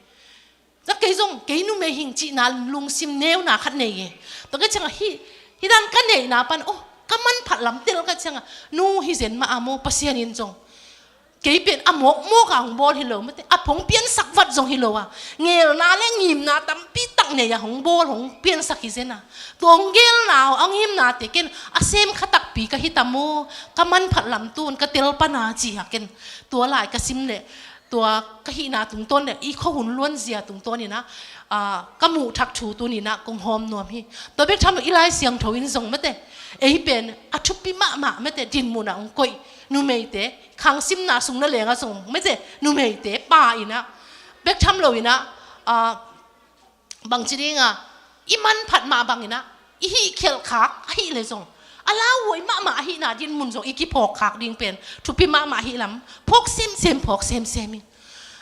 Tua kei zong, kei numei hing cihna lungsim neuna khat nei e. Tua ka ciang a hih, hih dan ka neihna pan, oh, ka manphat lam tel ka ciang a, nu hi zen mah a maw, Pasian in zong kei pen a mawkmawk a hong bawl hi lo mate, a phung piansak vat zong hi lo a, ngelna le ngimna tampi tak nei a hong bawl, hong piansak hi zen a. Tua hong gelna, a ngimnate ken a sem kha takpi ka hi ta maw, ka manphat lam tun ka tel pan a ci a ken. Tua lai ka sim leh, tua ka hihna tungtawn le i khuahun luanzia tungtawn in a, a, ka muh thak thu tuni in a kong hawm nuam hi. Tua bek tham lo i Lai Siangtho in zong mate, ei pen a thupi mahmah mate, dinmun a hong koih numeite, khangsimna sung na leng a zong mate, numeite pa in a, bek tham lo in a, a, bangci ding a, i manphat mah bangin a, i hih khialh khak ahih leh zong, a lauhuai mahmah ahihna dinmun zong i kiphawk khak ding pen thupi mahmah ahih lam phawk semsem, phawk semsem in.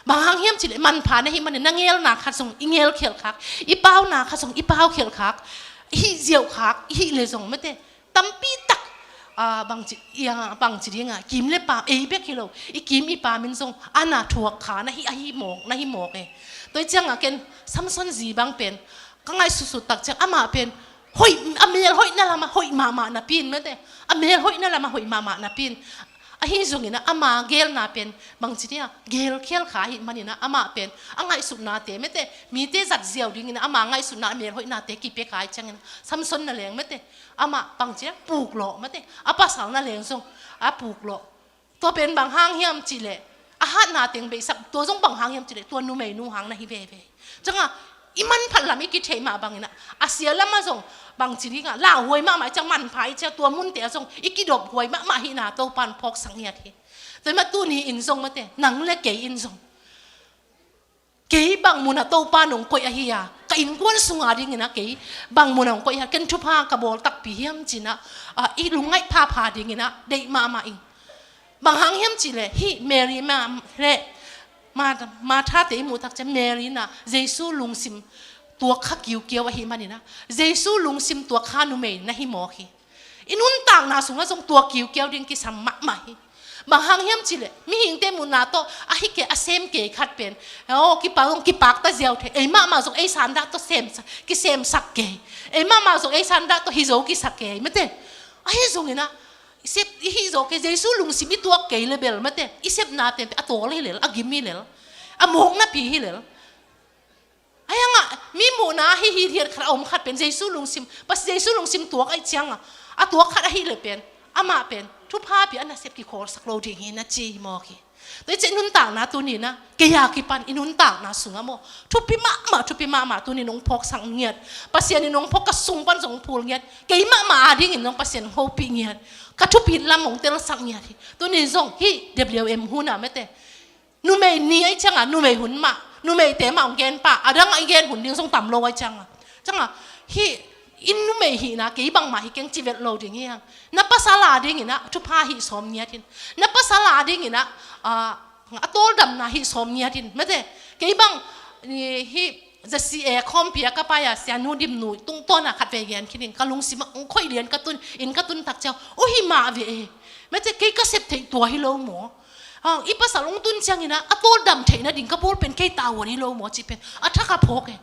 Bang hang hiam cih leh manpha na hih manin na ngelna khat zong i ngel khialh khak, i pauna khat zong i pau khialh khak, i hih ziau khak i hih leh zong mate, tampi tak, a, bangci, i, a, bangci ding a, kim le pam, ei bek hi lo, i kim i pam in zong a na thuak kha na hi, a hi mawk, na hi mawk e. Tua hi ciang a ken Samson zi bang pen ka ngaihsutsut tak ciang amah pen hoih, a mel hoihna lam a hoih mahmah napi in mate, a mel hoihna lam a hoih mahmah napi in. Ahi zongin a ama gelna pen bangci ding a, gel khial kha ahih manin a, amah pen a ngaihsutnate mate, mite zat ziau dingin a ama ngaihsutna a mel hoihnate kipia kha ahih ciangin a, Samson na leng mate, amah bangci a puklawh mate, a pasal na leng zong a puklawh. Tua pen bang hang hiam cih leh, a hatna teng beihsak, tua zong bang hang hiam cih leh, tua numeinu hang na hi veve. Ciang a, i manphat lam i kitheih mah bangin a, a sia lam a zong bangci ding a, lauhuai mahmah i ciang, manpha i ciang, tua munte a zong i kidophuai mahmah ahihna Topa'n phawksak ngiat hi. Tua hi mah tuni in zong mate, nang le kei in zong, kei bang mun a Topa nong koih ahi a, ka innkuan sung a dingin a kei bang mun a hong koih ahi a, ken thupha ka bawl takpi hiam ci-in a, a, i lungngaih phapha dingin a deih mahmah ing. Bang hang hiam cih leh hih Mary ma, le Ma, Martha-te i muh tak ciang Mary in a Jesu lungsim tuak kha kiukiau ahih manin a, Jesu lungsim tuak kha numei na hi mawk hi. I nuntakna sungah zong tua kiukiau ding kisam mahmah hi. Bang hang hiam cih leh, mihingte muhna tawh a hi kei, a sem kei khat pen, aw, kipak zong kipakta ziau thei, ei mahmah zong ei sandah tawh semsak, kisemsak kei, ei mahmah zong ei sandah tawh hi zo kisak kei mate. Ahi zongin a, i sep, i hih zo kei, Jesu lungsim i tuak kei le bel mate, i sepna pen a tawl hi lel, a gim hi lel, a mawknapi hi lel. Ahi hang a, mi muhna a hi hithiat khat a om khat pen Jesu lungsim, Pasian Jesu lungsim tuak ahih ciang a, a tuak khat ahih leh pen, amah pen thupha pia a nasep kikhawlsak lo ding hi na ci hi mawk hi. Tua hi ciang nuntakna tuni in a, kei a kipan i nuntakna sungah maw, thupi mahmah, thupi mahmah tuni in hong phawksak ngiat, Pasian in hong phawk, ka sung pan zong hong phul ngiat, kei mahmah a dingin zong Pasian hong hopih ngiat, ka thupit lam hong telsak ngiat hi. Tuni in zong hih W M hun a mate, numei ni ahih ciang a, numei hun mah, numeite mah hong gen pah, a dang a i gen hun ding zong tam lo ahih ciang a. Ciang a, hih, i numei hihna kei bangmah hi keng ci vet lo ding hi hang. Na pasal a dingin a thupha hih sawm ngiat in. Na pasal a dingin a, a, a tawldamna hih sawm ngiat in. Mate, kei bang, i, hih, Za si e khawmpi a ka pai a sianu dimnu tungtawn a khat vei gen khin in ka lungsim ah hong khoih lian ka tun in ka tun tak ciang, "O, hi mah ve e. Mate, kei ka sep theih tua hi lo maw? Hang, i pasal hong tun ciangin ah a tawldam theih nading ka bawl pen kei tavuan hi lo maw?" cih pen a thak a phawk e.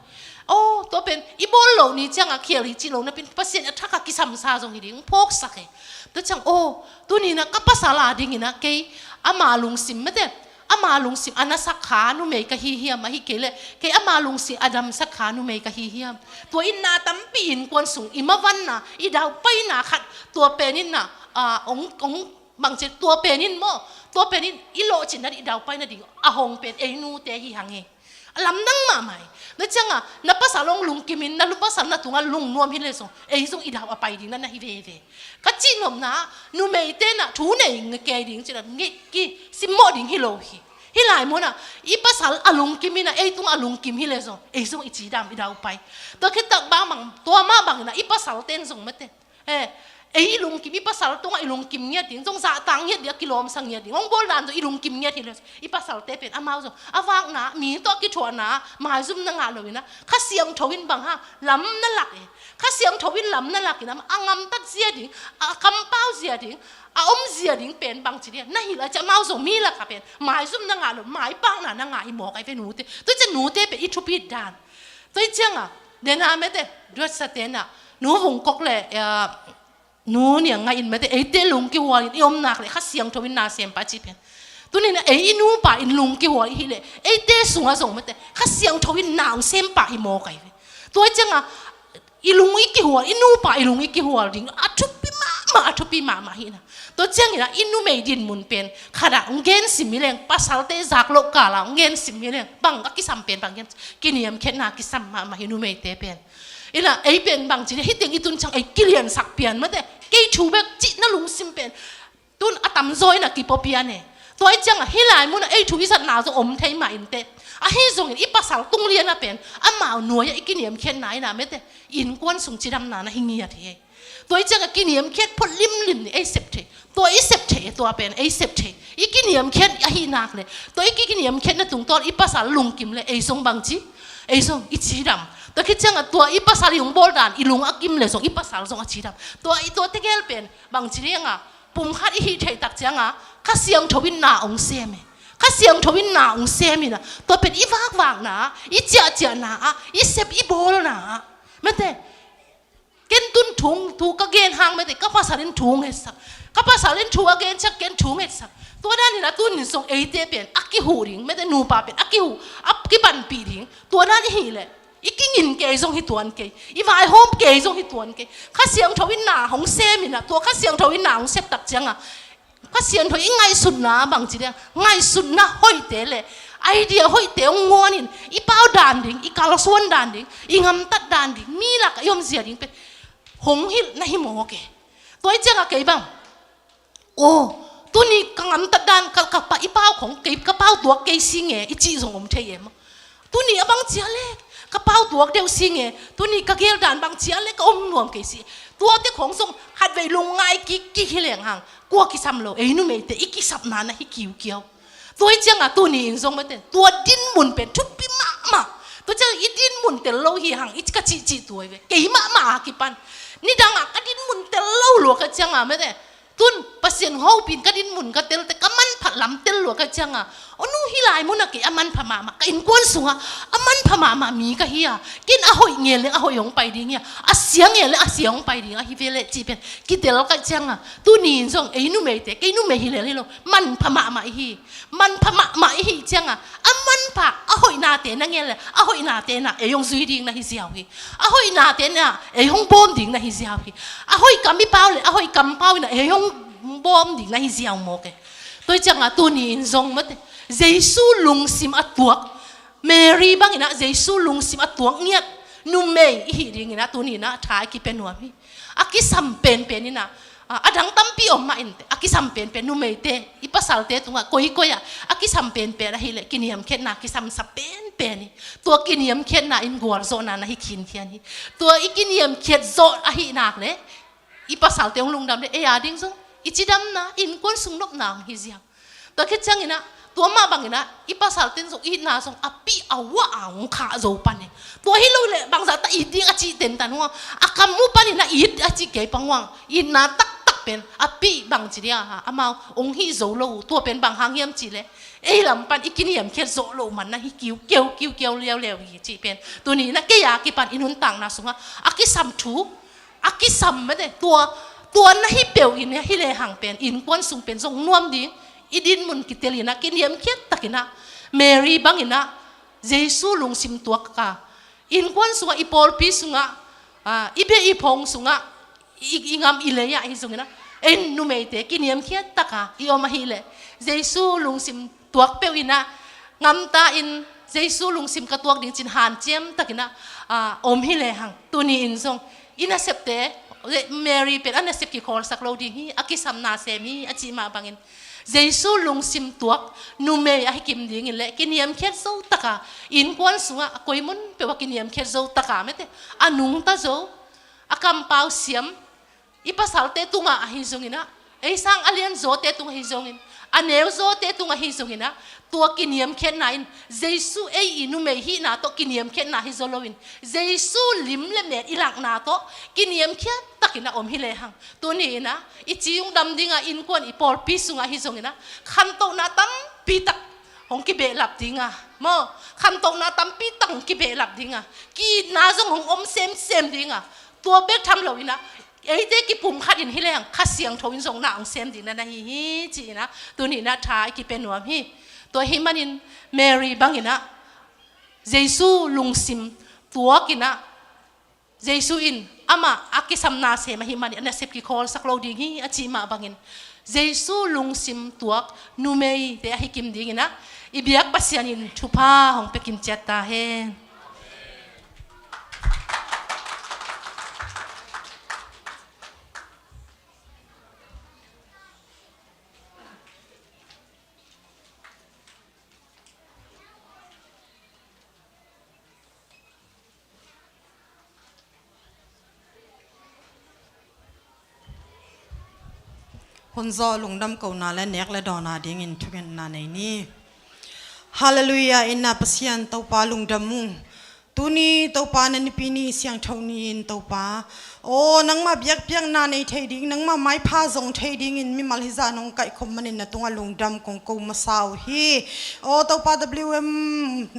O, tua pen i bawl loh ni ciang a khial hi cih lo napi in Pasian a thak a kisamsa zong hi ding hong phawksak e. Tua ciang, o, tuni in ah ka pasal a dingin ah kei ama lungsim, mate, ama lungsim a nasak kha numei ka hi hiam, ahih kei leh kei ama lungsim a damsak kha numei ka hi hiam? Tua in na tampi innkuan sung i mavanna, i daupaina khat, tua pen in na, a, hong, hong, bangci, tua pen in maw, tua pen in i lawhcinna, i daupai nading a hong pen ei nute hi hang e. A lamdang mahmah e. Tua ciang a na pasal hong lungkim in, na pasal na tungah lungnuam hi leh zong, ei zong i dau a pai ding na na hi veve. Ka cihnopna, numeite na thu nei ngei kei ding cih na ngei kisimmawh ding hi lo hi. Hih lai mun ah i pasal a lungkim in ah ei tungah a lungkim hi leh zong, ei zong i cidam, i daupai. Tua khit tak bangbang, tua mah bangin ah i pasalte in zong, mate, e, ei i lungkim, i pasal tungah i lungkim ngiat ding, zong zahtak ngiat ding, a kilawmsa ngiat ding, hong bawl dan zong i lungkim ngiat hi leh zong, i pasalte pen amau zong a vakna, mi tawh a kithuahna maizum na ngah lo in ah, Kha Siangtho in bang hang lam na lak e. Kha Siangtho in lam na lak in ah, a ngamtat zia ding, a kampau zia ding, a om zia ding pen bangci ding na hilh a, ci amau zong mi lak a pen maizum na ngah lo, maipakna na ngah hi mawk ai ve nute. Tua ciang nute pen i thupi dan. Tua ciang a, den a, mate, duatsate na, Nu Vung Kok le, eh, Nu Niang Ngai in, mate, eite lung kihual in i om nak leh Kha Siangtho in na sem pah cih pen. Tuni in ah ei i nupa in lung kihual i hih leh eite sungah zong, mate, Kha Siangtho in na hong sem pah hi mawk ai ve. Tua ciang a, i lung i kihual, i nupa i lung i kihual ding a thupi mahmah, a thupi mahmah hi na. Tua ciangin ah i numei dinmun pen khat ah hong gensim hi leng, pasalte zak loh kal ah hong gensim hi leng, bang a kisam pen bang gen, kiniamkhiatna kisam mahmah hi numeite pen. In ah ei pen bangci ding, hih teng i tun ciang ei kiliansak pian, mate, kei thu bek cih na lungsim pen tun a tamzaw in a kipua pian e. Tua ciang a hih lai mun ah ei thu i zatna zong om thei mah inteh. Ahi zongin i pasal tung lian a pen amau nuai ah i kiniamkhiatna in ah, mate, innkuan sung cidamna na hi ngiat hi e. Tua ciang a kiniamkhiat phot limlim ni, ei sep thei. Tua i sep thei, tua pen ei sep thei. I kiniamkhiat ahih nak leh, tua i ki, kiniamkhiatna tungtawn i pasal lungkim leh ei zong bangci, ei zong i cidam. Tua khit ciang a tua i pasal i hong bawl dan i lung a kim leh zong i pasal zong a cidam. Tua i, tua tegel pen bangci ding a, pumkhat i hih theih tak ciang a Kha Siangtho in na hong sem e. Kha Siangtho in na hong sem in ah, tua pen i vakvakna ah, i ciahciahna ah, i sep i bawlna ah, mate, ken tun thu, thu ka gen hang, mate, ka pasal in thu hong hetsak, ka pasal in thu a gen ciang ken thu hong hetsak. Tua dan in ah tuni in zong eite pen a kihuh ding, mate, nupa pen a kihuh, a kipanpih ding. Tua dan i hih leh i kingin kei zong hi tuan kei, i vaihawm kei zong hi tuan kei. Kha Siangtho in na hong sem in ah, tua Kha Siangtho in na hong sep tak ciang a, Kha Siangtho i ngaihsutna bangci ding, ngaihsutna hoihte leh idea hoihte hong guan in, i pau dan ding, i kalsuan dan ding, i ngamtat dan ding, mi lak ah i omzia ding pen hong hilh na hi mawk e. Tua i ciang a kei bang, o, tuni ka ngamtat dan, ka, ka pa, i pau khong kei, ka pau tuak kei sing e, i cih zong om thei e maw. Tuni a bang cia leh ka pau tuak deuh sing e, tuni ka gel dan bang cia leh ka om nuam kei si. Tuate khong zong khatvei lungngai kik kik hi leng hang, kua kisam lo, ei numeite i kisapna na hi kiukiau. Tua i ciang a tuni in zong, mate, tua dinmun pen thupi mahmah. Tua ciang i dinmun tel lo hi hang, i ka cihcih tua i ve, kei mahmah a kipan. Nidang a ka dinmun tel lo lua ka ciang a, mate, tun Pasian hopih in ka dinmun ka telte, ka manpha lam tel lua ka ciang a, o, nu, hih lai mun ah kei a manpha mahmah, ka innkuan sungah a manpha mahmah mi ka hi a, ken a hoih ngen leng a hoih hong pai ding hi a, a sia ngen leng a sia hong pai ding ahi ve leh cih pen kitel ka ciang a, tuni in zong ei numeite, kei numei hi lel hi lo, manpha mahmah i hi. Manpha mahmah i hih ciang a, a manpha, a hoihnate na ngen leh a hoihnate in ah ei hong zui ding na hi ziau hi. A hoihnate in ah ei hong bawm ding na hi ziau hi. A hoih kam i pau leh a hoih kampau in ah ei hong bawm ding na hi ziau mawk e. Tua i ciang a tuni in zong, mate, Jesu lungsim a tuak, Mary bang in ah Jesu lungsim a tuak ngiat numei i hih ding in ah tuni in ah tha i kipia nuam hi. A kisam penpen in ah, a, a dang tampi om mah inteh, a kisam penpen numeite, i pasalte tungah koikoi ah a kisam penpen ahih leh kiniamkhiatna kisamsa penpen hi. Tua kiniamkhiatna in gualzawhna na hi khinkhian hi. Tua i kiniamkhiat zawh ahih nak leh i pasalte hong lungdam leh ei a ding zong i cidamna, innkuan sung nopna hong hi ziau. Tua khit ciangin ah Tua mah bangin ah i pasal ten zong itna zong a pih a uah a hong khah zo pan hi. Tua hi lo leh bangzah ta it ding a cih tentan huang, a kam uh panin ah it a cih kei pang huang, itna taktak pen a pih bang ci dia, amau hong hih zo lo uh. Tua pen bang hang hiam cih leh ei lam pan i kiniamkhiat zawh loh man na hi kiu kiu kiu kiu liau liau hi cih pen tuni in ah kei a kipan i nuntakna sungah a kisam thu, a kisam mete, tua, tua na hi peuh in ah hi lehang pen innkuan sung pen zong nuam ding, i dinmun kitel in ah kiniamkhiat takin ah Mary bangin ah Jesu lungsim tuak a, innkuan sungah, i pawlpi sungah, ah, i biak i phawng sungah, i, i ngam i lei ah hi zongin ah ei numeite kiniamkhiat taka i om ahih leh Jesu lungsim tuak peuh in ah ngamta in Jesu lungsim ka tuak ding cin hanciam takin ah, ah, om hi lehang tuni in zong i nasepte, Mary pen a nasep kikhawlsak lo ding hi, a kisam nasem hi a cih mah bangin Jesu lungsim tuak numei ahi kim dingin leh kiniamkhiat zo taka, innkuan sungah a koi mun peuh ah kiniamkhiat zo taka mete, a nungta zo, a kampau siam, i pasalte tungah ahi zongin ah, ei sang a lian zawte tung ahi zongin, a neu zawte tung ahi zongin ah, tua kiniamkhiatna in Jesu ei i numei hihna tawh kiniamkhiatna hi zaw loin Jesu lim le men i lakna tawh kiniamkhiat takin ah om hi lehang tuni in ah i ci hong dam ding a, innkuan i pawlpi sungah hi zongin ah khantohna tampi tak hong kibehlap ding a, maw, khantohna tampi tak hong kibehlap ding a, ki-itna zong hong om semsem ding a, tua bek tham lo in ah eite kipumkhat in hi lehang Kha Siangtho in zong na hong sem ding na na hi hi ci in ah tuni in ah tha i kipia nuam hi. Tua ahih manin Mary bangin ah Jesu lungsim tuak in ah, Jesu in amah a kisam nasem ahih manin a nasep kikhawlsak lo ding hi a cih mah bangin Jesu lungsim tuak numeite ahi kim dingin ah i biak Pasian in thupha hong pia kim ciat ta hen. Hun zawh lungdam kohna le nek le dawnna dingin thungetna nei ni. Halleluiah, itna Pasian Topa lungdam ung. Tuni Topa na nipi ni siangtho ni-in Topa, aw, nangmah biakpiakna nei thei ding, nangmah maipha zong thei dingin mimal hizah nong kaihkhop manin na tungah lungdam kong ko masa uh hi. Aw Topa, W M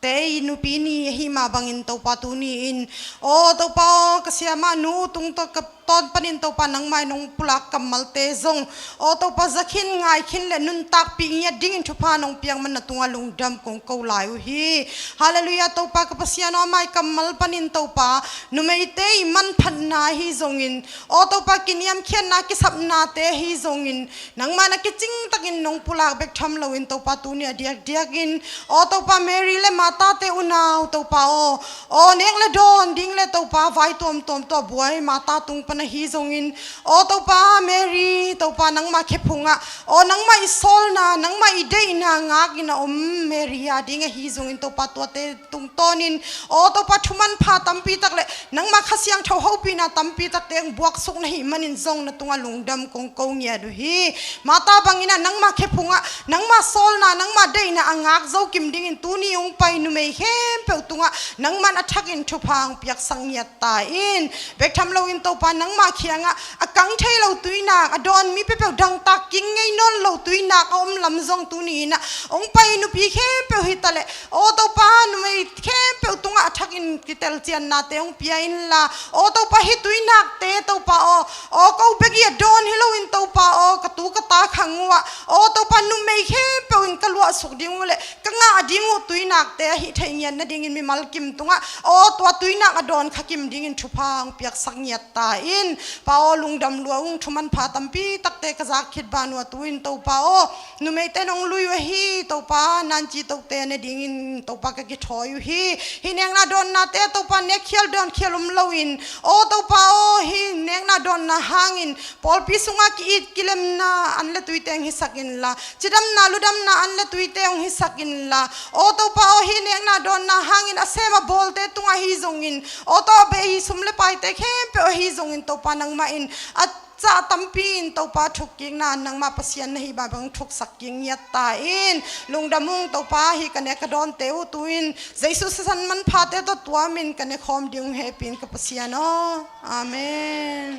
te i nupi ni ahih mah bangin Topa tuni-in, aw Topa aw, ka siamah nu tung tawh ka tawn panin Topa nangmah in nong pulak kammalte zong, aw Topa, za khin, ngai khin le nuntakpih ngiat dingin thupha nong piak man na tungah lungdam kong ko lai uh hi. Halleluiah, Topa ka Pasian aw, amah i kammal panin Topa numeite i manphatna ahi zongin, aw Topa kiniamkhiatna kisapnate ahi zongin, nangmah na kicing takin nong pulak bek tham loin Topa tuni a diakdiakin, aw Topa Mary le Martha-te unau Topa aw, aw nek le dawn ding le Topa vai tuamtuam tawh buai Martha tung pan ahi zongin, aw Topa Mary, Topa nangmah khephungah, aw nangmah i sawlna, nangmah i deihna ngakin a om Mary a ding ahi zongin Topa tuate tungtawnin, aw Topa thumanpha tampi tak le nangmah Kha Siangtho hopihna tampi takte hong buaksuk na hih manin zong na tungah lungdam kong ko ngiat uh hi. Martha bangin ah nangmah khephungah, nangmah sawlna, nangmah deihna a ngak zo kim dingin tuni hong pai numei khempeuh tungah nangman a thakin thupha hong piaksak ngiat ta in. Bek tham loin Topa nangmah kiangah a kang thei lo tuinak, a dawn mi peuhpeuh dangtak kik ngei nawn lo tuinak a om lam zong tuni in ah hong pai nupi khempeuh hi ta leh, aw Topa numei khempeuh tungah a thakin kitelciannate hong pia inla, aw Topa hih tuinakte Topa aw, aw ko bek i a dawn hi loin Topa aw, ka tu ka ta khang uh ah, aw Topa numei khempeuh in ka luahsuk ding uh le ka ngah ding uh tuinakte ahi thei ngiat nadingin mimal kim tungah, aw tua tuinak a dawn kha kim dingin thupha hong piaksak ngiat ta in. Pa aw lungdam lua ung, thumanpha tampi takte ka zak khit ban uh a tu in Topa aw, numeite nong lui uh ahi Topa, nanci tote na dingin Topa ka kithawi uh hi. Hih nekna dawnnate Topa nekkhial dawnkhia lum loin, aw Topa aw hih nekna dawnna hangin pawlpi sungah ki-it kilemna an le tuite hong hisak inla, cidamna ludamna an le tuite hong hisak inla, aw Topa aw hih nekna dawnna hangin a sem a bawlte tungah ahi zongin, aw Topa bei sum le paite khempeuh ahi zongin Topa nangmah in a Ca tampi in Topa thukkikna nangmah Pasian na hih mah bang thuksak kik ngiat ta in. Lungdam ung Topa, hih ka nek ka dawnte uh tu-in Jesu sisan manphate tawh tuamin ka nekhawm ding uh hehpih in ka Pasian aw. Amen.